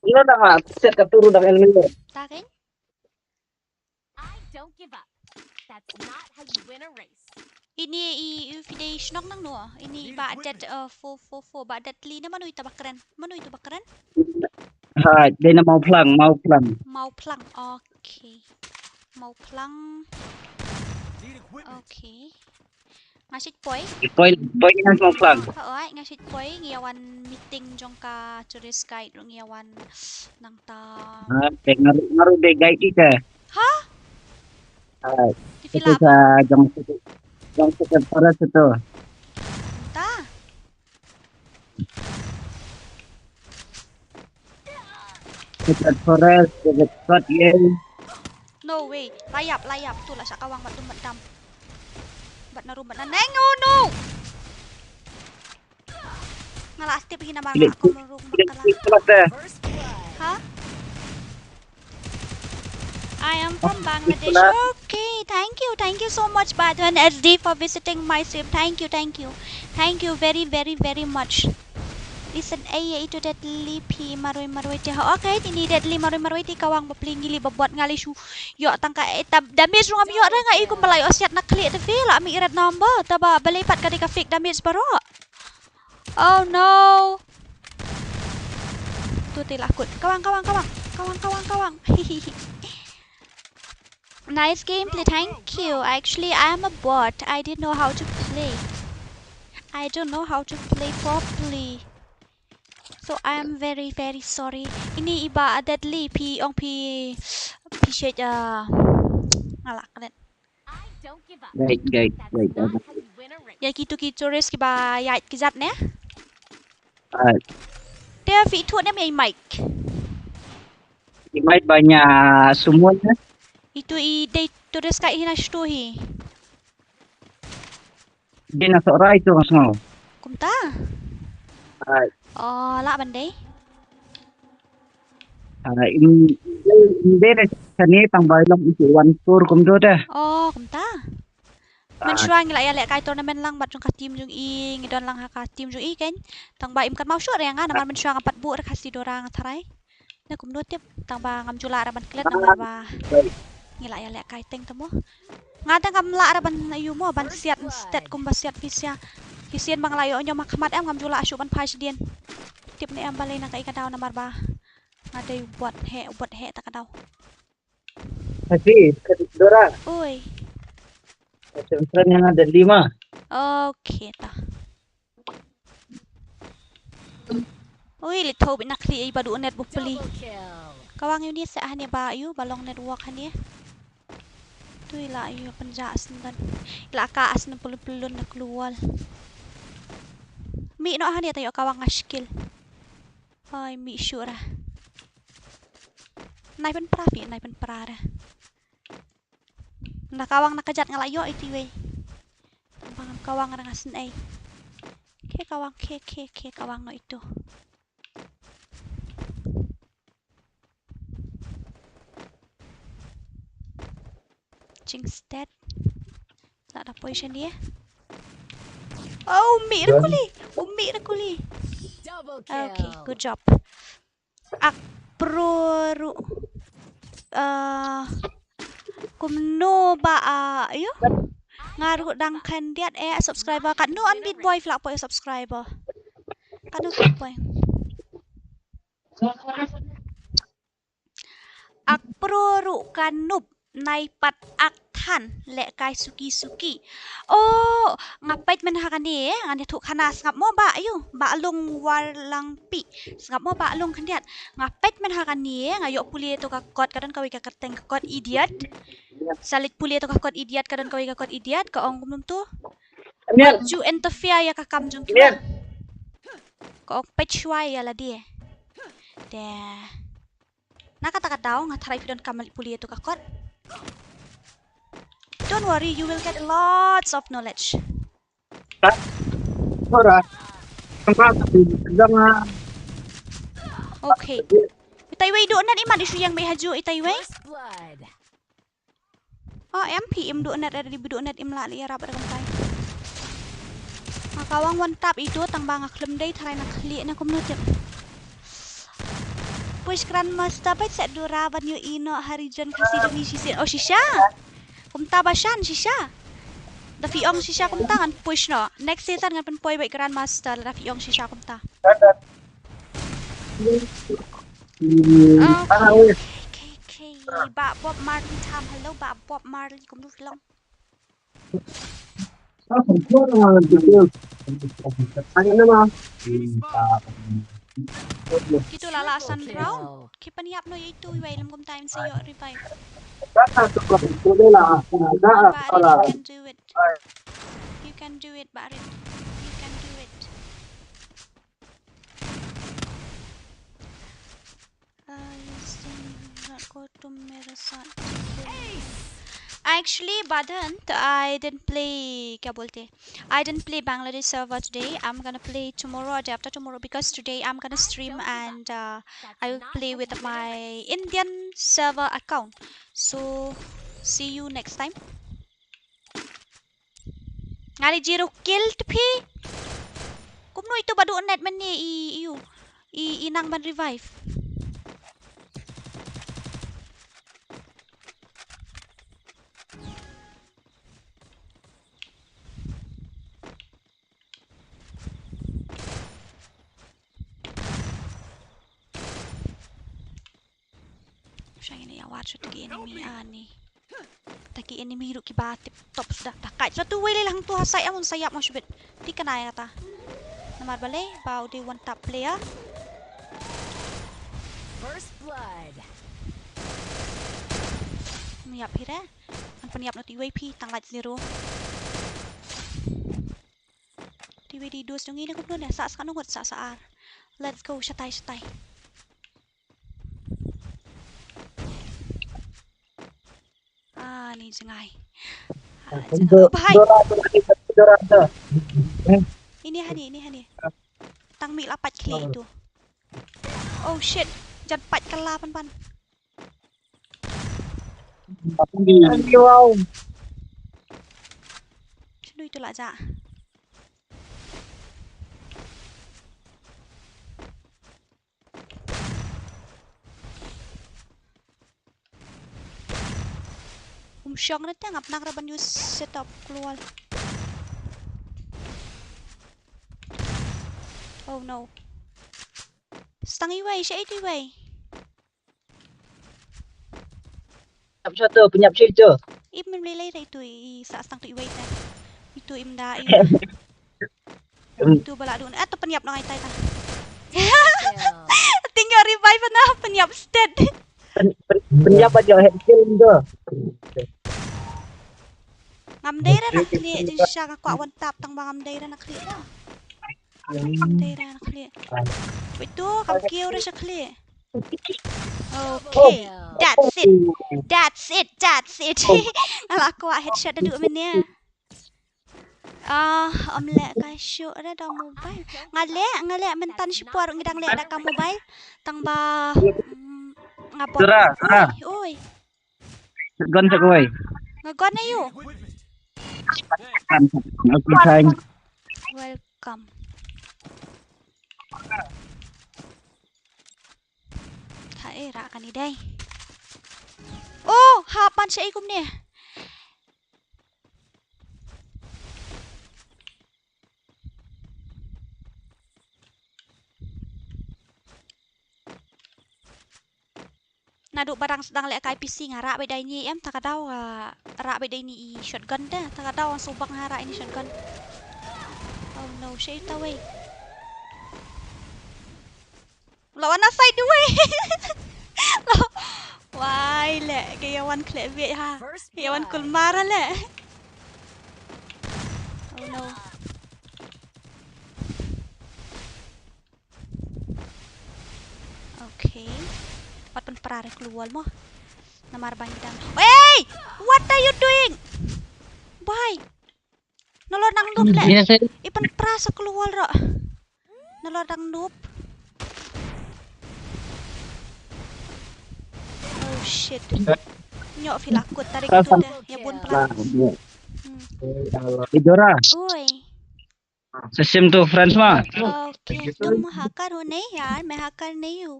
ila da nga set ka turu dang eliminate. Ta kan? I don't give up. That's not how you win a race. Ini i u fidei shnong nang no. Ini ba dat uh, four four four ba dat li na manui ta bakren. Manui ta bakren. Ha, dei na mau plang, mau plang. Mau plang. Okay. Mau plang. Okay. Nga shit poi. Poi poi ngan song sang. Oi nga shit poi ngi wan meeting jong ka tourist guide ngi wan nang ta. Ha, te ngaru ngaru de guide ita. Ha? Ha. Ti fila sa jong jong sa para sa to. Ta. Secret Forest, Secret Spot, yay. No way. Layap, layap. Tu lah syak kawang bat tum bat dam. Bat narum bat naneng. Oh no. Ngala asti pagi nama ngala ko merung makala. Ha? I am from Bangladesh. Okay, thank you, thank you so much Badwan S D for visiting my stream. Thank you, thank you, thank you very very very much. Listen, eh, ya itu Deadly phi marwei marwei te ha. Okay, ini Deadly marwei marwei te kawang ba pling gili ba buat ngali shu. Yo tangka eh tab damage rung am yo ra nga ikum balai osiat na klik te phi la mi irat number taba balai pat ka dei ka fake damage baro. Oh no. Tu te la kut. Kawang kawang kawang. Kawang kawang kawang. Nice gameplay, thank you. Actually, I am a bot. I didn't know how to play. I don't know how to play properly. So I am very very sorry. Ini iba Deadly phi ong phi phi shet uh, ngalak kalen. Right, right, right. Ya kitu ki tourist kiba yait ki jat ne? Right. Te phi tu ne mi mic. Ki mic banya sumon ne? Itu i dei tourist ka ina stu hi. Dei na sohrai tu ngasngaw. Kumta? Right. Oh, la ban dei. Ah, in in dei na sani tang bai long isi wan tur kumtu deh. Oh, kumta. Mynshuwa ngi la ïa lehkai tournament lang bad jong ka team jong i, ngi don lang ha ka team jong i keiñ. Tang ba im kynmaw shuh re ïa nga namar mynshuwa nga pat buh re Khasi Dora nga tharai. Na kumno tip, tang ba ngam ju lah re ban klet namar ba ngi la ïa lehkai teng te mo. Nga te ngam lah re ban ïoh mo ban siat instead kumba siat phi sha. Phi sien ba nga la ïoh ñiom ha khmat em, ngam ju lah shuh ban phai shadien. Tip ne em balei na kaei ka daw namar ba nga dei u bot heh, u bot heh ta ka daw. Khasi, Khasi Dora. Oi. Khasi Dora nga na Delhi ma. Okay ta. Oi, li thoh bit na khlieh i ba duh net bapli. Ka Wang ïa uni seh hangne ba ïoh ba long network hangne. Tu i la ïoh pynjah sngewdon. I la kah sngewdon pylun pylun na klur wall. Mih noh hangne ta ïoh Ka Wang nga skill. Oi, mih shuh ra. Nai pynpra phi, nai pynpra ra. Na Ka Wang na kjat nga la ïoh iti wei. Bang Ka Wang ra nga snei. Khe Ka Wang, khe, khe, khe Ka Wang noh itu. Jingstad. La da poi shane. Oh, mih ra kuli. Oh, mih ra kuli. Double kill. Okay, good job. Ak pro ruh. Eh, kumno ba, ah, ayo? Nga ruh dang khyndiat eh subscriber. Katno Unbeat Boy phi lah poi subscriber? Katno phi lah poi? Ak pro ruh ka noob. Nai pat ak than lehkai suki suki. Oh, nga peit myn ha kane, ngan ïathuh khana sngap mo ba, ayo, ba lung war lang pi. Sngap mo ba lung khyndiat. Nga peit myn ha kane, nga ïoh pule to ka kot, ka don kawei ka kyrteng ka kot idiot. Sa leit pule to ka kot idiot, ka don kawei ka kot idiot, ka ong kumno to. Ju interfere ïa ka kam jong ki. Ka ong peit shuwa ïa lade. Te. Na kata ka daw nga tharai phi donkam leit pule to ka kot. Don't worry, you will get lots of knowledge. Alright. Okay. Itai wei duh net iman isu yang bai haju itai wei. First blood. Oh, em phi im duh net, ready bi duh net im lah leh ïarap re kumtai. Nga Ka Wang one tap itu tang ba nga khlem dei tharai na khlieh na kumno tip. Push Grandmaster peit set Dora ban ïohi noh ha region Khasi jong ngi shisien. Oh, shisha. Kumta ba shan shisha. Da phi ong shisha kumta ngan push noh. Next season ngan pynpoi beit Grandmaster lada phi ong shisha kumta. Okay, okay, okay. Bah Bob Marley tham. Hello, Bah Bob Marley. Kumno phi long? Kitu la la san rau. Ki pynïap noh ïa itu iwei lem kumta in sa ïoh revive. Bah Rit, you can do it. You can do it, Bah Rit. You can do it. Actually, Badant, I didn't play, kya bolte? I didn't play Bangladesh server today. I'm gonna play tomorrow or day after tomorrow because today I'm gonna stream and, uh, I will play with my Indian server account. So, see you next time. Nga dei zero kill te phi. Kumno ito ba duh net mynne i, i, i nang ban revive. Shang ini awat shot ki enemy ani. Ta ki enemy ruh kiba tip top suda. Ta kait suda tu wei lei lang tu ha side amon sayap mo shubit. Ti kana ïa kata. Namar balei ba u dei one tap player. First blood. Ym ïap hi re. Ngan pynïap noh ti wei phi tang lait zero. Ti wei di dos jong ngi ne kumno ne sa sa nungut sa sa ar. Let's go shatai shatai. Ah, ni jngai. Ah, jngai. Bahai. Ini hani, ini hani. Tang mih la pat kli itu. Oh shit. Jan pat kala pan pan. Wow. Tu la ja. Um shong na te ngap nak raban use setup keluar. Oh no. Stang iwei, sha itu iwei. Pynïap sha tu, pynïap sha tu. Im mem lei lei da itu i sa stang tu iwei ta. Itu im da i. Itu bala dun. Ah, tu pynïap nong ai tai ta. Tinggal revive na pynïap stet. Pynïap aja head kill tu. Ngam dei ra na khlieh jin sha ka kwah one tap tang ba ngam dei ra na khlieh da. Ngam dei ra na khlieh. Itu kam kiew ra sha khlieh. Okay, that's it. That's it. That's it. Nga la kwah headshot da duh mynne. Ah, ym leh kai shuh re da mobile. Nga leh, nga leh mynta shipor ngi dang leh da ka mobile. Tang ba, mm, nga bot. Oi, oi. Gun sa kawei. Nga gun ayu. Welcome. Tha e ra kani dei. Oh, ha pan sha i kumne. Naduh ba dang sdang leh kai P C nga rah beit da ini em, ta ka daw, ah, rah beit da ini i shotgun te, ta ka daw ang subak nga rah ini shotgun. Oh no, sha ita wei. La wan na side wei. Wai leh, ka ïa wan khleh beit ha. Ka ïa wan kulmar leh. Oh no. Okay. Pat pynpra re klur wall mo. Namar ban dang. Hey! What are you doing? Bye. Nalor dang noob leh. Yes, sir. I pynpra sa klur wall ro. Nalor dang noob. Oh shit. Nyok phi la kut tarik tu te. Ïa bun plan. Hmm. Idora. Oi. Sa shim tu friends ma. Okay, tum hacker ho nahi yaar, main hacker nahi hu.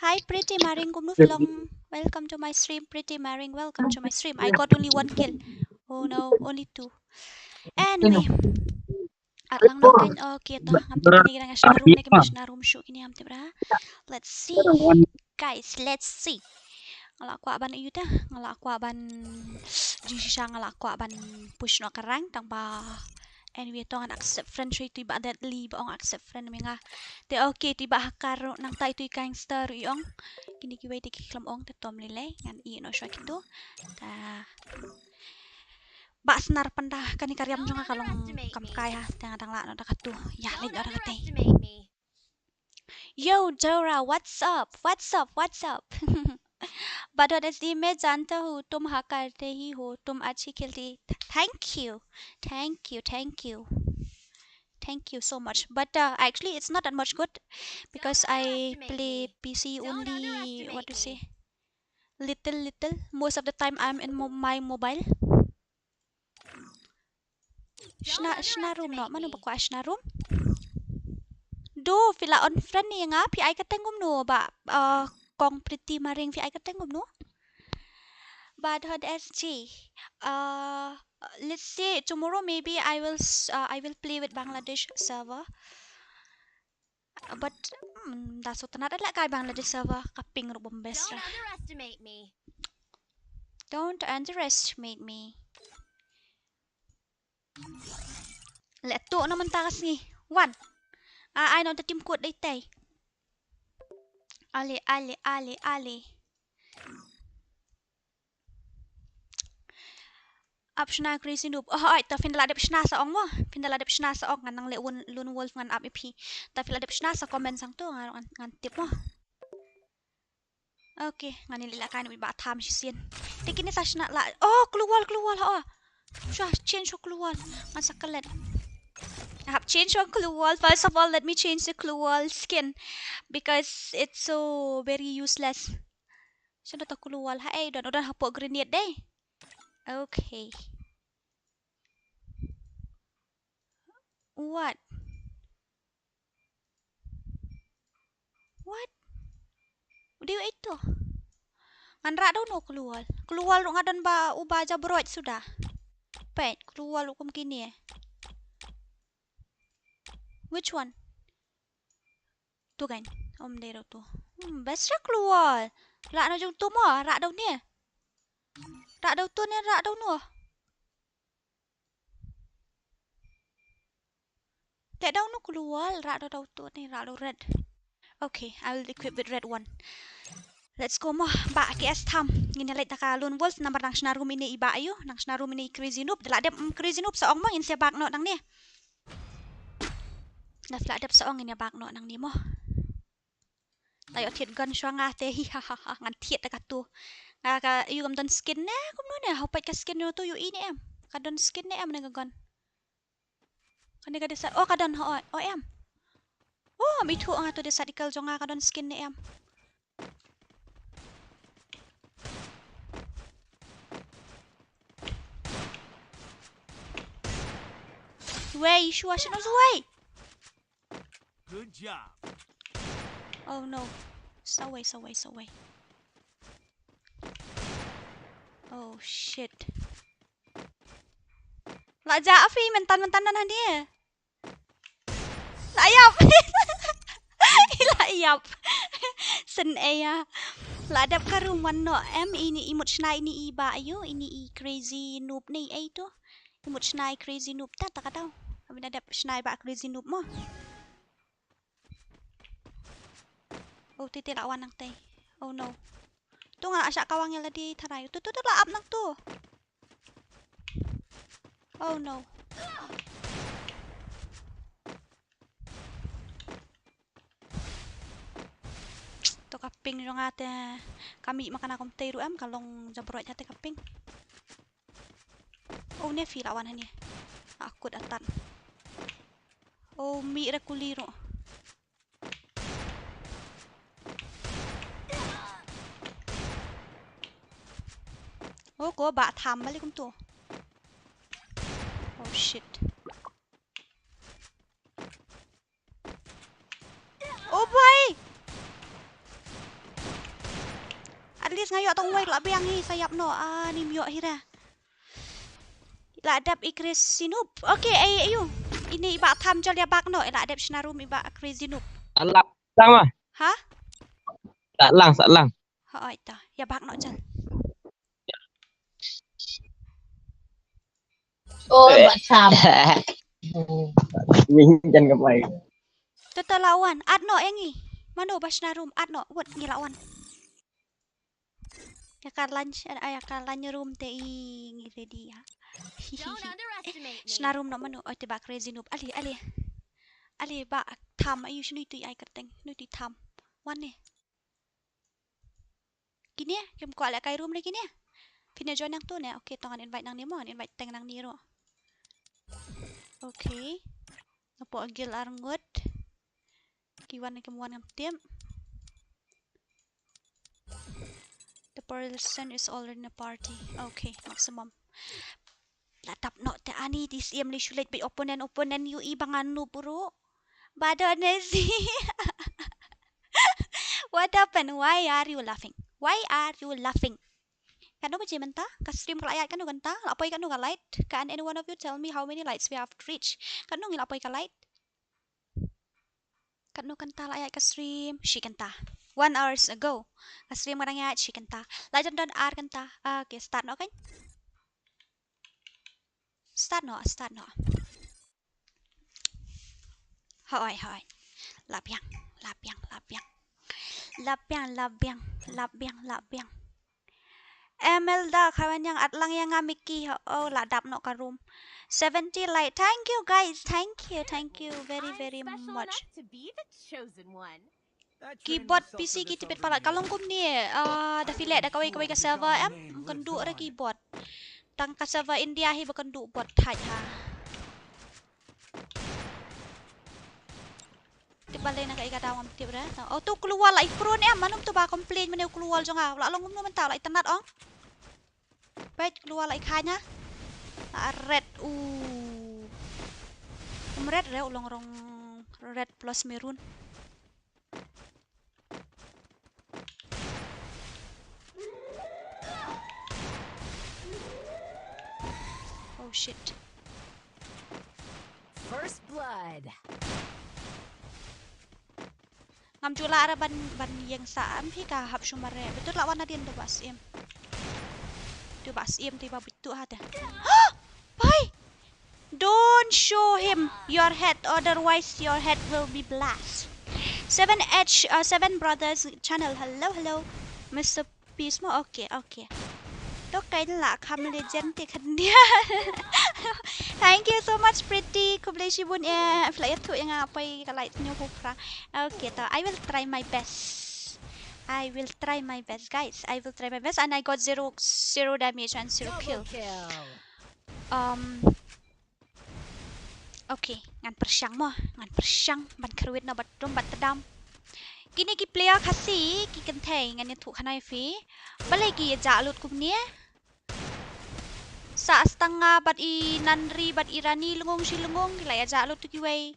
Hi Pretty Maring, kumno phi long? Welcome to my stream, Pretty Maring. Welcome to my stream. I got only one kill. Oh no, only two. Anyway. Ar lang nang kan, okay to. Ngam tip kine ki dang shna room ne kim shna room shuh kine, ngam tip ra. Let's see. Guys, let's see. Nga la kwah ban ïa uta, nga la kwah ban jingshisha, nga la kwah ban push noh ka rank tang ba. Anyway, to ngan accept friend shuh, itu i bah Deadly ba ong accept friend me nga. Te okay, itu i bah hacker nangta, itu i gangster i ong. Kine kiwei te ki khlem ong, te to ym lei lei, ngan ïeh noh shuh kito. Ta Bah Snar pynda kane ka riam jong nga ka long kam kai ha, te nga dang lah noh da katu. Ïa leit noh da katei. Yo Dora, what's up? What's up? What's up? Badot S D, मैं जानता हूँ तुम hacker नहीं हो, तुम अच्छी खेलती। Thank you. Thank you. Thank you. Thank you so much. But uh, actually it's not that much good because I play P C only, what to say, little little. Most of the time I'm in mo- my mobile. Shna, shna room noh, mano ba kwah shna room? Do, phi la unfriend ïa nga, phi ai kyrteng kumno ba, uh, kong Pretty Maring, phi ai kyrteng kumno? Badhod S G. Uh, let's see, tomorrow maybe I will s- uh, I will play with Bangladesh server. But mm, da shu tnat leh kai Bangladesh server, ka ping ruh bym best ra. Don't underestimate me. Leh tuh na mynta ka sngi. Wan. A ai na uta tim kut dei tei. Ale, ale, ale, ale. Ap shna Crazy Noob. Oh, oi, ta phin da la dep shna sa ong mo. Phin da la dep shna sa ong, ngan nang leh lone wolf ngan ap ïa phi. Ta phin la dep shna sa comment sang tu ngan, ngan, ngan tip mo. Okay, ngan ïa leh la kai na ba tham shisien. Te kine sa shna la. Oh, klur wall, klur wall, oh. Sha change sha klur wall. Ngan sa klet. I have changed sha klur wall. First of all, let me change the klur wall skin because it's so very useless. Sha da ta klur wall ha, eh, don, don hapoh grenade dei. Okay. What? What? Dei ito. Ngan rah da uno klur wall. Klur wall ruh nga don ba uba jabroi suda. Peit, klur wall ruh kum kine. Which one? Tu kan. Ym dei ruh tu. Hmm, best sha klur wall. Lah na jong tu mo, rah da une. Rah da uto ne, rah da uno. Te da uno klur wall, rah da uto ne, rah da u red. Okay, I will equip with red one. Let's go mo, ba K S tham. Ngin ïa leit da ka lone wolf, namar nang shna room ine i ba ayu, nang shna room ine i crazy noob, da la dep, mm, crazy noob sa ong mo ngin sa bak noh nangne. Da la dep sa ong ngin ïa bak noh nangne mo. La ïoh thied gun shuwa nga te, hi ha ha ha, ngan thied da katu. Nga ka, ïoh kam don skin ne, kumno ne, hau peit ka skin jong tu ïoh i ne em. Ka don skin ne em ne ka gun. Kane ka desert, oh ka don, oh, oh em. Oh, mi thu nga tu desert eagle jong nga ka don skin ne em. Wei, shuwa shano wei. Good job. Oh no. Sa wei, sa wei, sa wei. Oh shit. La ja afi mentan mentan nan hadi. La ïap. La ïap. Sen aya. La dep ka room wan noh em ini i mut shna ini i ba ayu ini i crazy noob ne ei tu. I mut shna i crazy noob ta ta ka dau. Abin la dep shna i ba crazy noob mo. Oh, te te la wan nangtei. Oh no. Tu nga la shah kawang ïa lade tharai. Tu tu tu la ap nangtu. Oh no. To ka ping jong nga te. Ka mih ma kane kumtei ruh em ka long jabroi te ka ping. Oh, ne phi la wan hangne. Akut atan. Oh, mih re kuli ruh. Oh, ko ba tham bali kumtu. Oh shit. Oh boy. At least nga ïoh tang wei la biang hi sa ïap noh. Ah, ym ïoh hi re. La dep i crazy noob. Okay, ai ayu. Ini i ba tham jol ïa bak noh. La dep shna room i ba crazy noob. Alah. Lang ma? Ha? Sa lang, sa lang. Ha, oi ta. Ïa bak noh jal. Oh, eh. Ba tham. Ni jan ka mai. Tata lawan. At noh ïa ngi. Mano ba shna room. At noh. Wat ngi lawan. Ïa ka lunch, ah, ïa ka lunch room te i ngi ready ha. Don't underestimate me. Shna room noh mano, oh, te ba crazy noob. Ale, ale. Ale ba tham ayu shnu tu ai kyrteng, shnu tu tham. Wan ne. Kine, kim kwah leh kai room ne kine. Phin ïa join nangtu ne. Okay, to ngan invite nangne mo, ngan invite teng nangne ruh. Okay. Nga pok guild arngut. Ki wan ne kim wan ngam tip. The person is already in a party. Okay, maximum. La dap noh te ani, te siem lei shu leit beit opponent, opponent ïohi ba nga noob ruh. Ba don ne si. What happened? Why are you laughing? Why are you laughing? Katno baje mynta? Ka stream ka la ïaid katno kynta? La poi katno ka light? Can any one of you tell me how many lights we have reached? Katno ngi la poi ka light? Katno kynta la ïaid ka stream? Shi kynta. One hours ago. Ka stream ka dang ïaid shi kynta. La jan don ar kynta. Ah, okay, start noh kan? Start noh, start noh. Hoi, hoi. La biang, la biang, la biang. La biang, la biang, la biang, la biang. Emelda, khawan yang at lang ïa nga Mickey, ho, oh, la dap noh ka room. Seventy like. Thank you guys, thank you, thank you very, very much. Keyboard P C ki tipit palat ka long kumne, ah, da phi leh da kawei kawei ka server em, kynduh re keyboard. Tang ka server India hi ba kynduh bot thait ha. Tip balei na kaei ka daw ngam tip re. Oh, tu klur wall la i prone em, mano tu ba complain mane u klur wall jong nga. La long kumno mynta la itynnad ong. Peit, kloi la i khain ha. La red u. Um red re u long rong red plus maroon. Oh shit. First blood. Ngam ju lah re ban, ban ïeng sa, em phi ka hap shu mareh. Betul lah wan nadien, to ba syiem. To ba syiem, to ba bitu ha te. Bhai! Don't show him your head, otherwise your head will be blast. Seven H, uh, Seven Brothers channel. Hello, hello. Mister Peace mo? Okay, okay. To kain la kham legend te khan dia. Thank you so much, Pretty. Khublei shibun eh. Flight tu yang apa ka light nyo phra. Okay, to I will try my best. I will try my best, guys. I will try my best, and I got zero, zero damage and zero kill. Um, okay, ngan pyrshang mo, ngan pyrshang ban kyrwit na bad dum bad tdam. Kine ki player Khasi ki kynthei, ngan ïathuh khana ïa phi. Balei ki ïa jah lut kumne? Sa stang nga bad i Nanri bad i Rani lyngngoh shi lyngngoh, ki la ïa jah lut tu kiwei.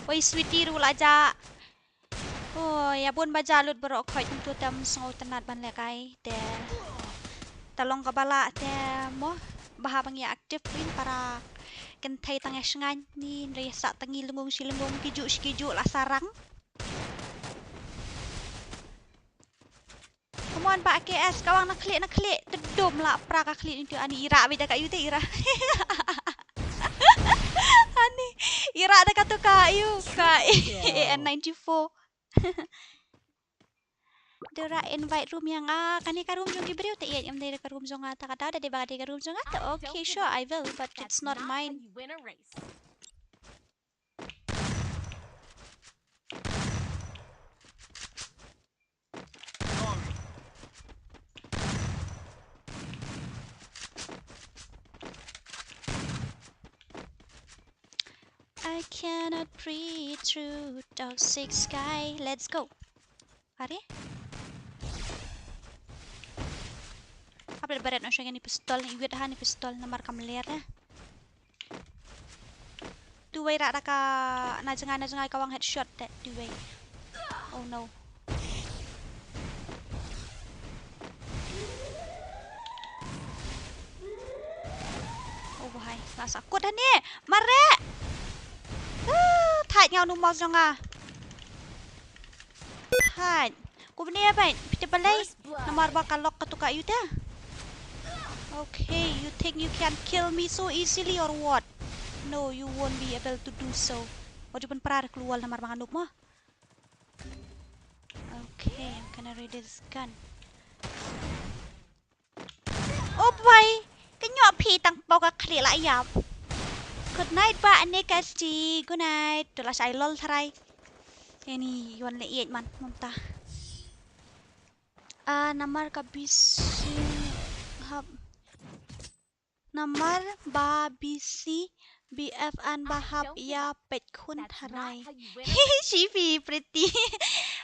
Wei Sweetie ruh la jah. Oh, ïa bun ba jah lut baroh khoit, kumtu te ym sngewtynnat ban lehkai. Te, te long kaba lah te mo, bha ban ïa active pyn para kynthei tang ïa shngain ni, hynrei sa tang ngi lyngngoh shi lyngngoh, ki juh shi ki juh la sarang. Come on, ba K S, ka wang na khlieh, na khlieh. Tdum la pra ka khlieh ntu, ani i rah beit da ka ïu te i rah. Ani i rah da katu ka ïu ka A N ninety-four. Dora invite room ïa nga, kane ka room jong ki briew te ïa, em dei ka room jong nga, ta ka da, da dei ba ka dei ka room jong nga te. Okay, sure, I will, but it's not mine. I cannot breathe through toxic sky. Let's go. Are? Apa baret no shang ni pistol, ni wit ha ni pistol, namar kam ler eh. Duwei rah da ka na jngai, na jngai ka wang headshot te, duwei. Oh no. Oh bhai, la sa kut hangne. Mareh. Ah, thait nga u mouse jong nga. Hait. Kumne beit, phi tip balei? First blood. Namar ba ka lock katu ka ïu te. Okay, you think you can kill me so easily or what? No, you won't be able to do so. Wat ju pynpra da ka wall namar ba nga noob mo. Okay, I'm gonna ready this gun. Oh boy, ka ñiuh phi tang paw ka khlieh la ïap. Good night ba Anika S T. Good night. To la shai lol tharai. Ani yon le iet man mynta. Ah, namar ka B C hap. Namar ba B C B F an ba hap ïa peit khun tharai. Shifi Pretty.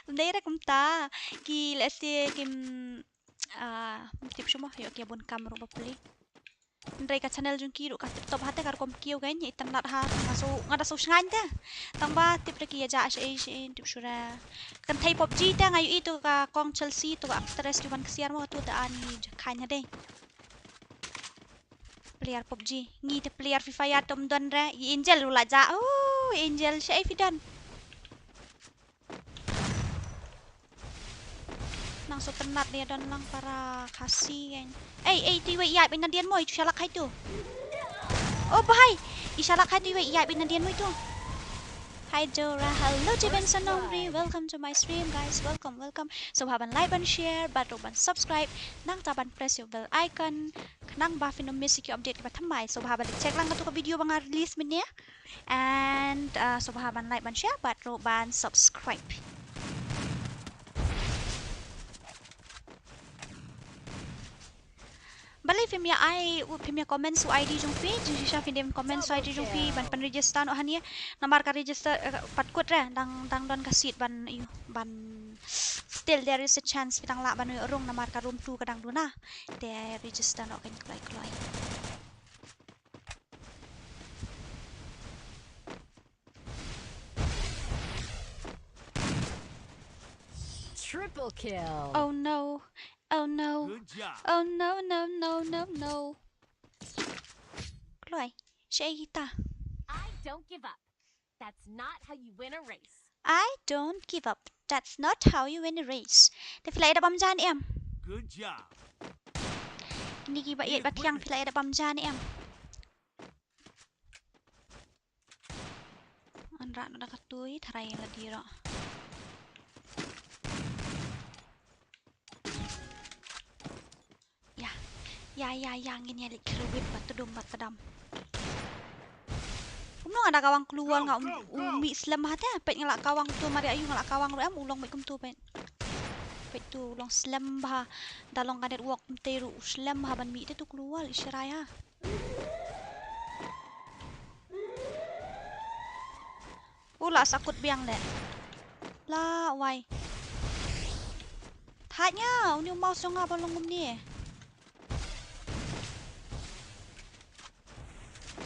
Dei ra kumta ki lehse kim Ah, tip shu mo, ïoh ki bun kam ruh ba pule. Hynrei ka channel jong ki ruh ka tip top ha te ka rukom kiew kein, itynnad ha, nga sngew, nga da sngew shngaiñ te. Tang ba tip re ki ïa jah shaei shaei, tip shu re. Kynthei PUBG te nga ïohi tu ka kong Chelsea tu ka actress ju ban ksiar mo tu te ani khain ha dei. Player PUBG, ngi te player Free Fire tum don re, i Angel u la jah, oh, Angel shaei phi don. Nang sngewtynnat de don lang para Khasi kein. Ei, ei, tu iwei ïaid beit nadien mo, i shalak hai tu. Oh, bhai. I shalak hai tu iwei ïaid beit nadien mo i tu. Hi Dora, hello Jiben Sanomri, welcome to my stream guys, welcome, welcome. Sngewbha ban like, ban share, bad ruh ban subscribe. Nangta ban press ïa u bell icon. Khnang ba phin ym miss ïa ki update kiba thymmai. Sngewbha ban check lang katu ka video ba nga release mynne. And, uh, sngewbha ban like, ban share, bad ruh ban subscribe. Balei phim ïa ai, u, phim ïa comment sa u I D jong phi, jingshisha phin dei ban comment sa u I D jong phi, ban pyn register noh hangne, namar ka register, eh, pat kut re, dang, dang don ka seat ban, ïoh, ban Still there is a chance phi dang lah ban ïoh rung namar ka room two ka dang duna. Te register noh kein kloi kloi. Triple kill. Oh no. Oh no. Good job. Oh no, no, no, no, no. Kloi. Shaita. I don't give up. That's not how you win a race. I don't give up. That's not how you win a race. Te phi la ïa da bam ja ne em? Good job. Niki ba ïa ba thiang phi la ïa da bam ja ne em? An rah noh da ka tui, tharai la dih ruh. Ya. Ya, ya, ya, ngin ïa leit kyrwit bad tudum bad tdam. Kumno nga da kawang kluar nga um, um mih slem bha te, peit nga la kawang tu, mar ïa aïu nga la kawang ruh em, u long beit kumtu peit. Peit tu u long slem bha, da long ka network kumte ruh u slem bha ban mih te tu kluar i sharai ha. U la sakut biang leh. La wai. Thait nga, uni u mouse jong nga ba long kumne.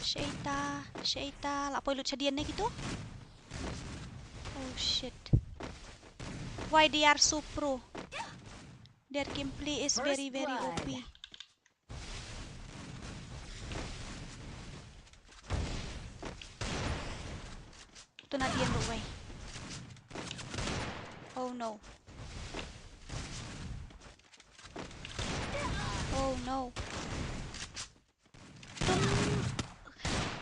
Shaita, shaita, la poi lut shadien ne kitu. Oh shit. Why they are so pro? Their gameplay is very, very O P. Tu na dien ruh wei. Oh no. Oh no. Tum.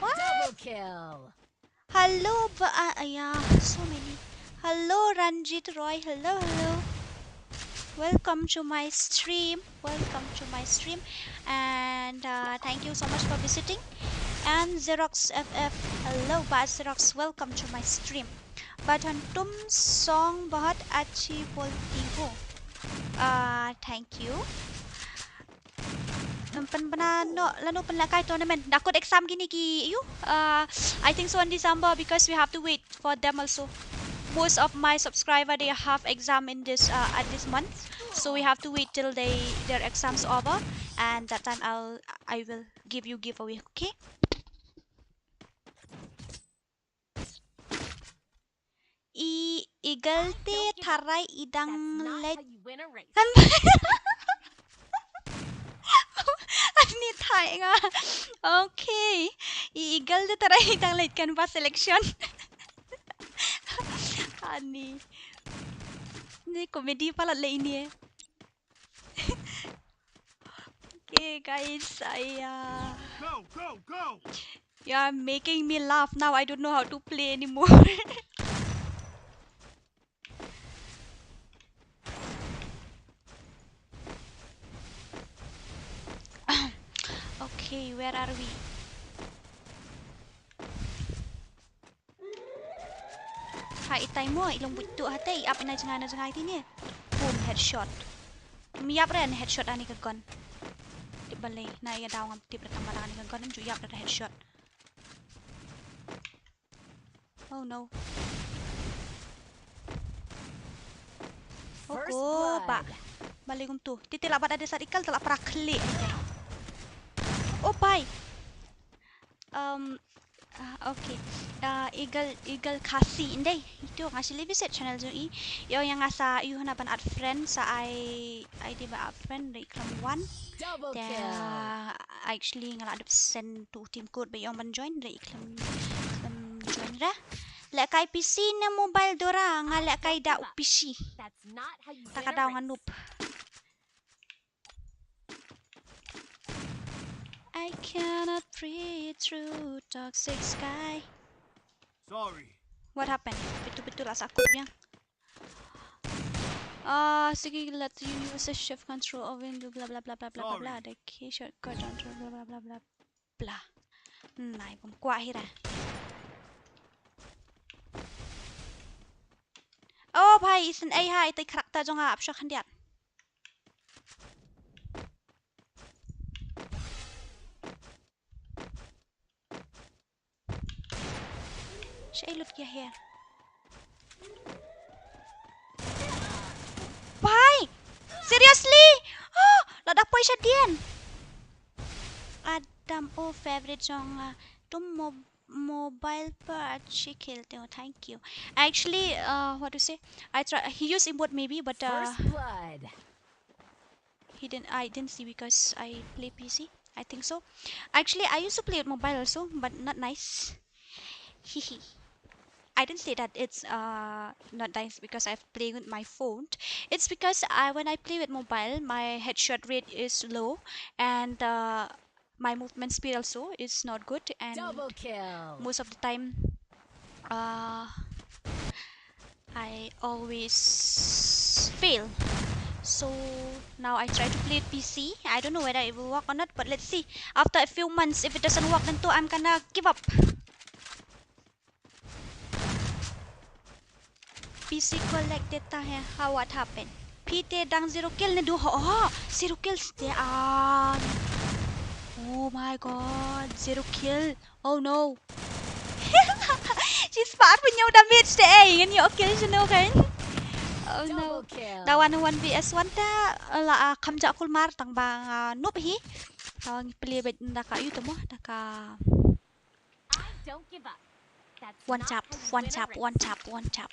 What? Double kill. Hello, ba, ah, ah, yeah, so many. Hello, Ranjit Roy. Hello, hello. Welcome to my stream. Welcome to my stream. And uh, thank you so much for visiting. And Xerox F F. Hello, ba Xerox. Welcome to my stream. Button tum song bahut achi bolti ho. Uh, thank you. Pynbna noh lano pynlehkai tournament. Da kut exam kine ki, you? Uh, I think so in December because we have to wait for them also. Most of my subscriber, they have exam in this, uh, at this month, so we have to wait till they, their exams over, and that time I'll, I will give you giveaway, okay? I Eagle te tharai i dang leit. Ani thai nga. Okay. I Eagle te tharai i dang leit kan ba selection. Ani. Ni comedy palat le ini eh. Okay, guys, I, uh, go, go, go! You're making me laugh now. I don't know how to play anymore. Okay, where are we? Ha, itai mo, i long buit tu ha te, i ap ina jngai na jngai ti ne. Boom, headshot. Ym ïap re headshot ani ka gun. Tip balei, na ïa daw ngam tip re tang ba ani ka gun, ym ju ïap re headshot. Oh no. Oh ko ba. Balei kum tu. Titi la bat ada sat ikal, te la para klik. Oh bai. Um, Ah, okay. Ah, Eagle, Eagle Khasi ndei. Itu nga shu visit channel jong i. Ïa nga sa ïa nga ban add friend sa ai, ai dei ba add friend dei khlem wan. Double kill. Actually nga la dep send tu team code ba ïa ban join dei khlem, khlem join ra. Lehkai P C ne mobile Dora, nga lehkai da u P C. That's not how you win a race. Ta ka daw nga noob. I cannot breathe through toxic sky. Sorry. What happened? Betul-betul lah sakut biang. Ah, sige, let you use a shift control of window, blah blah blah blah blah blah blah. The key shortcut, don't blah blah blah blah blah. Nai bum kwah hira. Oh bhai, isin ei hai, tai karakter jong nga ap shok handiat. Shei lut kia her. Seriously? Oh, la da poi sha dien. Adam, oh, favorite jong nga. Tum mo-, mobile par chikhil teo, thank you. Actually, uh, what to say? I try. He used emote maybe, but uh, First blood. he didn't. I didn't see because I play P C. I think so. Actually, I used to play with mobile also, but not nice. Hehe. I didn't say that it's uh not nice because I'm playing with my phone. It's because I, when I play with mobile, my headshot rate is low, and uh, my movement speed also is not good, and Double kill. most of the time, uh, I always fail. So now I try to play P C. I don't know whether it will work or not, but let's see. After a few months, if it doesn't work, then too, I'm gonna give up. P C collect data he, how, what happened? Phi te dang zero kill ne du ho, oh, zero kills te an. Oh my god, zero kill. Oh no. Shi spah arphew hynñiew damage te ei, ngan ïoh kill shano kan. Oh no. Double kill. Da wan one v one te, la, ah, kham jah kulmar tang ba nga noob hi. Tang ba ngi plie bad da ka ïu te mo, da ka I don't give up. That's One not tap, how you one win a tap, race. One tap, one tap.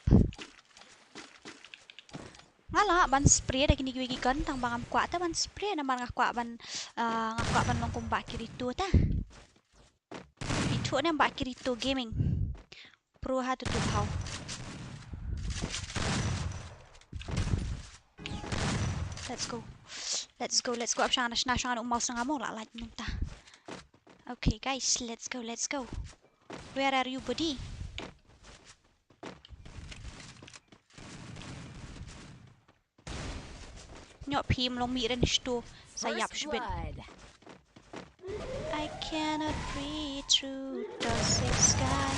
Nga lah ban spray da kine kiwei ki gun tang ba ngam kwah te ban spray namar nga kwah ban, ah, nga kwah ban long kum Bah Kirito te. Ithuh ne Bah Kirito Gaming. Pro ha tu tu hau. Let's go. Let's go, let's go. Ap shang na shna shang na u mouse nga mo la light mynta. Okay guys, let's go, let's go. Where are you, buddy? Nyo phim long mi ren sto. Sa yap First shbit. blood. I cannot breathe through toxic sky.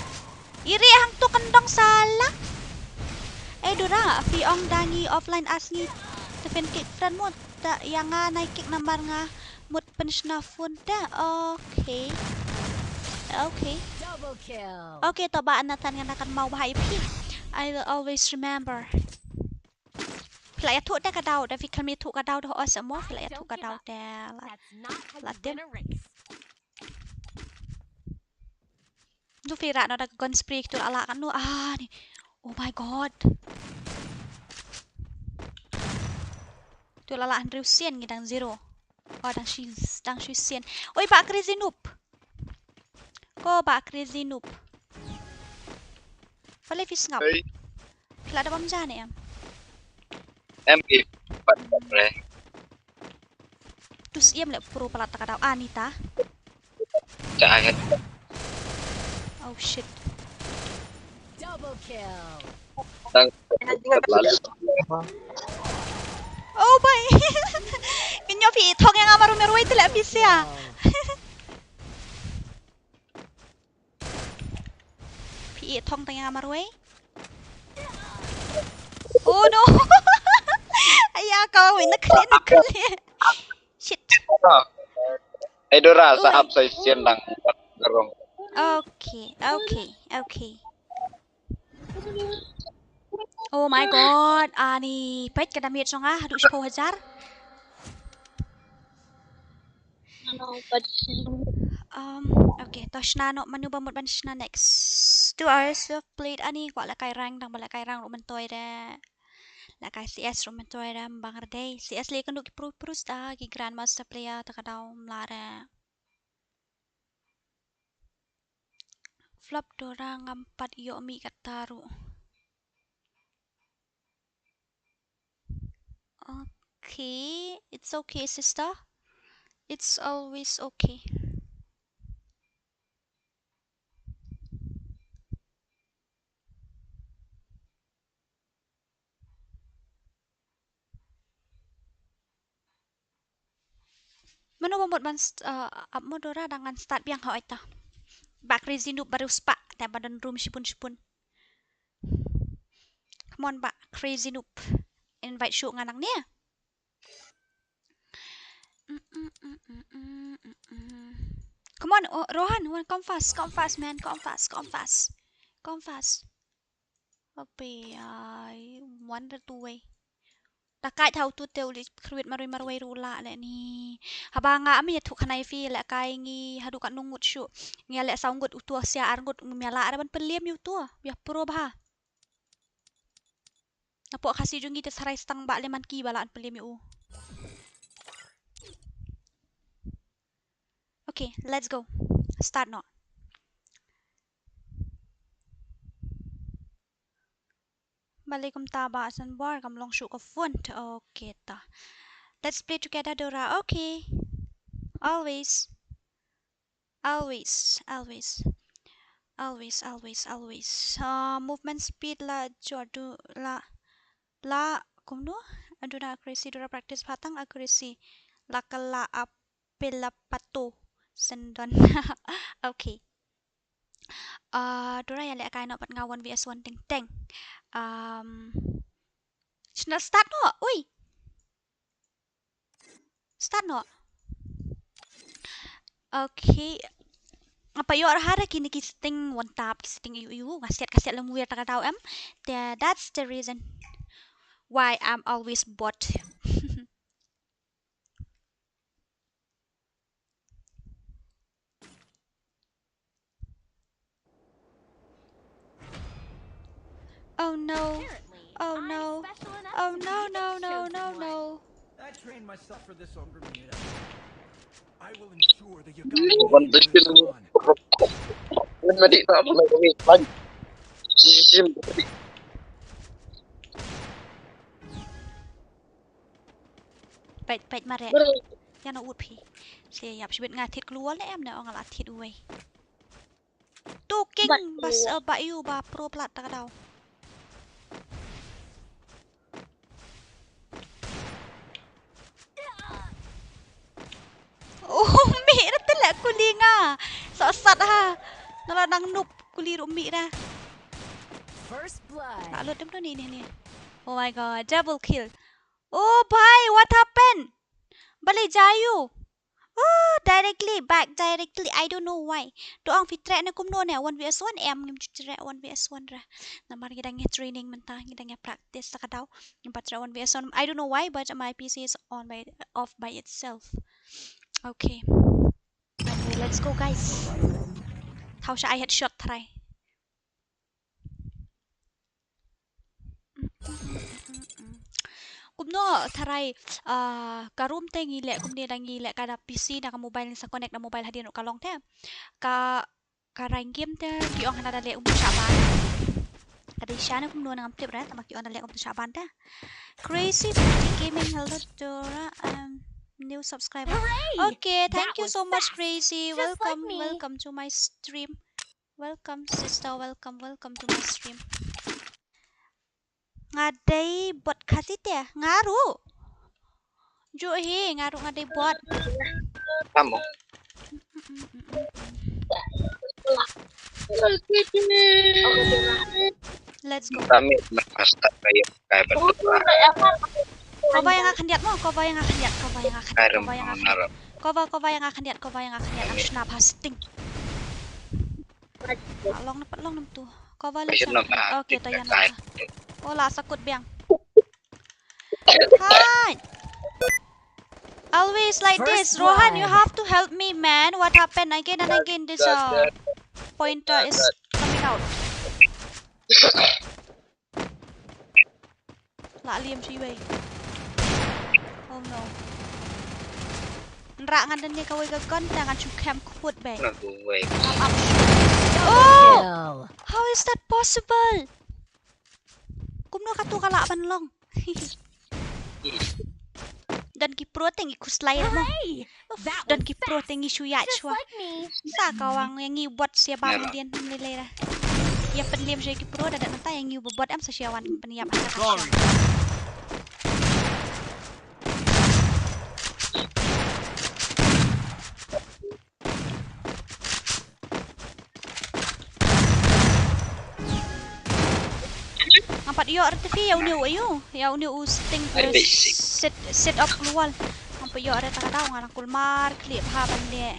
Iri hang tu kendong salah. Eh Dora, phi ong da ngi offline as ngi te pynkick friend mo, da ïa nga nai kick namar nga mut pynshna phone da. Okay. Okay. Double kill. Okay, to Bah Nathan, ngan da kan mau bha ïa phi. I will always remember. Phi la ïathuh te ka daw, da phi khlem ïathuh ka daw da os mo, phi la ïathuh ka daw te la. That's not how La you tip. Win a race. Du phi rah no da ka gun spray kitu la lah kan no. Ah ni. Oh my god. Tu la lah hynriew sien ngi dang zero. Oh dang shi, dang shi sien. Oi Bah Crazy Noob. Ko Bah Crazy Noob. Balei phi sngap? Hey, Phi la da bam ja ne em? em ki pat pat re. Tu siem le pro palat ta ka daw Anita. Cha het. Oh shit. Double kill. Tang pat lal. Oh bai. Ngi nyo phi thong ïa nga marwei marwei te le phi sia. Phi thong tang ïa nga marwei. Oh no. Aya ka wei na kle na kle. Shit. Ai Dora sa Oi. Ap sa sien dang. Garong. Okay, okay, okay. Oh my god, ani peit ka damage jong nga haduh shiphew hajar. Um, okay, to shna noh, mano ba mut ban shna next. Two hours of play ani kwah lehkai rank, dang ba lehkai rank ruh myntoi de. Lehkai C S ruh myntoi de, ym bang rdei. C S lei kynduh ki pro pro sta, ki grandmaster player ta ka daw ym lah de. Flop Dora ngam pat ïoh mih katta ruh. Okay, it's okay sister. It's always okay. Mano ba mut ban st-, uh, ap mo Dora dang ngan start biang ha oi ta. Bah Crazy Noob baru spah, te ba don room shipun shipun. Come on Bah Crazy Noob. Invite shuh nga nangne. Come on, oh, Rohan, one, come fast, come fast, man, come fast, come fast. Come fast. Ape, I wonder two way. Ta kai thaw tu te u li khruit marwei marwei ruh la le ni. Haba nga am ïathuh khana ïa phi le kai ngi haduh katno ngut shuh. Ngi le saw ngut utu sia ar ngut ngim ïa lah re ban pynliem ïa utu. Ïa pro bha. Napoh Khasi jong ngi te tharai stang ba le man ki ba lah ban pynliem ïa u. Okay, let's go. Start noh. Balei kumta Bah Sanbor, kam long shuh ka font. Okay ta. Let's play together, Dora. Okay. Always. Always, always. Always, always, always. Ah, movement speed la jor du la, la kumno? Adu na accuracy, Dora practice bha tang accuracy. La ka la apel la pato. Sendon. Okay. Ah, Dora ïa leh kai noh pat nga one v one teng teng. Um, Shna start noh. Ui. Start noh. Okay. Apa ïoh ra ha re kine ki setting one tap, ki setting ïu ïu, nga siat ka siat lem wir ta ka daw em. Te, that's the reason why I'm always bot. Oh no. Oh no. Oh no, no, no, no, no. I trained myself for this on Bermuda. I will ensure the Yagami name lives on. Peit, peit mareh. Ïa na ut phi. Sha ïap shibit nga thied klur ne em ne ong la thied uwei. Tu king bas ba ïu ba pro plat ta ka daw. Oh, mih ra te la kuli nga. Sa sat ha. Nala nang nup kuli ruh mih ra. First blood. La lut dem tu ni ni ni. Oh my god, double kill. Oh bhai, what happened? Balei jai ïu? Oh, directly back, directly. I don't know why. To ong phi treh ne kumno ne one v one em, ngim ju treh one v one re. Namar ngi dang ïa training mynta, ngi dang ïa practice ta ka daw. Ngim pat treh one v one. I don't know why, but my P C is on by, off by itself. Okay. Okay, let's go guys. Thaw sha ai headshot tharai. Kumno tharai, ah, ka room te ngi leh kumne da ngi leh ka da P C na ka mobile ngi sa connect da mobile hadien ruh ka long te. Ka, ka rank game te ki ong hana da leh um shah ban. Ka dei sha ne kumno na ngam tip re tama ki ong da leh um shah ban te. Crazy Gaming, hello Dora, um, new subscriber. Okay, thank you so much Crazy. Welcome, welcome to my stream. Welcome sister, welcome, welcome to my stream. Nga dei bot Khasi te, nga ruh. Ju hi, nga ruh nga dei bot. Tamo. Let's go. Kami na pasta kayo kaya ba? Cover ïa nga khyndiat mo, cover ïa nga khyndiat, cover ïa nga khyndiat, cover ïa nga khyndiat. Cover, cover ïa nga khyndiat, cover ïa nga khyndiat. Nang shnap ha sting. Long na pat long nam tu. Cover leh sa. Okay, to ïa na. Oh la sa kut biang. Hi. Always like this, Rohan, you have to help me, man. What happened? Again and again this, uh, pointer is coming out. La liem shi wei. Oh no. Nra ngan dang ïa kawei ka gun te ngan shu kem kput bei. Ngan tu wei. Up, up. Oh! How is that possible? Kumno katu ka lah ban long? Don ki pro te ngi khuslai mo. Don ki pro te ngi shu ïaid shuwa. Sa ka wang ïa ngi bot sia ba ngi dien lei lei ra. Ïa pynliem sha ki pro da da nata ïa ngi bot em sa sia wan pynïap ha ka. Ngam pat ïoh re te phi ïa une u ïa u, ïa une u sting, set, set up global. Ngam pat ïoh re ta ka daw, nga nang kulmar khlieh bha ban leh.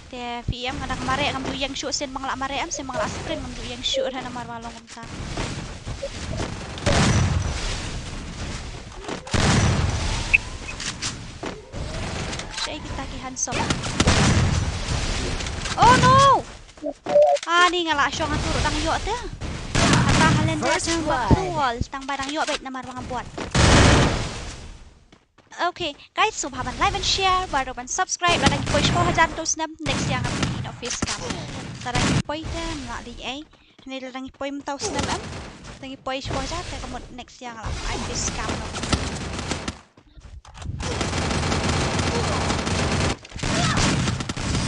Te phi em nga dang mareh ngam ju ïeng shuh, sien ba nga la mareh em, sien ba nga la sprint ngam ju ïeng shuh re namar ba long kumta. Ki handsome. Oh no! Ani nga la shong atu ruh dang ïoh te. Kata halen da. First tang ba blood. Cruel, tang ba dang ïoh beit namar ba nga buat. Okay, guys, sngewbha ban like, ban share, bad ruh ban subscribe, lada ngi poi shiphew hajar tu snem, next year ngam ïoh face cam. Lada ngi poi te, ym lah leh ei. Ni lada ngi poi mynta u snem em. Lada ngi poi shiphew hajar te ka mut next year nga lah ai face cam noh.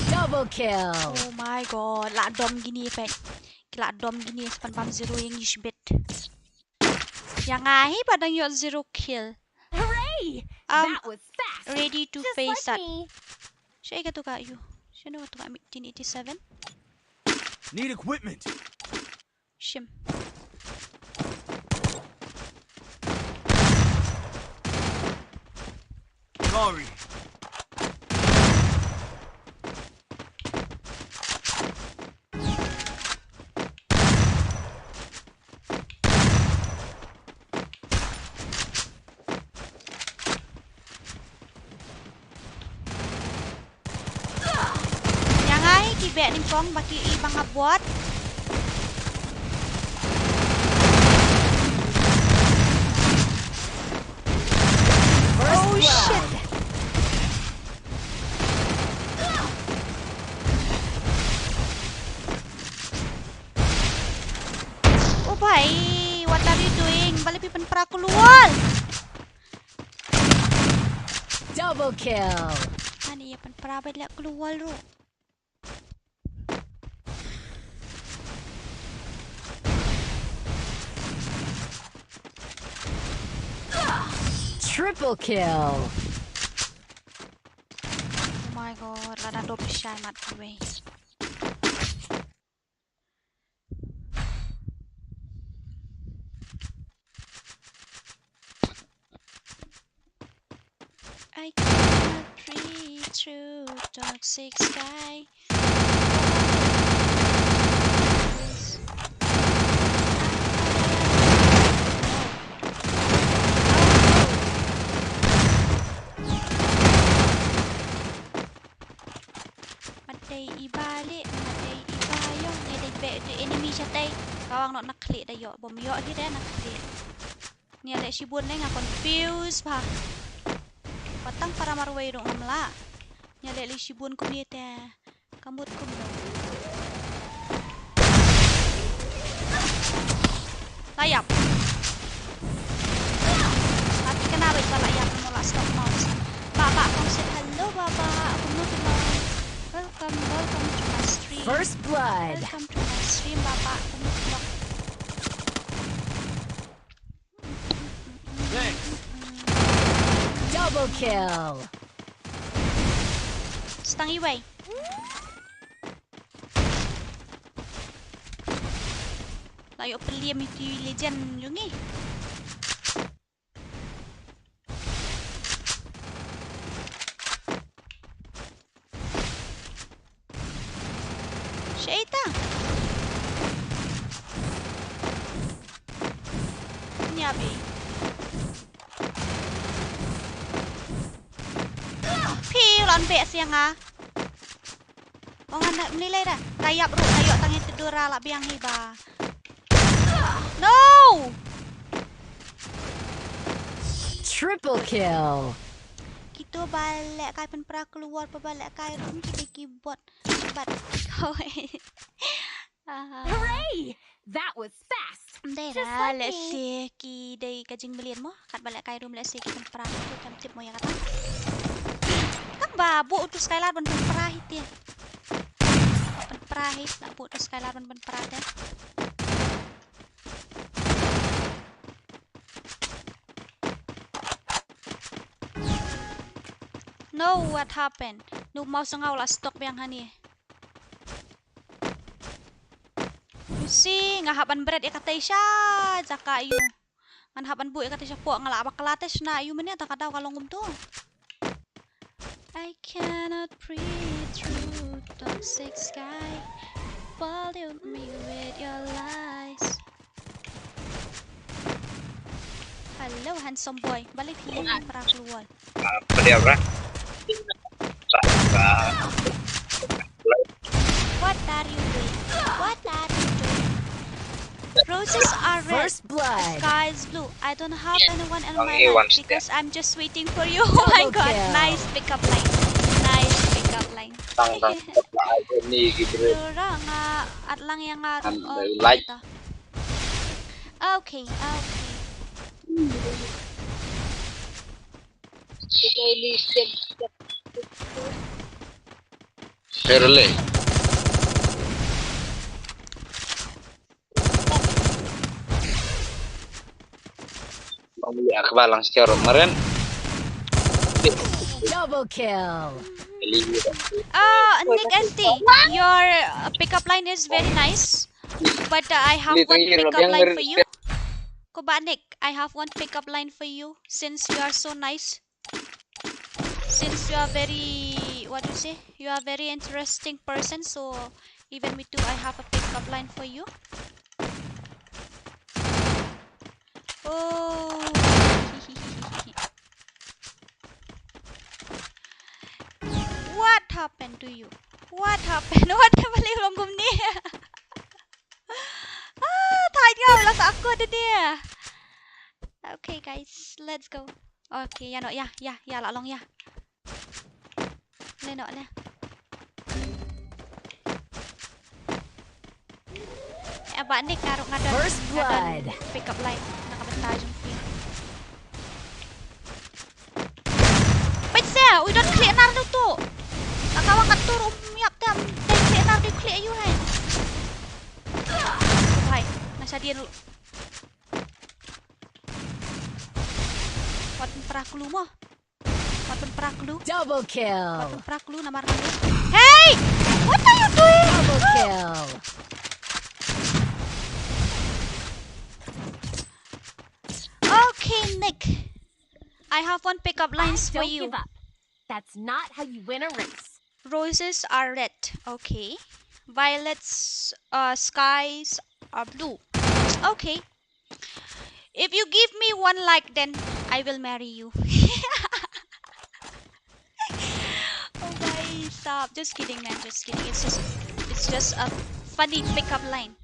Double kill. Oh my god, la dom kine peit. Ki la dom kine sa pynbam zero ïa ngi shibit. Ïa nga hi ba dang ïoh zero kill. Hooray! Um, that was fast. Ready to just face like that. Me. Shaei katu ka ïoh. Shano katu ka M eighteen eighty-seven? Need equipment. Shim. Sorry. Ïa nga hi ki beh nyngkong ba ki i ba nga buat. Oh shit. Oh bhai, what are you doing? Balei phi pynpra klur wall? Double kill. Ani ïa pynpra bad leh klur wall ruh. Triple kill. Oh my god, la da dop shai mat kiwei. I cannot breathe through toxic sky. Mat dei i ba leh, mat dei i ba ïong, ngi dei beh u enemy shatei. Ka wang noh na khlieh da ïoh, bym ïoh hi re na khlieh. Ngi leh shibun ne nga confuse bha. Ba tang para marwei ruh ngam lah. Ngi leh li shibun kumne te. Ka mut kumno. La ïap. Ati kane beit ba la ïap mo la stock mouse. Baba Kongsit, hello Baba, kumno kumno. Welcome, welcome to my stream. First blood. Welcome to my stream Baba, kumno kumno. Thanks. Double kill. Stang iwei. La ïoh pynliem ïa uto u legend jong ngi. Shaei ta? Nia bi. Phi u la beh sia nga. Ong ngan da mlilei da. Ka ïap ruh ka ïoh tang ïa te dura la biang hi ba. No! Triple kill. Kito ba lehkai pynpra klur pa ba lehkai ruh ki dei ki bot. Bad ki kawei. Aha. Hooray! That was fast. Dei ra lehse ki dei ka jingmlien mo. Katba lehkai ruh lehse ki pynpra. Te kam tip mo ïa kata. Tang ba buh utu Skylar ban pynpra hi te. Pynpra hi, la buh utu Skylar ban pynpra te. No, what happened? No, mouse nga u la stuck biang hangne. You see, nga hap ban bret ïa katei sha jaka ïu. Ngan hap ban buh ïa katei shapoh, nga la bakla te shna ïu mynne, ta ka daw ka long kumto. I cannot breathe through toxic sky. Pollute me with your lies. Hello, handsome boy. Balei phi pynpra klur wall? Ah, pynpra. What are you doing? What are you doing? Roses are red. First blood. Sky is blue. I don't have anyone in my life because I'm just waiting for you. Oh my God. Nice pickup line. Nice pickup line. Tang tang. Ni gitu. Dora nga at lang yang nga. Okay, okay. Serle. Pang beli akbar lang secara meren. Double kill. Oh, Nick N T, your uh, pickup line is very nice, but uh, I have one pickup line for you. Ko ba Nick, I have one pickup line for you since you are so nice. Since you are very, what do you say? You are very interesting person, so even me too, I have a pickup line for you. Oh. What happened to you? What happened? What happened? Long kumne. Ah, thait nga la sa aku tu dia. Okay guys, let's go. Okay, ya no, ya, ya, ya la long ya. Le no le. Eh, aba ni karu ngadan. First blood. Pickup line na ka bynta jong phi. Peit se, u don khlieh nar tu tu. La ka wang ka tur um yap tam, dei khlieh nar dei khlieh ïa u hai. Hai, na sa dien. Wat pynpra klu mo. Wat pynpra klu. Double kill. Wat pynpra klu namar klu. Hey! What are you doing? Double kill. Okay, Nick. I have one pickup lines for you. Don't give up. That's not how you win a race. Roses are red. Okay. Violets, uh, skies are blue. Okay. If you give me one like, then I will marry you. Oh, guys, stop. Just kidding, man. Just kidding. It's just, it's just a funny pickup line.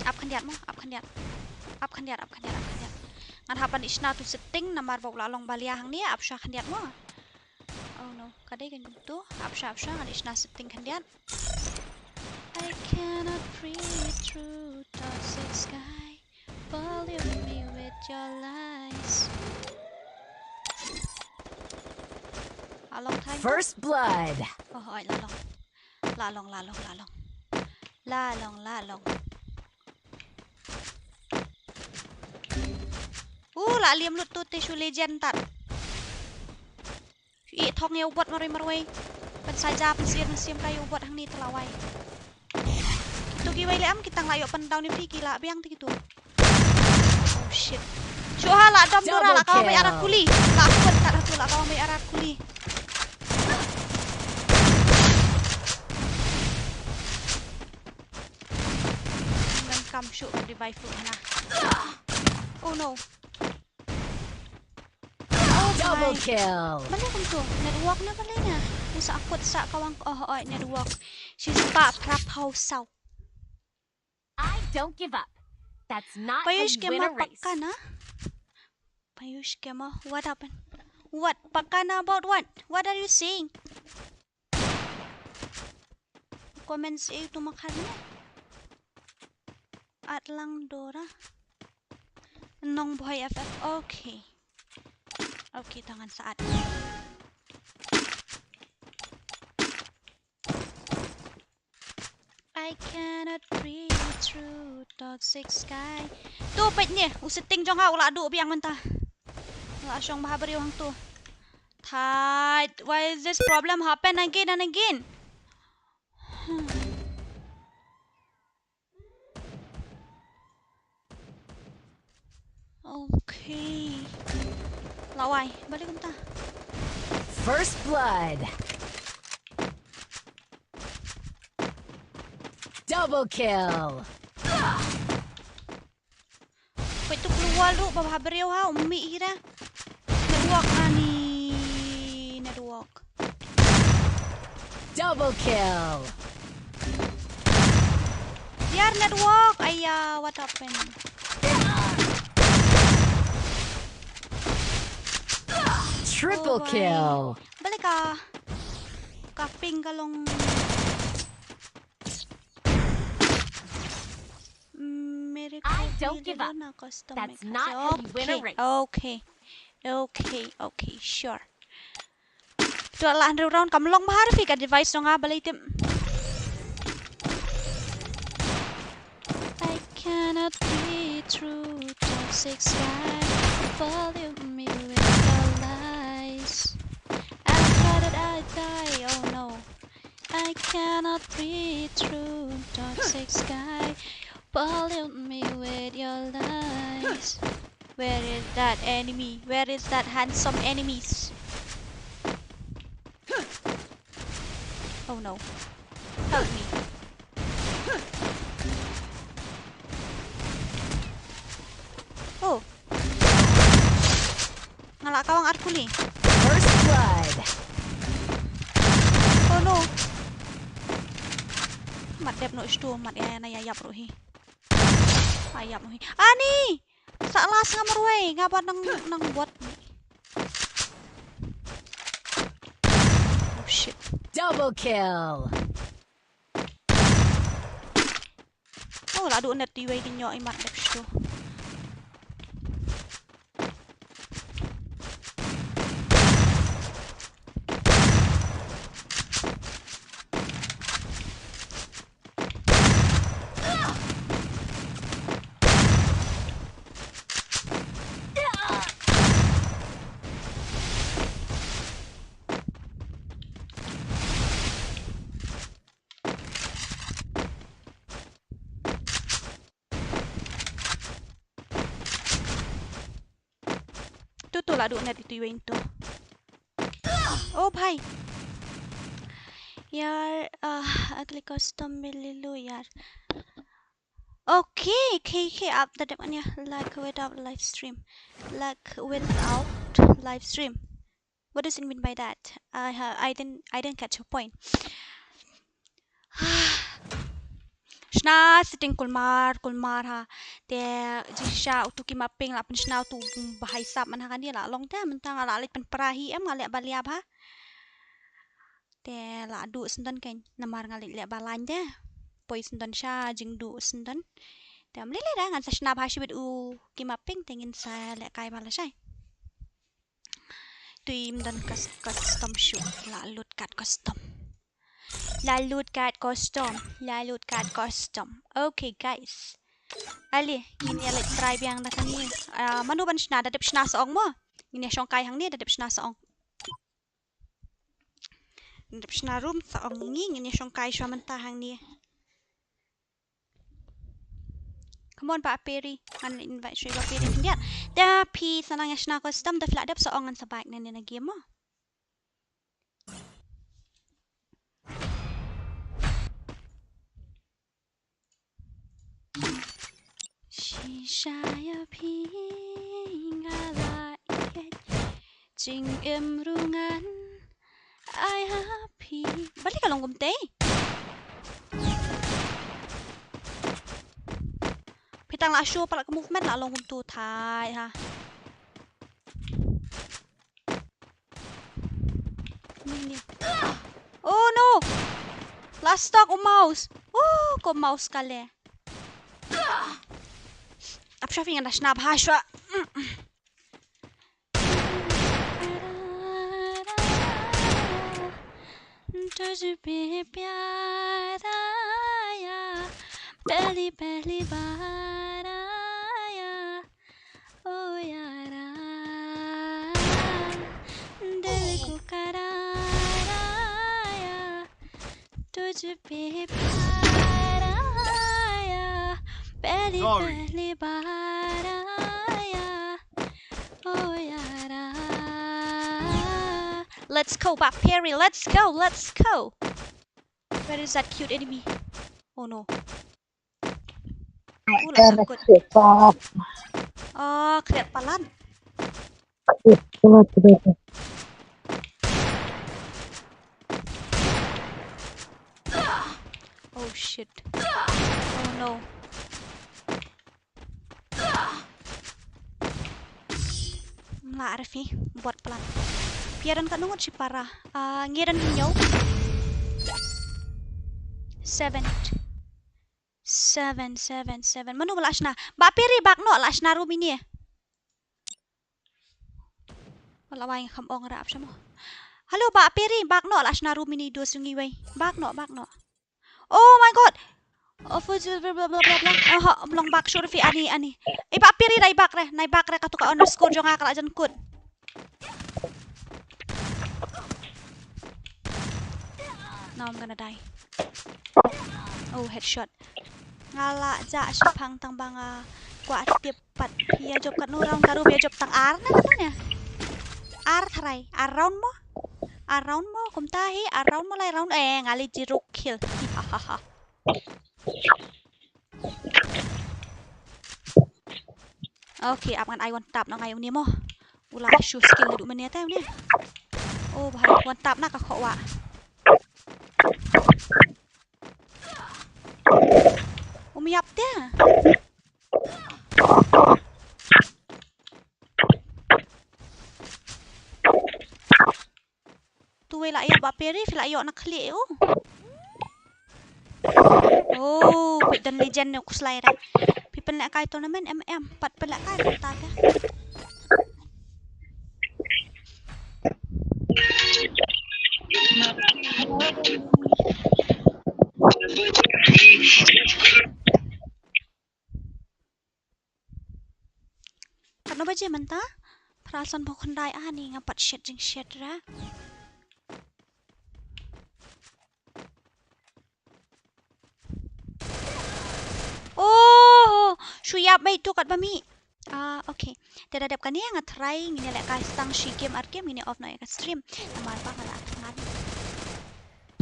Ap khyndiat mo, ap khyndiat. Ap khyndiat, ap khyndiat, ap khyndiat. Ngan hap ban ïa shna tu setting namar ba u la long balia hangne, ap shwa khyndiat mo. Oh no, ka dei kan tu. Ap shwa, ap shwa, ngan ïa shna setting khyndiat. I cannot breathe through toxic sky. Pollute me with your lies. A long time. First blood. Oh, oi, la long. La long, la long, la long. La long, la long. Uh, la liam lut tu te shu legend tat. Shu ïeh thong ïa u bot marwei marwei. Pynsaja pynsyier mynsiem ka ïa u bot hangne te la wai. Kitu kiwei leh em ki tang la ïoh pyndown ïa phi ki la biang te kitu. Oh shit. Shu ha la dom dora la kawa mei arat kuli. La kut tat hatu la kawa mei arat kuli. Ngan kam shu revive tu hana. Oh no. Double kill. Balei kumtu? Network na balei na? Ngan sa akut sa kawang, oh, oh, network. Shi spah phraphew saw. I don't give up. That's not how you win a race. Payush Kema, pakka na? Payush Kema, what happened? What? Pakka na about what? What are you saying? Comments e tu makhan ne. At lang dora. Nong Boy F F. Okay. Okay, tangan saat. I cannot breathe through toxic sky. Tu peit ne, u setting jong nga u la duh biang mynta. La shong bha briew hangtu. Thait, why is this problem happen again and again? Hmm. Okay. Lawai, balik kumta. First blood. Double kill. Peit tu keluar tu, baba briew ha, umi kira. Network ani, network. Double kill. Their network. Aya, what happened? Triple Oh, bhai. Kill. Balei ka, ka ping ka long. Miracle I don't give up. That's not how you win a race. Okay. Okay, okay, sure. Tu lah hynriew round kam long bha phi ka device jong nga balei tip. I cannot be true, toxic sky. Pollute me with your lies. I'd rather I die, oh no. I cannot be true, toxic sky. Pollute me with your lies. Where is that enemy? Where is that handsome enemies? Oh no. Help me. Oh. Nga la kawang ar kuli. First blood. Oh no. Mat dep noh stu, mat ïa na ïa ïap ruh hi. Ai ïap ruh hi. Ani! Sa las nga marwei, nga ba nang, nang bot. Oh shit. Double kill. Oh, la duh net iwei ki ñiuh i mat dep shu. Tu tu la duh net itu iwei tu. Oh bhai. Yaar, ah, ugly custom belilu yaar. Okay, K K up the depan ya. Lag without live stream. Lag without live stream. What does it mean by that? I ha I didn't I didn't catch your point. Shna setting kulmar kulmar ha. Te jingshisha utu ki mapping la pynshna utu bha i sap man ha kane la long te mynta nga la leit pynpra hi em nga leh ba liab ha. Te la duh sendon kein namar nga leit leh ba lain te. Poi sendon sha jingduh sendon. Te ym lei lei da ngan sa shna bha shibit u ki mapping te ngin sa leh kai ba lashai. Tui ym don cus- custom shuh. La lut kat custom. La lut kat custom. La lut kat custom. Okay guys. Ale ngin ïa leit try biang da kane. Ah, mano ban shna, da dep shna sa ong mo. Ngin ïa shongkai hangne da dep shna sa ong. Da dep shna room sa ong ngi ngin ïa shongkai shuwa mynta hangne. Come on, Bah Peri. Ngan invite shuwa Bah Peri khyndiat. Da phi sa nang ïa shna custom da phi la dep sa ong ngan sa back nangne na game mo. Shisha ïa phi nga la ïeit jingim ruh ngan ai ha phi. Balei ka long kumtei? Phi tang la show palat ka movement la long kumtu thai ha. Ni, ni. Oh no! La stuck u mouse. Oh, ko mouse ka le. Ap shuwa phi ngan da shna bha shuwa. तुझ पे प्यार आया, पहली पहली बार आया, ओ यारा, दिल को करार आया, तुझ पे प्यार आया, पहली Sorry. पहली बार आया, ओ यारा। Let's go, Bah Peri, let's go, let's go. Where is that cute enemy? Oh no. Oh, la sakut. Oh, kret palat. Oh shit. Oh no. Mla arfi bot plan. Pia don ka nungut si para. Ah, ngi don ngi ñew. Seven. Seven, seven, seven. Manu ba la shna? Ba Peri bak no la shna room ini. Wala wai kham ong rap shamo. Hello ba Peri bak no la shna room ini dos ngi wei. Bak no, bak no. Oh my god. Oh, full silver bla bla bla bla. Oh, long bak sure fi ani ani. Eh ba Peri nai bak re, nai bak re katu ka underscore jong nga ka la jan kut. Now I'm gonna die. Oh, headshot. Nga la ja shipang tang ba nga kwah tip pat. Phi ïa jop katno round ka ruh, phi ïa jop tang ar ne katno ne? Ar tharai, ar round mo? Ar round mo, kumta hi, ar round mo lai round, eh, nga leh zero kill. Hahaha. Okay, ap ngan ai one tap na nga ïa une mo. U la shu skill naduh mynne te une. Oh, bha, one tap na ka khoh wah. Um ïap te. Tu wei la ïap ba Peri, phi la ïoh na khlieh u. Oh, phi don legend ne u khuslai re. Phi pynlehkai tournament em em, pat pynlehkai mynta te. Katno baje mynta? Phra san phew khyndai, ani nga pat shet jingshet ra. Oh, shu ïap mei tu katba mih. Ah, okay. Te da dep kane nga try ngin ïa lehkai tang shi game ar game ngin ïa off noh ïa ka stream. Namar ba nga la thngan.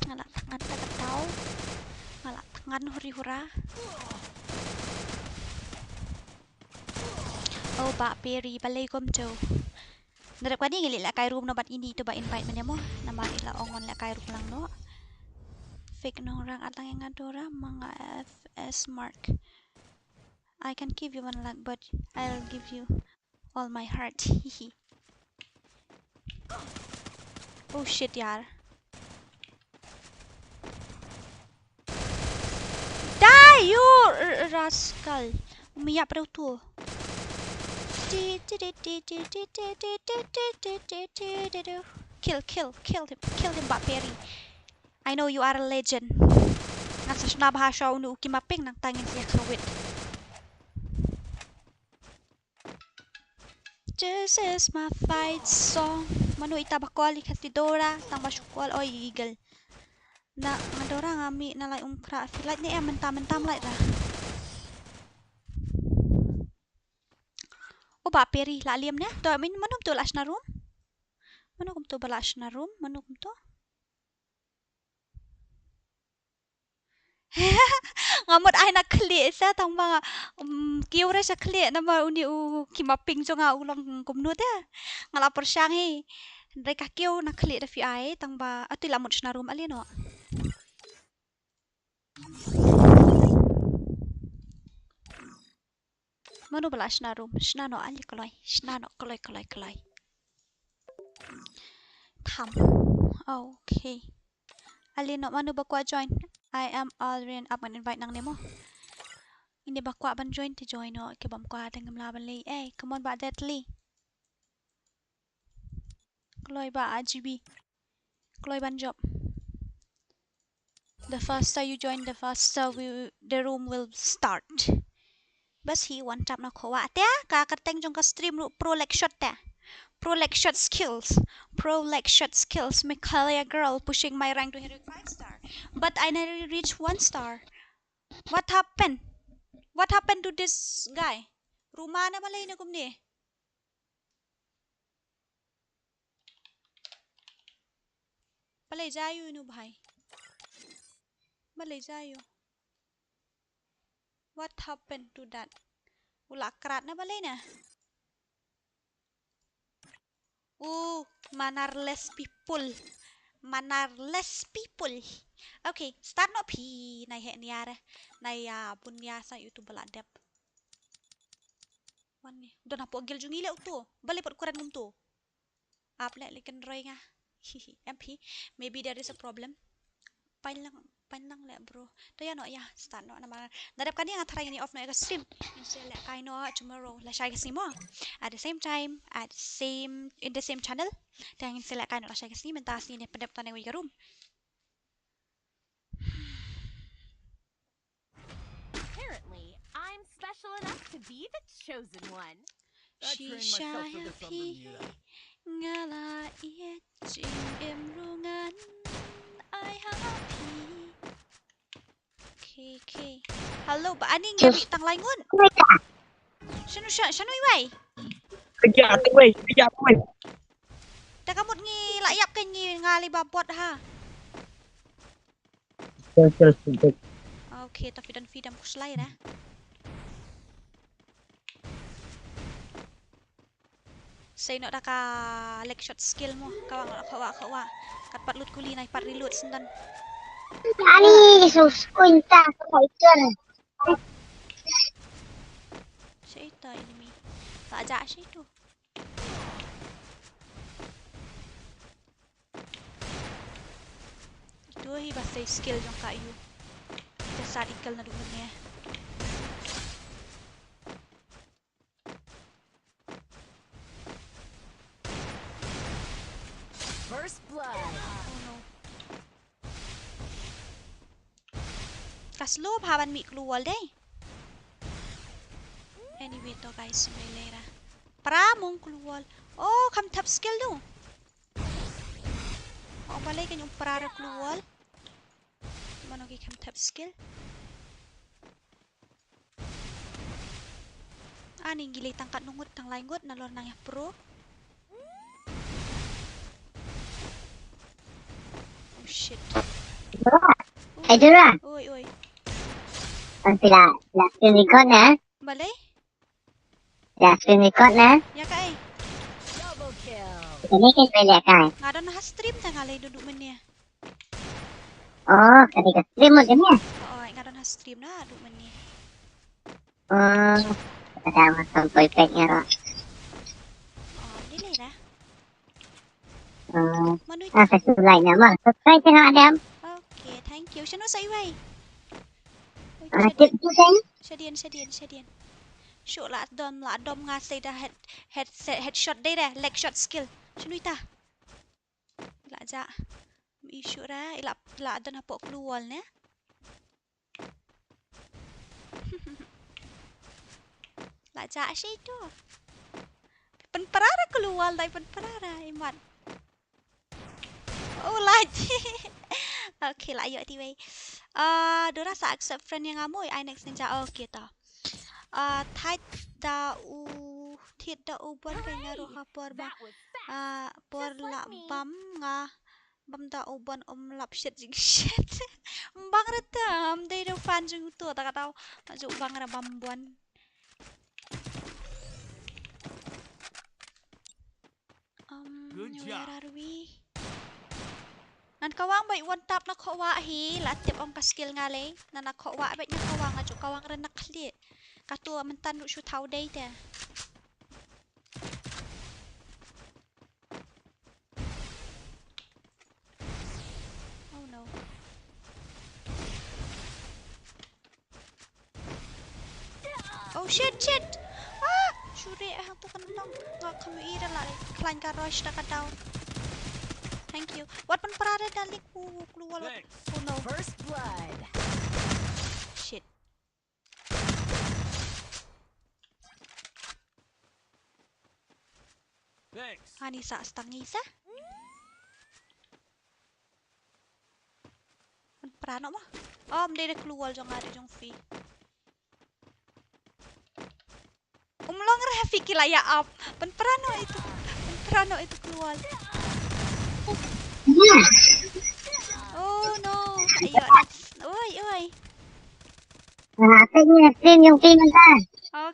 Nga la thngan ta ka daw. Nga la thngan huri hura. Oh, ba Peri, balei kumto? Na dep kane ngi leh lehkai room noh bad ini to ba invite mynne mo. Namar i la ong wan lehkai room lang noh. Fake nongrang, at lang ïa nga Dora, ma nga F S mark. I can give you one lakh, but I'll give you all my heart. Hihi. Oh shit, yaar. Die, you r-, rascal. Um ïap re utu. Kill, kill, kill him, kill him, ba Peri. I know you are a legend. Ngan sa shna bha shuwa une u Kima Ping nangta ngin sa ïa khawit. This is my fight song. Mano ita ba call i kati Dora, tang ba shu call, oi, eagle. Na, nga Dora nga mih na lai um khra, phi lait ne em mynta, mynta ym lait ra. O ba Peri la liam ne, to min mano kumto la shna room? Mano kumto ba la shna room, mano kumto? Nga mut ai na khlieh sa tang ba nga, um, kiew re sa khlieh namar une u Kima Ping jong nga u long kumno te. Nga la pyrshang hi. Hynrei ka kiew na khlieh da phi ai tang ba ati la mut shna room ale noh. Mano ba la shna room, shna noh ale kloi, shna noh kloi, kloi, kloi. Tham. Okay. Ale noh mano ba kwah join. I am Alrin, ap ngan invite nangne mo. Ine ba kwah ban join te join noh, ki bym kwah te ngim lah ban leh. Eh, come on ba Deadly. Kloi ba R G B. Kloi ban jop. The faster you join, the faster we, the room will start. Bas hi one tap na khowa. Te ka kyrteng jong ka stream ruh Pro Leg Shot te. Pro Leg Shot Skills. Pro Leg Shot Skills. Meghalaya girl pushing my rank to heroic five star. But I never reach one star. What happened? What happened to this guy? Ruma na balei na kumne? Balei jaiu inu bhai? Balei jaiu? What happened to that? U la krat na balei na? U mannerless people. Mannerless people. Okay, start noh phi, nai heh niar. Nai ya bun niar sa YouTube la dep. Wan ni. Don hapoh guild jong ngi leh uto. Balei pat kuran kumto. Ap leh leh kynroi nga. Em phi. Maybe there is a problem. Pailang, pailang leh bro. To ya noh ya. Start noh namar. Nadep kane nga tharai ngin off noh ïa ka stream. Ngin sa lehkai noh tomorrow lashai ka sngi mo. At the same time, at the same, in the same channel. Te ngin sa lehkai noh lashai ka sngi, mynta ka sngi ne pyndep tang ïa ka room. Apparently, I'm special enough to be the chosen one. Shisha ya phi. Nga la ïeit jingim ruh ngan ai ha phi. Okay, okay. Hello, ba ani ngi mih tang lai ngut. Shano sha-, shano i wei? Kejap, wei, kejap, wei. Da ka mut ngi la ïap ka ngi nga li ba bot ha. Skill, skill, skill, skill. Okay, ta phi don phi dam khuslai da. Sei noh da ka leg shot skill mo, ka wang, ka wa, ka wa. Kat pat lut kuli nai pat reload sendon. Ani sus kunta ka fighter. Sei ta enemy. Ta aja sei tu. Ito hi ba sei skill jong ka ïu. Ka sat ikal na dukan niya. First blood. Oh no. Ka slow bha ban mih klur wall dei. Anyway to guys, mai lera. Pra mong klur wall. Oh, kham thap skill tu. Oh, balei kan ym pra ra klur wall. Mano ki kham thap skill. Ani ngi lei tang katno ngut, tang lai ngut nalor nang ïa pro. Oh shit. Hey, Dora. Oi, oi. Ang sila, sila screen record na. Balei? Sila screen record na. Ïa kaei? Double kill. Ini kan balik kan. Nga don ha stream tang nga lei duduk menia. Oh, ka dei ka stream mo kane? Oo, nga don ha stream na, duk menia. Oh, ka dei ma sampai pek nga ro. Oh, dei lei da. Oh. Manu ah, ka subscribe na ma. Subscribe na Adam. Okay, thank you. Shano sa iwei? Ah, tip tu kan? Shadian, shadian, shadian. Shu la dom, la dom nga sei da head, head, headshot dei da, leg shot skill. Shano ita? La ja. Issue ra, ila, ila don hapoh klur wall ne. La ja shi tu. Pynpra ra klur wall dei pynpra ra imat. Oh, la ji. Okay, la ïoh ti wei. Ah, Dora sa accept friend ïa nga mo, ai next ninja. Okay ta. Ah, thait da u, thait da u bun ka nga ruh ha por ba. Ah, por la bam nga. Bam da u bun um lap shit jing shit. Bang rata, am dei da fan jing tu, ta ka tau. Ju bang ra bam bun. Um, where are we? Nan ka wang bai one tap na khowa hi, la tip ong ka skill nga lei. Nan na khowa bai na ka wang aju ka wang ren na khlieh. Ka tu mentan ru shu thau dei te. Oh no. Oh shit, shit. Ah, shu re hang tu kan tong. Nga kham ira la khlain ka rush da ka down. Thank you. Wat pynpra da dalik ku klur wall. Oh no. First blood. Shit. Thanks. Ani sa stang isa. Pynpra noh ma. Oh, mdei da klur wall jong nga da jong phi. Um long re phi ki la ïa ap. Pynpra noh itu. Pynpra noh itu klur wall. Oh no. Ayo. Oi, oi. Nga teng ïa stream jong phi mynta.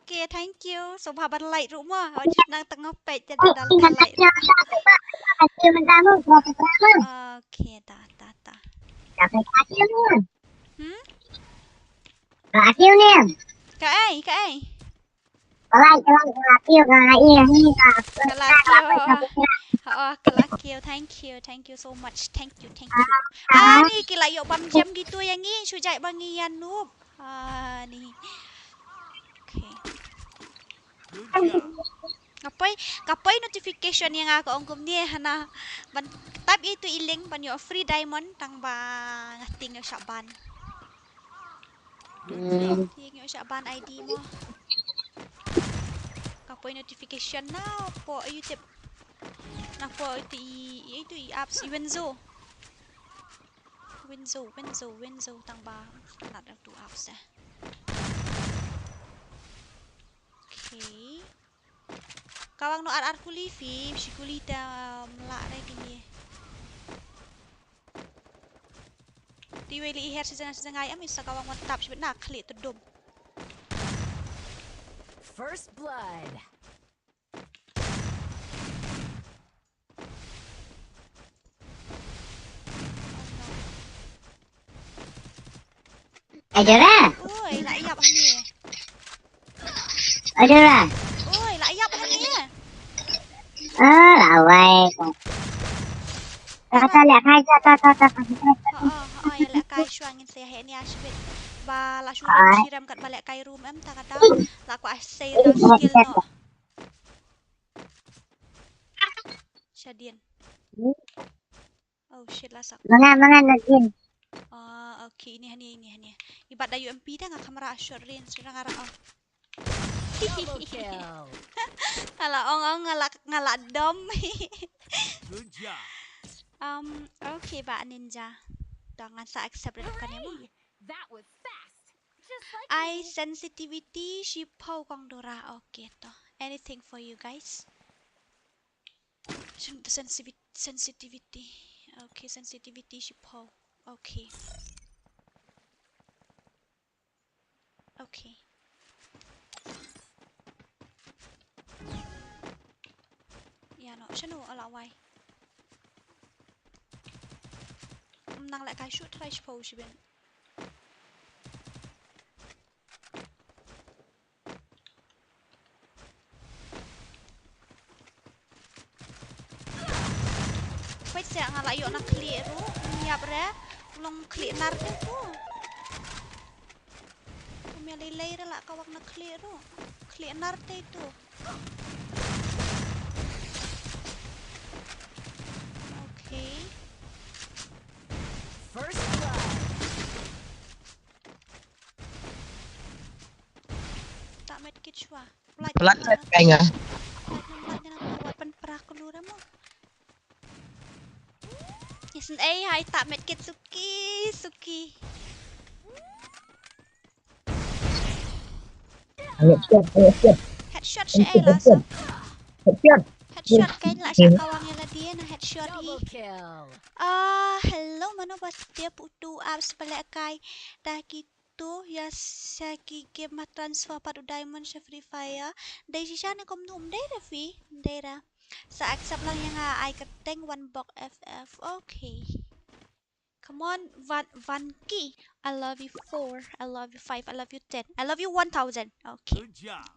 Okay, thank you. Sngewbha ban like ruh mo. Nang tang peit te da like. Okay, ta ta ta. Hmm? Kaei, kaei? Ka la kiew, ka la kiew. Oh, ka la kiew. Thank you, thank you so much. Thank you, thank you. Ah, ni ki la ïoh bam gem kitu ïa ngi, shu jai ba ngi ïa noob. Ah, ni. Okay. Ka poi, ka poi notification ïa nga ka ong kumne, hana ban tap ïa itu i link ban ïoh free diamond tang ba nga tieng ïoh shah ban. Hmm. Tieng ïoh shah ban I D mo. Ka poi notification na poi YouTube. Na poi itu i, itu i apps i Winzo. Winzo, Winzo, Winzo tang ba. Another two apps eh. Okay. Kawang no ar ar kuli phi, shi kuli ta mla re kini. Ti wei li i her si janga si janga ai am isa kawang wan tap shi na khli tu dum. First blood. Adora. Oi, la ïap hangne. Adora. Oi, la ïap hangne. Ah, la wai. Ta ta leh kai ta ta ta ta. Ha ha ha, ïa leh kai shuwa ngin sa ïa heh nia shibit. Ba la shu ram shi ram kat ba leh kai room em ta kata. La kwah sei skill no. Shadien. Oh shit, la sak. Manga, manga, login. Ah, okay, ini hani, ini hani. Ibat da U M P da nga kamera short range, rang arang, oh. Double kill. Nga la ong, ong, nga la, nga la dom. Good job. Um, okay, ba ninja. Da ngan sa accept red kan ya mo. That was fast. Just like I me. Sensitivity, shi pau kong Dora. Okay, to. Anything for you guys. Sen-, sensivi-, sensitivity. Okay, sensitivity shi pau. Okay. Okay. Ya no, shano ala wai. Nang leh kai shu try shi pau shi ben. Peit se nga la ïoh na khlieh ruh, ïap re, u long khlieh nar te tu. Kum ïa lei lei re la kawang na khlieh ruh. Khlieh nar te tu. Okay. First blood. Ta medkit shuwa. Plat plat kai nga. Plat nam plat nam wat pan pra klura mo. Yes, ei hai ta medkit suki, suki. Headshot, headshot. Headshot sha ei la sa. Headshot. Headshot kai la sha kawang ïa la dia na headshot i. Double kill. Ah, hello mano ba step utu apps ba leh kai. Ta ki tu ïa sa ki game ma transfer pat u diamond sha Free Fire. Dei shisha ne kumno, ym dei ra phi, ym dei ra. Sa accept lang ïa nga ai kyrteng One Bok F F. Okay. Come on, Van, Vanki. I love you four. I love you five. I love you ten. I love you one thousand. Okay. Good job.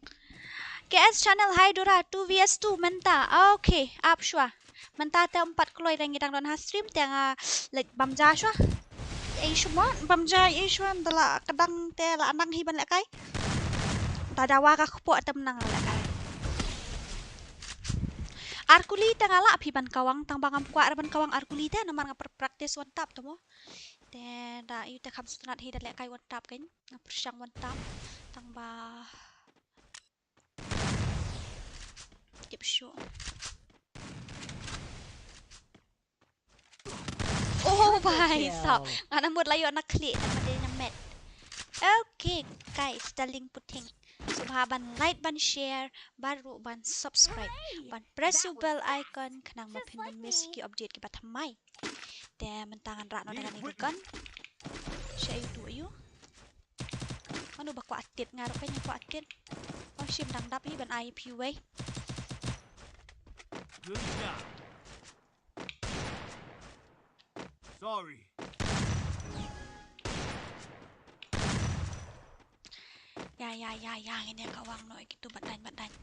K S channel, hi Dora, two V S two mynta. Okay, ap shuwa. Mynta te ym pat kloi, te ngi dang don ha stream te nga leit bam ja shuwa. Ei shuwa bam ja, ei shuwa, da la kdang te la nang hi ban leh kai. Da dawa ka kpoh te nang leh kai. Ar kuli te nga lah phi ban kawang, tang ba ngam kwah re ban kawang ar kuli te namar nga pra-, practice one tap te mo. Te da ïu te kham sngewtynnat hi da leh kai one tap kein. Nga pyrshang one tap tang ba tip shuh. Oh, bai sap. Nga na mut la ïoh na khlieh na made na met. Okay, guys, darling puting. Sngewbha ban like, ban share, bad ruh ban subscribe. Ban press u bell icon khnang ba phin ym miss ki update kiba thymmai. Te mynta ngan rah noh da kane ka gun. Sha ïu tu ïu. Mano ba kwah tit, nga ruh kein nga kwah tit. Oh Team dang dap hi ban ai phi wei. Good job. Sorry. Ya, ya, ya, ya, ngin ïa kawang noh ïa kitu, bad dang, bad dang.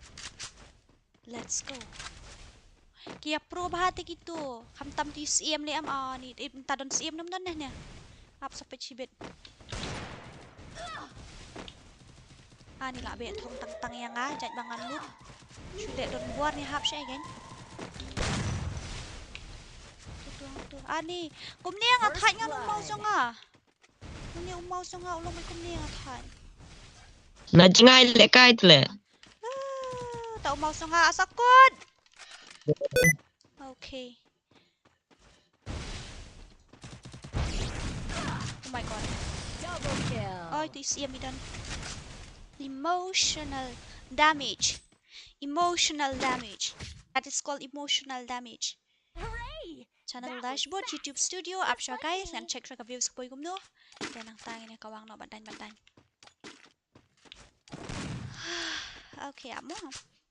Let's go. Ki ïa pro bha te kitu. Khamtam tu syiem leh em, ah, ni, eh, ta don syiem nam don ne ne. Ap sa peit shibit. Ani la beh thong tang tang ïa nga, jait ba ngan lut. Shu dei don bor ni hap sha egen. Tu tu tu. Ani, kumne nga thait ngan um mouse jong nga. Kumne um mouse jong nga u long kumne nga thait. Na jingai le kai tle. Ah, ta um mouse jong nga asakut. Okay. Oh my god. Double kill. Oh, itu isi yang bidan. Emotional damage. Emotional damage. That is called emotional damage. Hooray! Channel dashboard, YouTube Studio, ap sha guys, ngan check sha ka views kpoi kumno. Te nangta ngin ïa kawang noh bad dang bad dang. Okay, amo.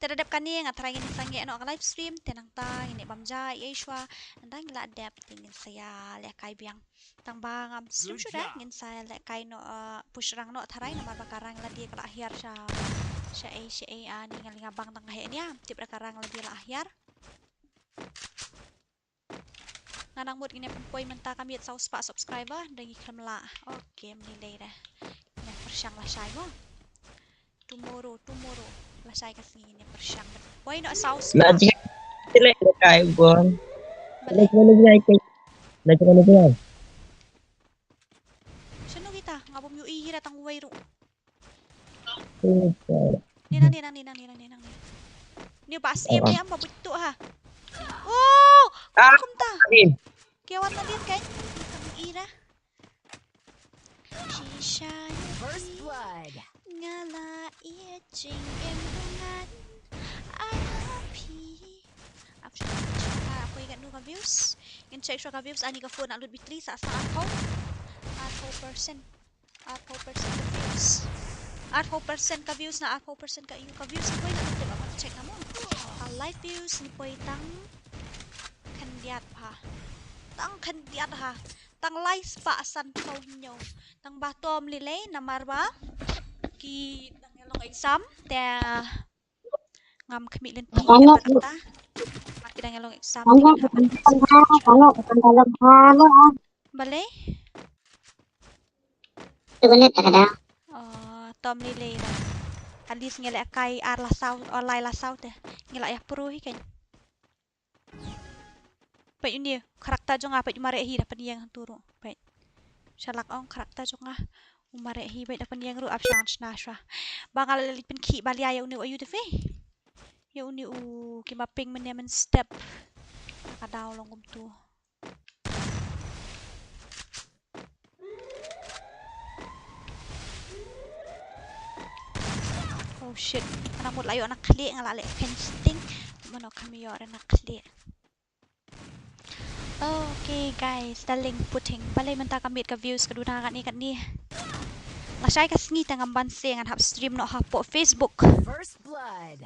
Te da dep kane nga tharai ngin sangeh noh ka live stream, te nangta ngin ïa bam ja ei ei shwa, nangta ngin la dep te ngin sa ïa lehkai biang. Tang ba ngam stream shuh da, ngin sa lehkai noh, uh, push rank noh tharai, namar ba ka rank lade ka la hiar sha, sha ei sha ei, ani nga lynga bang tang heh nia, tip da ka rank lade la hiar. Nga nang mut ngin ïa pynpoi mynta ka miet saw spah subscriber, da ngi khlem lah. Okay, mni lei da. Ngin ïa pyrshang lashai mo. Tomorrow, tomorrow. Lashai ka sngi ngin ïa pyrshang ban poi noh saw spah. Na ji. Sile kai bon. Balei? Na ji, na ji. Shano kita, nga bym ïohi hi da tang uwei ruh. Ni nang, ni nang, ni nang, ni nang, ni nang, ni nang. Ni ba syiem ni am ba buit tu ha. Oh, ah, kumta. Ki wan nadien kan? Tang ira. Shisha. First blood. Nga la ïa jingim ngan. Ai phi. Ap shu ka poi ka nu ka views. Ngin check shuwa ka views, ani ka phone na lut battery sa sa arphew. Arphew percent. Arphew percent ka views. Arphew percent ka views na arphew percent ka ïu ka views. Poi na lut, ba check na mo. Ka live views ni poi tang khyndiat ha. Tang khyndiat ha. Tang lai spah sanphew hynñiew. Tang ba tom lei lei namar ba ki dang ïa long exam te ngam khmih lynti. Namar ki dang ïa long exam te ki dang. Balei? Oh, tom lei lei da. At least ngi lehkai ar la saw, oh, lai la saw te ngi la ïa pro hi kan. Peit uni, character jong nga peit u mareh hi da pynïeng hangtu ruh. Peit. Shalak ong character jong nga. U mareh hi peit da pynïeng ruh ap shan shna shwa. Ba nga la leit pynkhih ba lia ïa uni u ayu te phi. Ïa uni u ki ma ping mynne mynstep. Ka daw long kumtu. Oh shit. Ana mut la ïoh na khlieh nga la leh khein sting. Mano kam ïoh re na khlieh. Okay guys, darling puting. Balei mynta ka miet ka views ka duna katni katni. Lashai ka sngi te ngam banse ngan hap stream noh hapoh Facebook. First blood.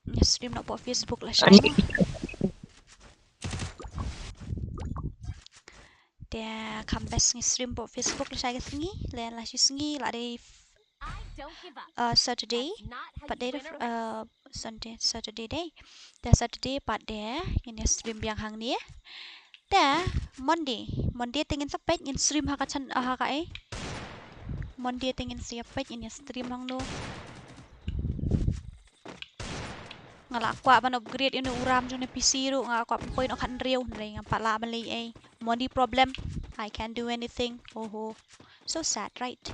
Ngi stream noh poh Facebook lashai. Te kham best ngi stream poh Facebook lashai ka sngi, lane la shi sngi la dei, uh, Saturday, pat dei, uh, Sunday, Saturday dei. Te Saturday pat dei ngin ïa stream biang hangne. Te Monday, Monday te ngin sa peit, ngin stream ha ka chan, ha ka ei. Monday te ngin sa ïa peit, ngin ïa stream hangno. Nga la kwah ban upgrade ïa une u RAM jong une P C ruh, nga la kwah pynpoi noh khathynriew, hynrei ngam pat lah ban leh ei. Money problem, I can't do anything. Oho. So sad, right?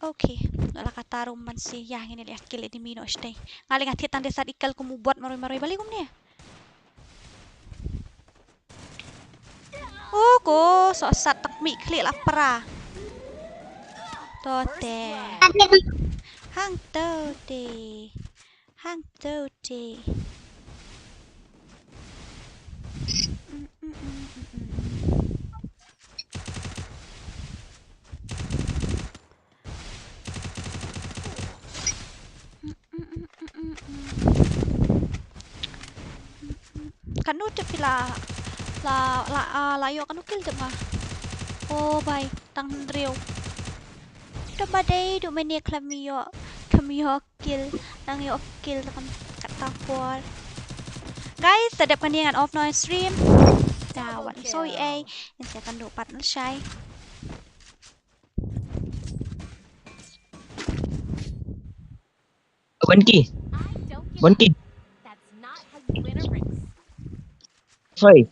Okay, nga la kata ruh man si ïa ngin ïa kill enemy noh shatei. Nga leh nga thied tang de sat i kill kum u bot marwei marwei, balei kumne. U ko soh sat tak mi khlieh la pra. To te. Hang to te. Hang to te. Kano tip phi la, la, la, ah, la ïoh kano kill tip nga. Oh bai, tang hynriew. Tang ba dei duh mynne khlem ïoh, khlem ïoh kill, nang ïoh kill tang katta por. Guys, sa dep kane ngan off noh stream. Da wan soi ei, ngan sa kan duh pat lashai. Wan ki. Wan ki. Sorry.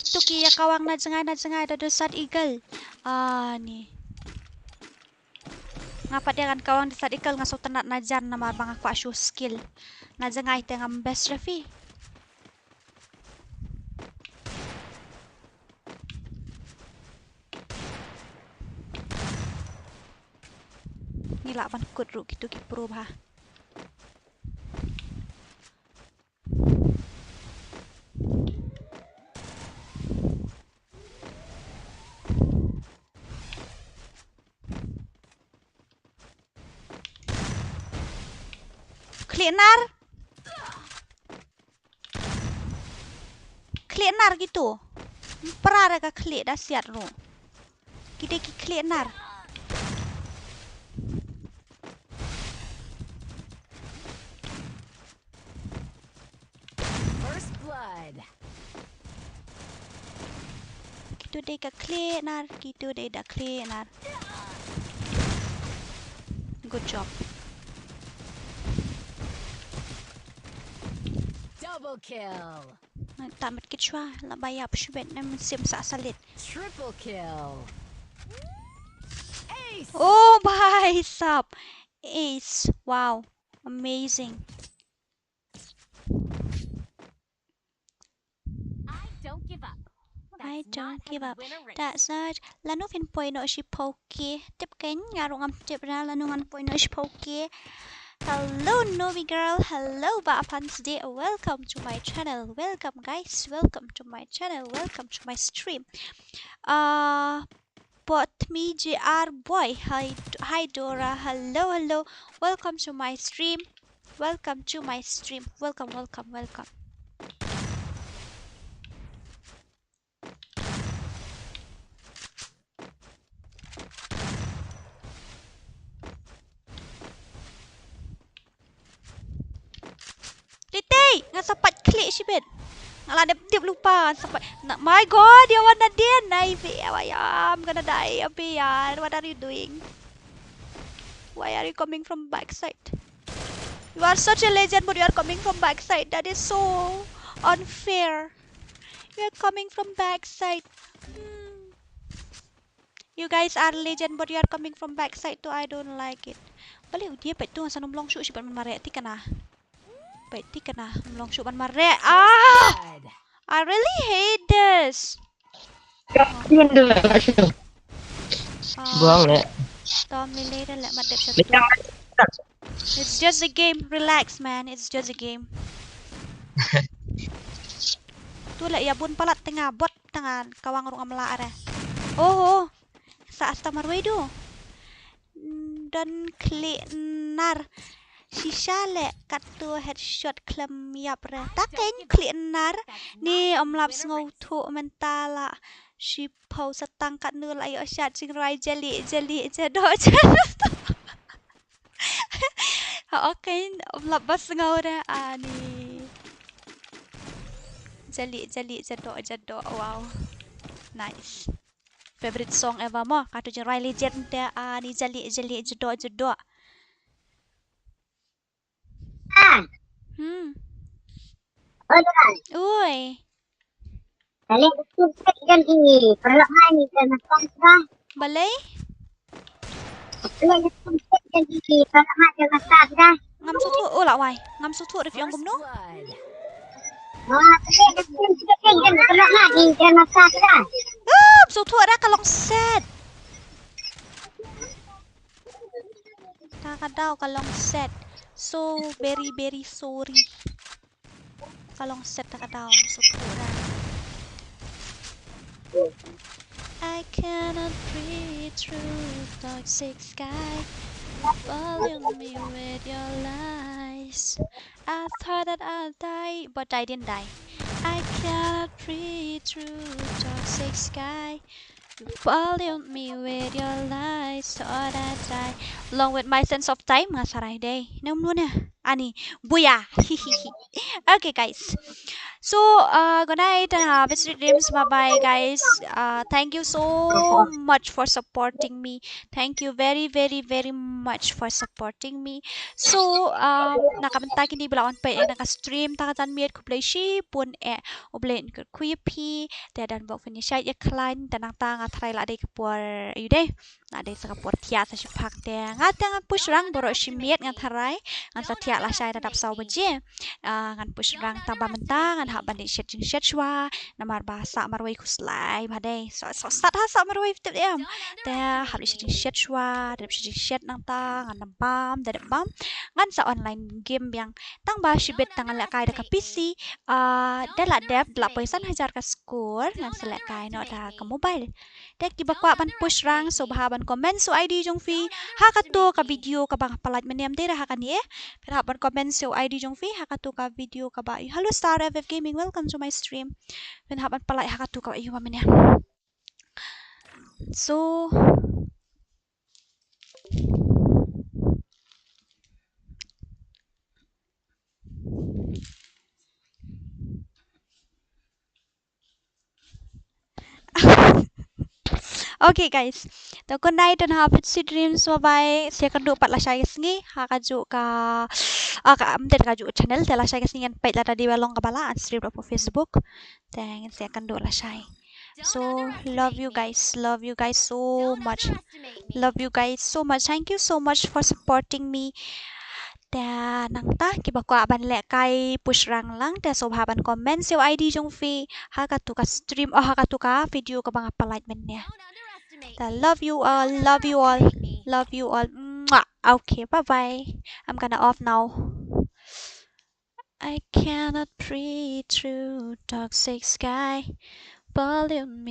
Tu ki ïa kawang na jngai, na jngai da Desert Eagle. Ah, ni. Nga pat ïa kan kawang Desert Eagle nga sngewtynnat na jan namar ba nga kwah shu skill. Na jngai te ngam best refi. Ngi lah ban kut ruh kito ki pro bha. Khlieh nar. Khlieh nar kito. Ym pra re ka khlieh da siat ruh. Ki dei ki khlieh nar. First blood. Kito dei ka khlieh nar, kito dei da khlieh nar. Good job. Double kill. Ngan ta met kit shuwa, la ba ïap shu bet na mynsiem sa salit. Triple kill. Ace. Oh, bhai sahab. Ace. Wow. Amazing. I don't give up. I don't give up. That's not. Lano phin poi noh shiphew K. Tip kein, nga ruh ngam tip ra lano ngan poi noh shiphew K. Hello, Nobi girl. Hello, ba fans de. Welcome to my channel. Welcome, guys. Welcome to my channel. Welcome to my stream. Uh, Potmi J R boy. Hi, hi Dora. Hello, hello. Welcome to my stream. Welcome to my stream. Welcome, welcome, welcome. Titi, nga sa pat klik shibit. Nga la dep dep lupa, nga sa pat. Na, my God, you wanna dead, Navy. Why I'm gonna die, Abian. What are you doing? Why are you coming from backside? You are such a legend, but you are coming from backside. That is so unfair. You are coming from backside. Hmm. You guys are legend, but you are coming from backside too. I don't like it. Balei u dia pat tu, sa nym long shuh shibit ban mareh ti kana. Pat ti kana, nym long shuh ban mareh. Ah! I really hate this. Ah. Buang leh. Tom lele da leh mat dep sha tu. It's just a game. Relax, man. It's just a game. Tu leh ïa bun palat tynga bot tynga kawang ruh ngam lah re. Oh, oh. Sa asta marwei du. Don klik nar. Shisha leh katto headshot khlem ïap re. Ta kein klik nar. Ni ym lap sngewthuh mynta la. Shiphew satang katno la ïoh shot jingrai jali jali jado jado. Ha, okay, ym lap ba sngew re ani. Jali jali jado jado, wow. Nice. Favorite song ever mo, katto jingrai legend te ani, jali jali jado jado. Hmm. Oi. Balei? Ngam sngewthuh, oh la wai. Ngam sngewthuh, Rify ong kumno? Ah, sngewthuh da ka long set. Ta ka daw ka long set. So very very sorry. Ka long set ta ka daw, sngewthuh da. I cannot breathe through toxic sky. You pollute me with your lies. I thought that I'll die, but I didn't die. I cannot breathe through toxic sky. You pollute me with your lies, thought I'd die. Along with my sense of time, nga sarai dei. Nang mluna. Ani, buya. Okay, guys. So, uh, good night and have a sweet dreams. Bye bye, guys. Uh, thank you so much for supporting me. Thank you very, very, very much for supporting me. So, um, na ka bynta kine ba la wan peit na ka stream, ta ka janmiet, khublei shibun eh. U Blei un kyrkhu ïa phi, te don ba phin ïa shait ïa khlaiñ, te nangta nga tharai la dei ka por, ïu dei. La dei sa ka por thiah sa shiphang, te nga te ngan pyrshang baroh shi miet nga tharai, ngan sa thiah lashai da dap saw baje. Ah, ngan pyrshang tang ba mynta ngan hap ban leit shet jingshet shuwa, namar ba sah marwei khuslai ba dei. Sah, sah, sah, sah marwei tip em. Te hap leit shet jingshet shuwa, da dap shet jingshet nangta, ngan da bam, da dap bam. Ngan sa online game biang. Tang ba shibit tang ngan lehkai da ka P C, ah, da la dep, da la poi san hajar ka score, ngan sa lehkai noh da ka mobile. Te kiba kwah ban pyrshang, sngewbha ban comment sha u I D jong phi ha kato ka video kaba nga pyllait mynne, ym dei re ha kane eh. Phin hap ban comment sha u I D jong phi ha kato ka video kaba, hello Star F F Gaming, welcome to my stream. Phin hap ban pyllait ha kato kaba ïoh mynne. So, okay, guys. To good night and have sweet dreams. Bye bye. Sa ïakynduh pat lashai ka sngi ha kajuh ka, ah, ka, ym dei kajuh channel, te lashai ka sngi ngan peit lada dei ba long kaba lah, ngan stream hapoh Facebook. Te ngin sa ïakynduh lashai. So, love you guys, love you guys so much. Love you guys so much. Thank you so much for supporting me. Te nangta kiba kwah ban lehkai pyrshang lang, te sngewbha ban comment sha u I D jong phi ha kato ka stream, oh, ha kato ka video kaba nga pyllait mynne. Te love you all, love you all, love you all. Mwah. Okay, bye bye. I'm gonna off now. I cannot breathe through toxic sky. Pollute me.